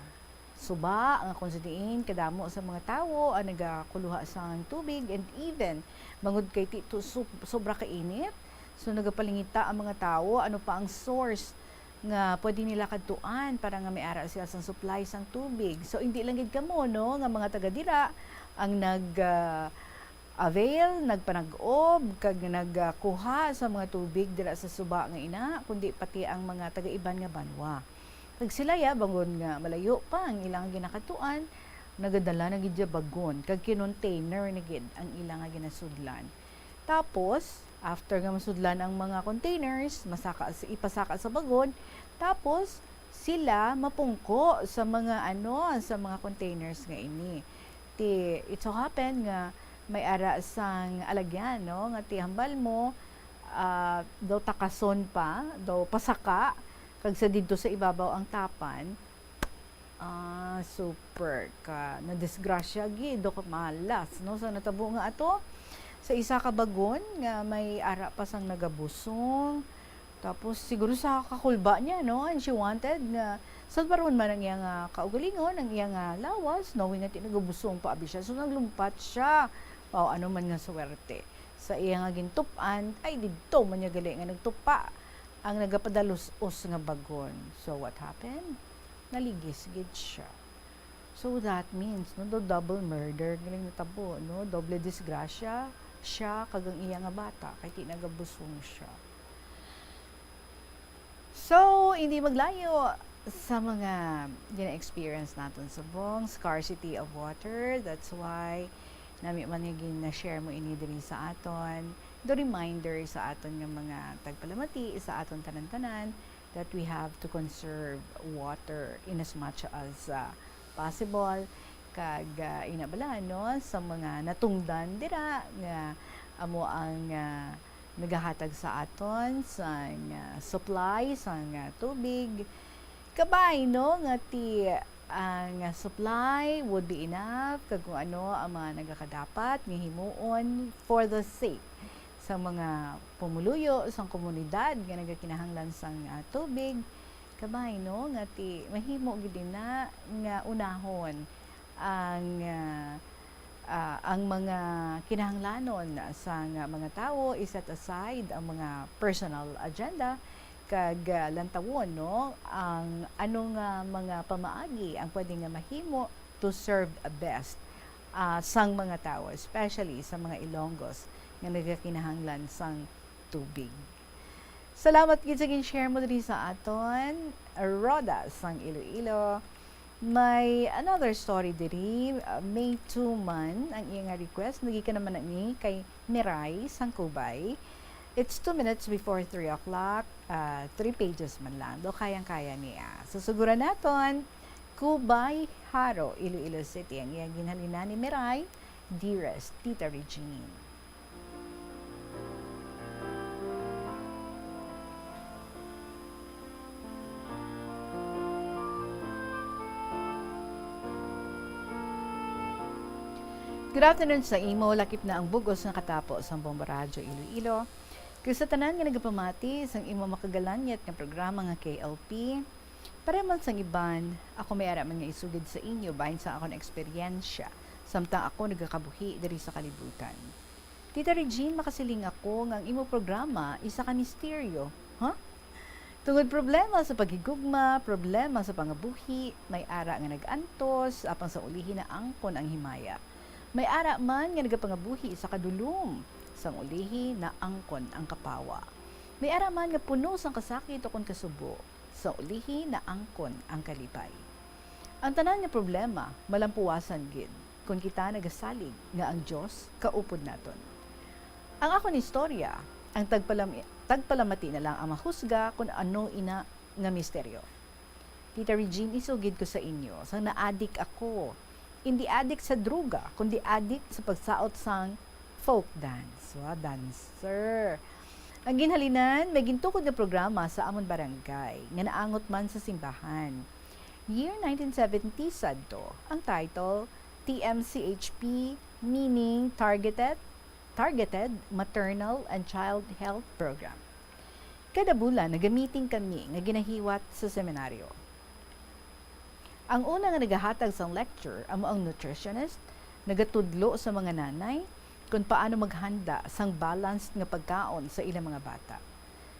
suba, nga kung sa diin kadamo sa mga tawo ang nagakuluha sang tubig, and even bangod kay ti-, tu-, su-, sobra ka init, so nagapalangita ang mga tawo ano pa ang source nga pwede nila kadtuan para nga may ara sila sang supply sang tubig. So, hindi lang gid kamo, no, nga mga taga dira ang nag, ah, avail, nagpanag-ob, kag nagkuha sa mga tubig dira sa suba nga ina, kundi pati ang mga taga-iban nga banwa. Kag sila, ya, bangod nga malayo pa ang ilang ginakadtuan, nagadala na gid sa bagon, kag kinontainer na gid ang ilang nga ginasudlan. Tapos, after nga masudlan ang mga containers, masaka, ipasaka sa bagon, tapos sila mapungko sa mga, ano, sa mga containers nga ini. Ti, it so happen nga may ara sang alagyan, no, nga ti hambal mo, ah, daw takason pa, daw pasaka, kag sa didto sa ibabaw ang tapan, ah, super ka nadisgrasya gid, daw ka malas, no, sa natabo nga ato. Sa isa ka bagon nga may ara pa sang nagabusong, tapos siguro sa kakulba niya, no? And she wanted nga salbaron man ang iya nga kaugalingon, ang iya nga lawas, knowing nga ti nagabusong pa abi siya. So, naglumpat siya. O, ano man nga swerte. Sa iya nga gintup-an, ay, didto man niya gali nga nagtupa ang nagapadalus-os nga bagon. So, what happened? Naligis gid siya. So, that means, no, do-, double murder galing natabo, no? Doble disgrasya, siya kag ang iya nga bata, kay ti nagabusong siya. So, hindi maglayo sa mga gina-experience naton subong, scarcity of water. That's why Nami man nga gin-share mo ini diri sa aton, the reminder sa aton nga mga tagpalamati, sa aton tanan-tanan, that we have to conserve water in as much as, ah, possible. Kag, ah, ina bala, no, sa mga natungdan dira nga amo ang, ah, nagahatag sa aton sang, ah, supply sang, ah, tubig. Kabay, no, nga ti ang supply would be enough, kag kung ano ang mga nagakadapat nga himuon for the sake sa mga pumuluyo sang komunidad nga nagakinahanglan sang, ah, tubig. Kabay, no, nga ti mahimo gid na nga unahon ang, ah, ah, ang mga kinahanglanon sang mga tawo, i-set aside ang mga personal agenda, kag, ah, lantawon, no, ang ano nga mga pamaagi ang pwede nga mahimo to serve best, ah, sang mga tawo, especially sa mga Ilonggos nga nagakinahanglan sang tubig. Salamat gid sa gin-share mo diri sa aton, Rhoda sang Iloilo. May another story diri, uh, May two man ang iya nga request. Nagikan naman na ni kay Miray sang Cubay. It's two minutes before three o'clock, uh, three pages man lang. Do kayang-kaya niya. Susuguran naton, Cubay, Jaro, Iloilo City. Ang iya ginhalinan ni Miray, Dearest Tita Regine. Good afternoon sa imo. Lakip na ang bug-os nga katapo sang Bombo Radyo Iloilo. Kag sa tanan nga nagapamati sang imo makagalanyat nga programa nga K L P, pareho man sang iban, ako may ara man nga isugid sa inyo bahin sa akon eksperyensya, samtang ako nagakabuhi diri sa kalibutan. Tita Regine, makasiling ako nga ang imo programa isa ka misteryo. Ha? Tungod problema sa paghigugma, problema sa pangabuhi, may ara nga nag-antos, apang sa ulihi naangkon ang himaya. May ara man nga nagapangabuhi sa kadulom, sang ulihi naangkon ang kapawa. May ara man nga puno sang kasakit ukon kasubo, sang ulihi naangkon ang kalipay. Ang tanan nga problema malampuwasan gid kon kita nagasalig nga ang Dios kaupod naton. Ang akon istorya, ang tagpalam-, tagpalamati na lang ang mahusga kon ano ina nga misteryo. Tita Regine, isugid ko sa inyo, sang naadik ako, indi adik sa droga, kundi adik sa pagsaot sang folk dance. Wa, dancer. Ang ginhalinan, may gintukod nga programa sa amon barangay nga naangot man sa simbahan. Year nineteen seventy sadto, ang title, T M C H P, meaning Targeted, Targeted Maternal and Child Health Program. Kada bulan, nagamiting kami nga ginahiwat sa seminaryo. Ang una nga nagahatag sang lecture amo ang nutritionist, nagatudlo sa mga nanay kon paano maghanda sang balanced nga pagkaon sa ilang mga bata.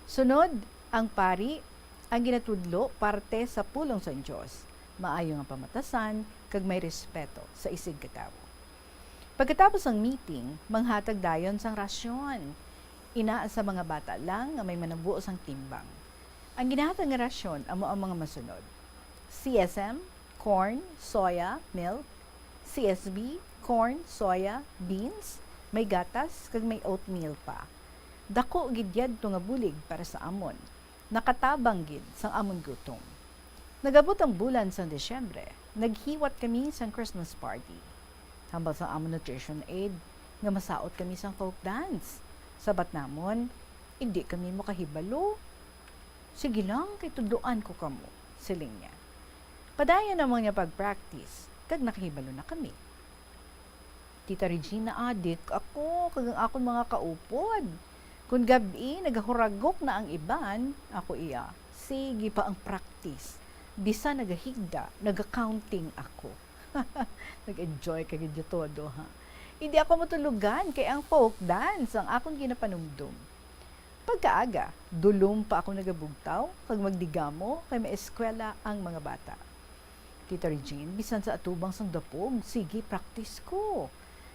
Sunod, ang pari ang ginatudlo parte sa pulong sang Dios, maayo nga pamatasan, kag may respeto sa isigkatawo. Pagkatapos sang meeting, manghatag dayon sang rasyon. Ina sa mga bata lang nga may manabo sang timbang. Ang ginahatag nga rasyon amo ang mga masunod: C S M, corn, soya, milk; C S B, corn, soya, beans, may gatas, kag may oatmeal pa. Dako gid yadto nga bulig para sa amon. Nakatabang gid sang amon gutom. Nag-abot ang bulan sang Disyembre, naghiwat kami sang Christmas party. Hambal sang amon nutrition aide nga masaot kami sang folk dance. Sabat namon, indi kami makahibalo. "Sige lang, kay tudloan ko kamo," siling niya. Padayon namon nga pag-practice, kag nakahibalo na kami. Tita Regine, adik ako kag ang akon mga kaupod. Kon gab-i nagahuragok na ang iban, ako iya, sige pa ang practice. Bisan nagahigda, naga-counting ako. Nag-enjoy ka gid todo, ha? Hindi ako matulugan kay ang folk dance ang akon ginapanumdom. Pagkaaga, dulom pa ako nagabugtaw kag magdigamo kay may eskwela ang mga bata. Tita Regine, bisan sa atubang sang dapog, sige, practice ko.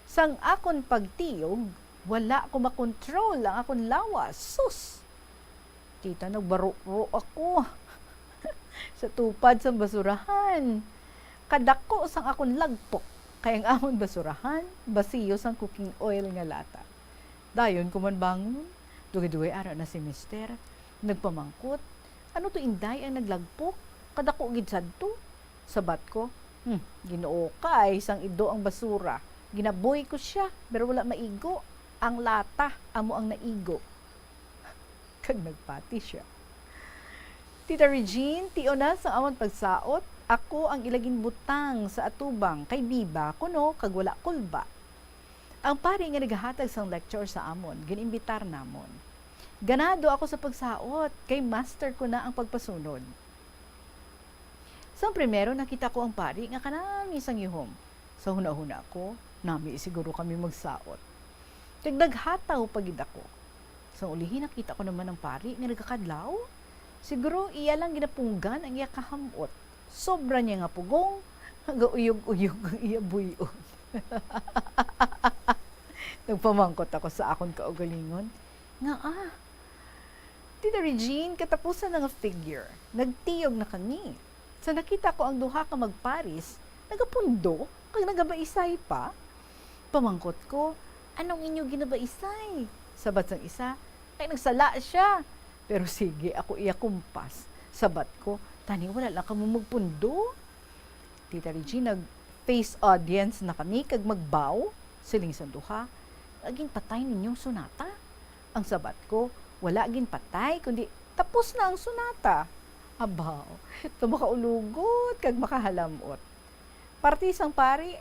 Sang akon pagtiyog, wala ko makontrol ang akon lawas. Sus! Tita, nagbaro-ro ako sa tupad sang basurahan. Kadako sang akon lagpok, Kay ang amon basurahan, basiyo sang cooking oil nga lata. Dayon ko man bangon, dugay-dugay ara na si Mister. Nagpamangkot, "Ano to, Inday, ang naglagpok? Kadako gid sadto." Sabat ko, "Hmm, Ginoo kay, sang ido ang basura. Ginaboy ko sia, pero wala maigo. Ang lata amo ang naigo." Kag nagpati sia. Tita Regine, tion na sa amon pagsaot, ako ang ila ginbutang sa atubang kay biba kuno kag wala kulba. Ang pari nga nagahatag sang lecture sa amon, gin-imbitar namon. Ganado ako sa pagsaot, kay master ko na ang pagpasunod. Sang primero, nakita ko ang pari nga kanami sang yuhom. Sa hunahuna ko, nami siguro kami magsaot. Kag naghataw pa gid ako. Sang ulihi, nakita ko naman ang pari nga nagakadlaw. Siguro iya lang ginapunggan ang iya kaham-ot. Sobra niya nga pugong, nagauyog-uyog ang iya buy-on. Nagpamangkot ako sa akon kaugalingon, nga, ah, Tita Regine, katapusan na nga figure. Nagtiyog na kami. Sa nakita ko ang duha ka magparis, nagapundo kag nagabaisay pa. Pamangkot ko, "Anong inyo ginabaisay?" Sabat sang isa, "Kay nagsala sia." Pero sige, ako iya kumpas. Sabat ko, "Tani wala lang kamo magpundo." Tita Regine, nag-face audience na kami kag magbaw. Siling sang duha, "Ginpatay ninyong sunata?" Ang sabat ko, "Wala ginpatay, kundi tapos na ang sunata." Abaw, to makaulugot kag makahalamot. Parti sang pari,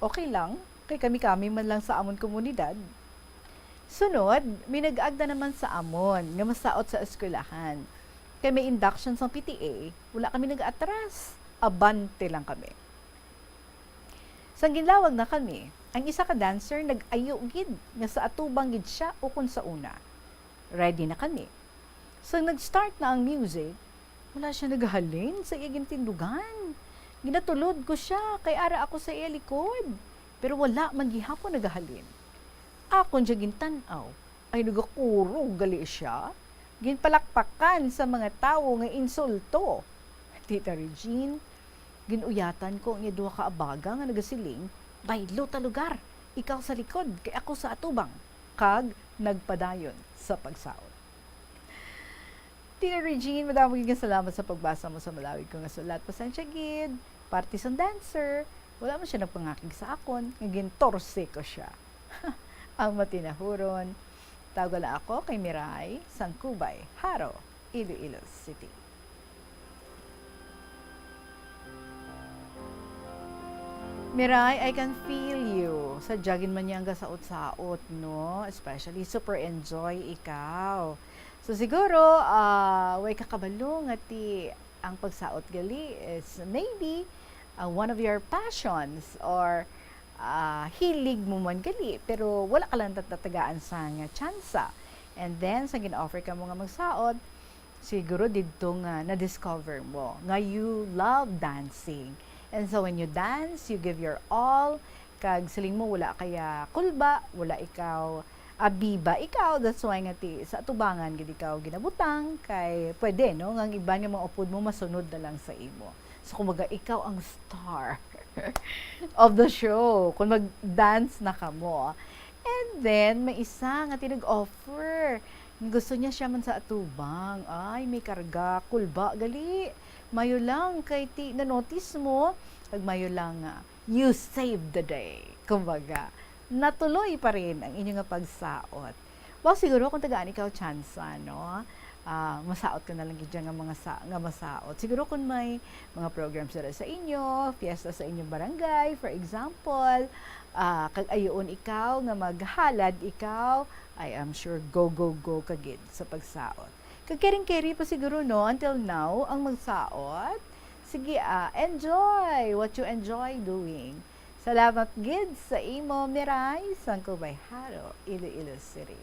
okay lang, kay kami-kami man lang sa amon komunidad. Sunod, may nag-agda naman sa amon nga masaot sa eskwelahan. Kay may induction sang P T A, wala kami nag-atras. Abante lang kami. Sang ginlawag na kami, ang isa ka dancer nag-ayo gid nga sa atubang gid sia ukon sa una. Ready na kami. Sang nag-start na ang music, wala sia nagahalin sa iya gintindugan. Ginatulod ko sia kay ara ako sa iya likod, pero wala man gihapon nagahalin. Akon siya gintan-aw, ay nagakurog gali sia. Ginpalakpakan sa mga tawo nga insulto. Tita Regine, gin-uyatan ko ang iya duha ka abaga nga nagasiling, "Baylo ta lugar, ikaw sa likod, kay ako sa atubang," kag nagpadayon sa pagsaot. Tita Regine, madamo gid nga salamat sa pagbasa mo sa malawig ko nga sulat. Pasensya gid, parte sang dancer, wala man sia nagpangakig sa akon nga gintorse ko sia. Ang matinahuron, tawga lang ako kay Miray Sangkubay, Jaro, Iloilo City. Miray, I can feel you. Sadya gid man niya ang gasaot-saot, no? Especially, super enjoy ikaw. So, siguro, ah, way ka kabalo nga ti ang pagsaot gali is maybe, ah, one of your passions or, ah, hilig mo man gali, pero wala ka lang natatagaan sang tsansa. And then, sa gin-offer ka mo nga magsaot, siguro didto nga na-discover mo nga you love dancing. And so when you dance, you give your all, kag siling mo, wala kaya kulba, wala ikaw abiba ikaw. That's why nga ti sa atubangan gid ikaw ginabutang, kay pwede, no, nga ang iban nga mga upod mo masunod na lang sa imo. So, kumbaga, ikaw ang star of the show kung mag-dance na kamo. And then, may isa nga ti nag-offer. Gusto niya sia man sa atubang. Ay, may karga. Kulba gali. Mayo lang kay ti na-notice mo. Kag mayo lang nga you saved the day. Kumbaga, natuloy pa rin ang inyo nga pagsaot. Well, siguro kung tagaan ikaw tsansa, no? Ah, masaot ka na lang gid dyan nga mga sa-, nga masaot. Siguro kung may mga programs dira sa inyo, fiesta sa inyong barangay, for example, ah, kag ayoon ikaw nga maghalad ikaw, I am sure go, go, go ka gid sa pagsaot. Kag kering-keri pa siguro, no, until now, ang magsaot. Sige, ah, enjoy what you enjoy doing. Salamat gid sa imo, Miray, Sangkubay, Jaro, Iloilo City.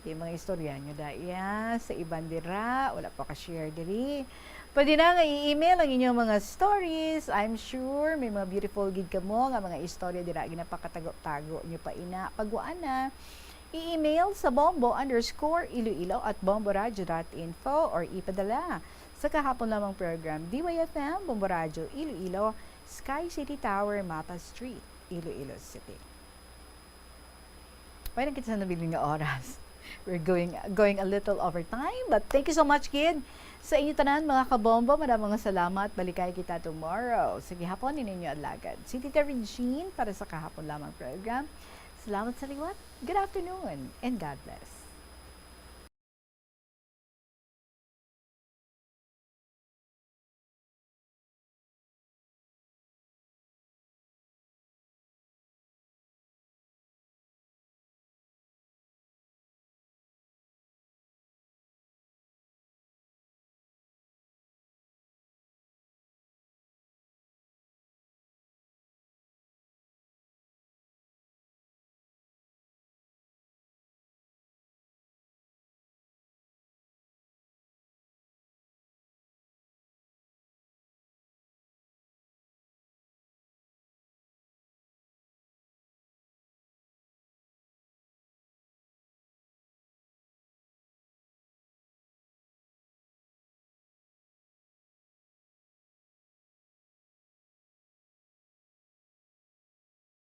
Yung mga istorya nyo da, iya, sa iban dira, wala pa ka-share diri. Pwede na nga i-email ang inyong mga stories. I'm sure may mga beautiful gid kamo nga mga istorya dira, ginapakatago-tago nyo pa ina. Pagwaan na, i-email sa bombo underscore iloilo at bomboradio dot info or ipadala sa kahapon lamang program, D Y F M, Bombo Radyo Iloilo, Sky City Tower, Mapa Street. Iloilo City. Pwede kita sa nabilin nga oras. We're going going a little over time, but thank you so much, kid. Sa inyo tanan, mga kabombo, madamo nga salamat. Balikay kita tomorrow. Sa gihapon, ini inyo alagad, si Tita Regine para sa Kahapon Lamang program. Salamat sa liwat. Good afternoon and God bless.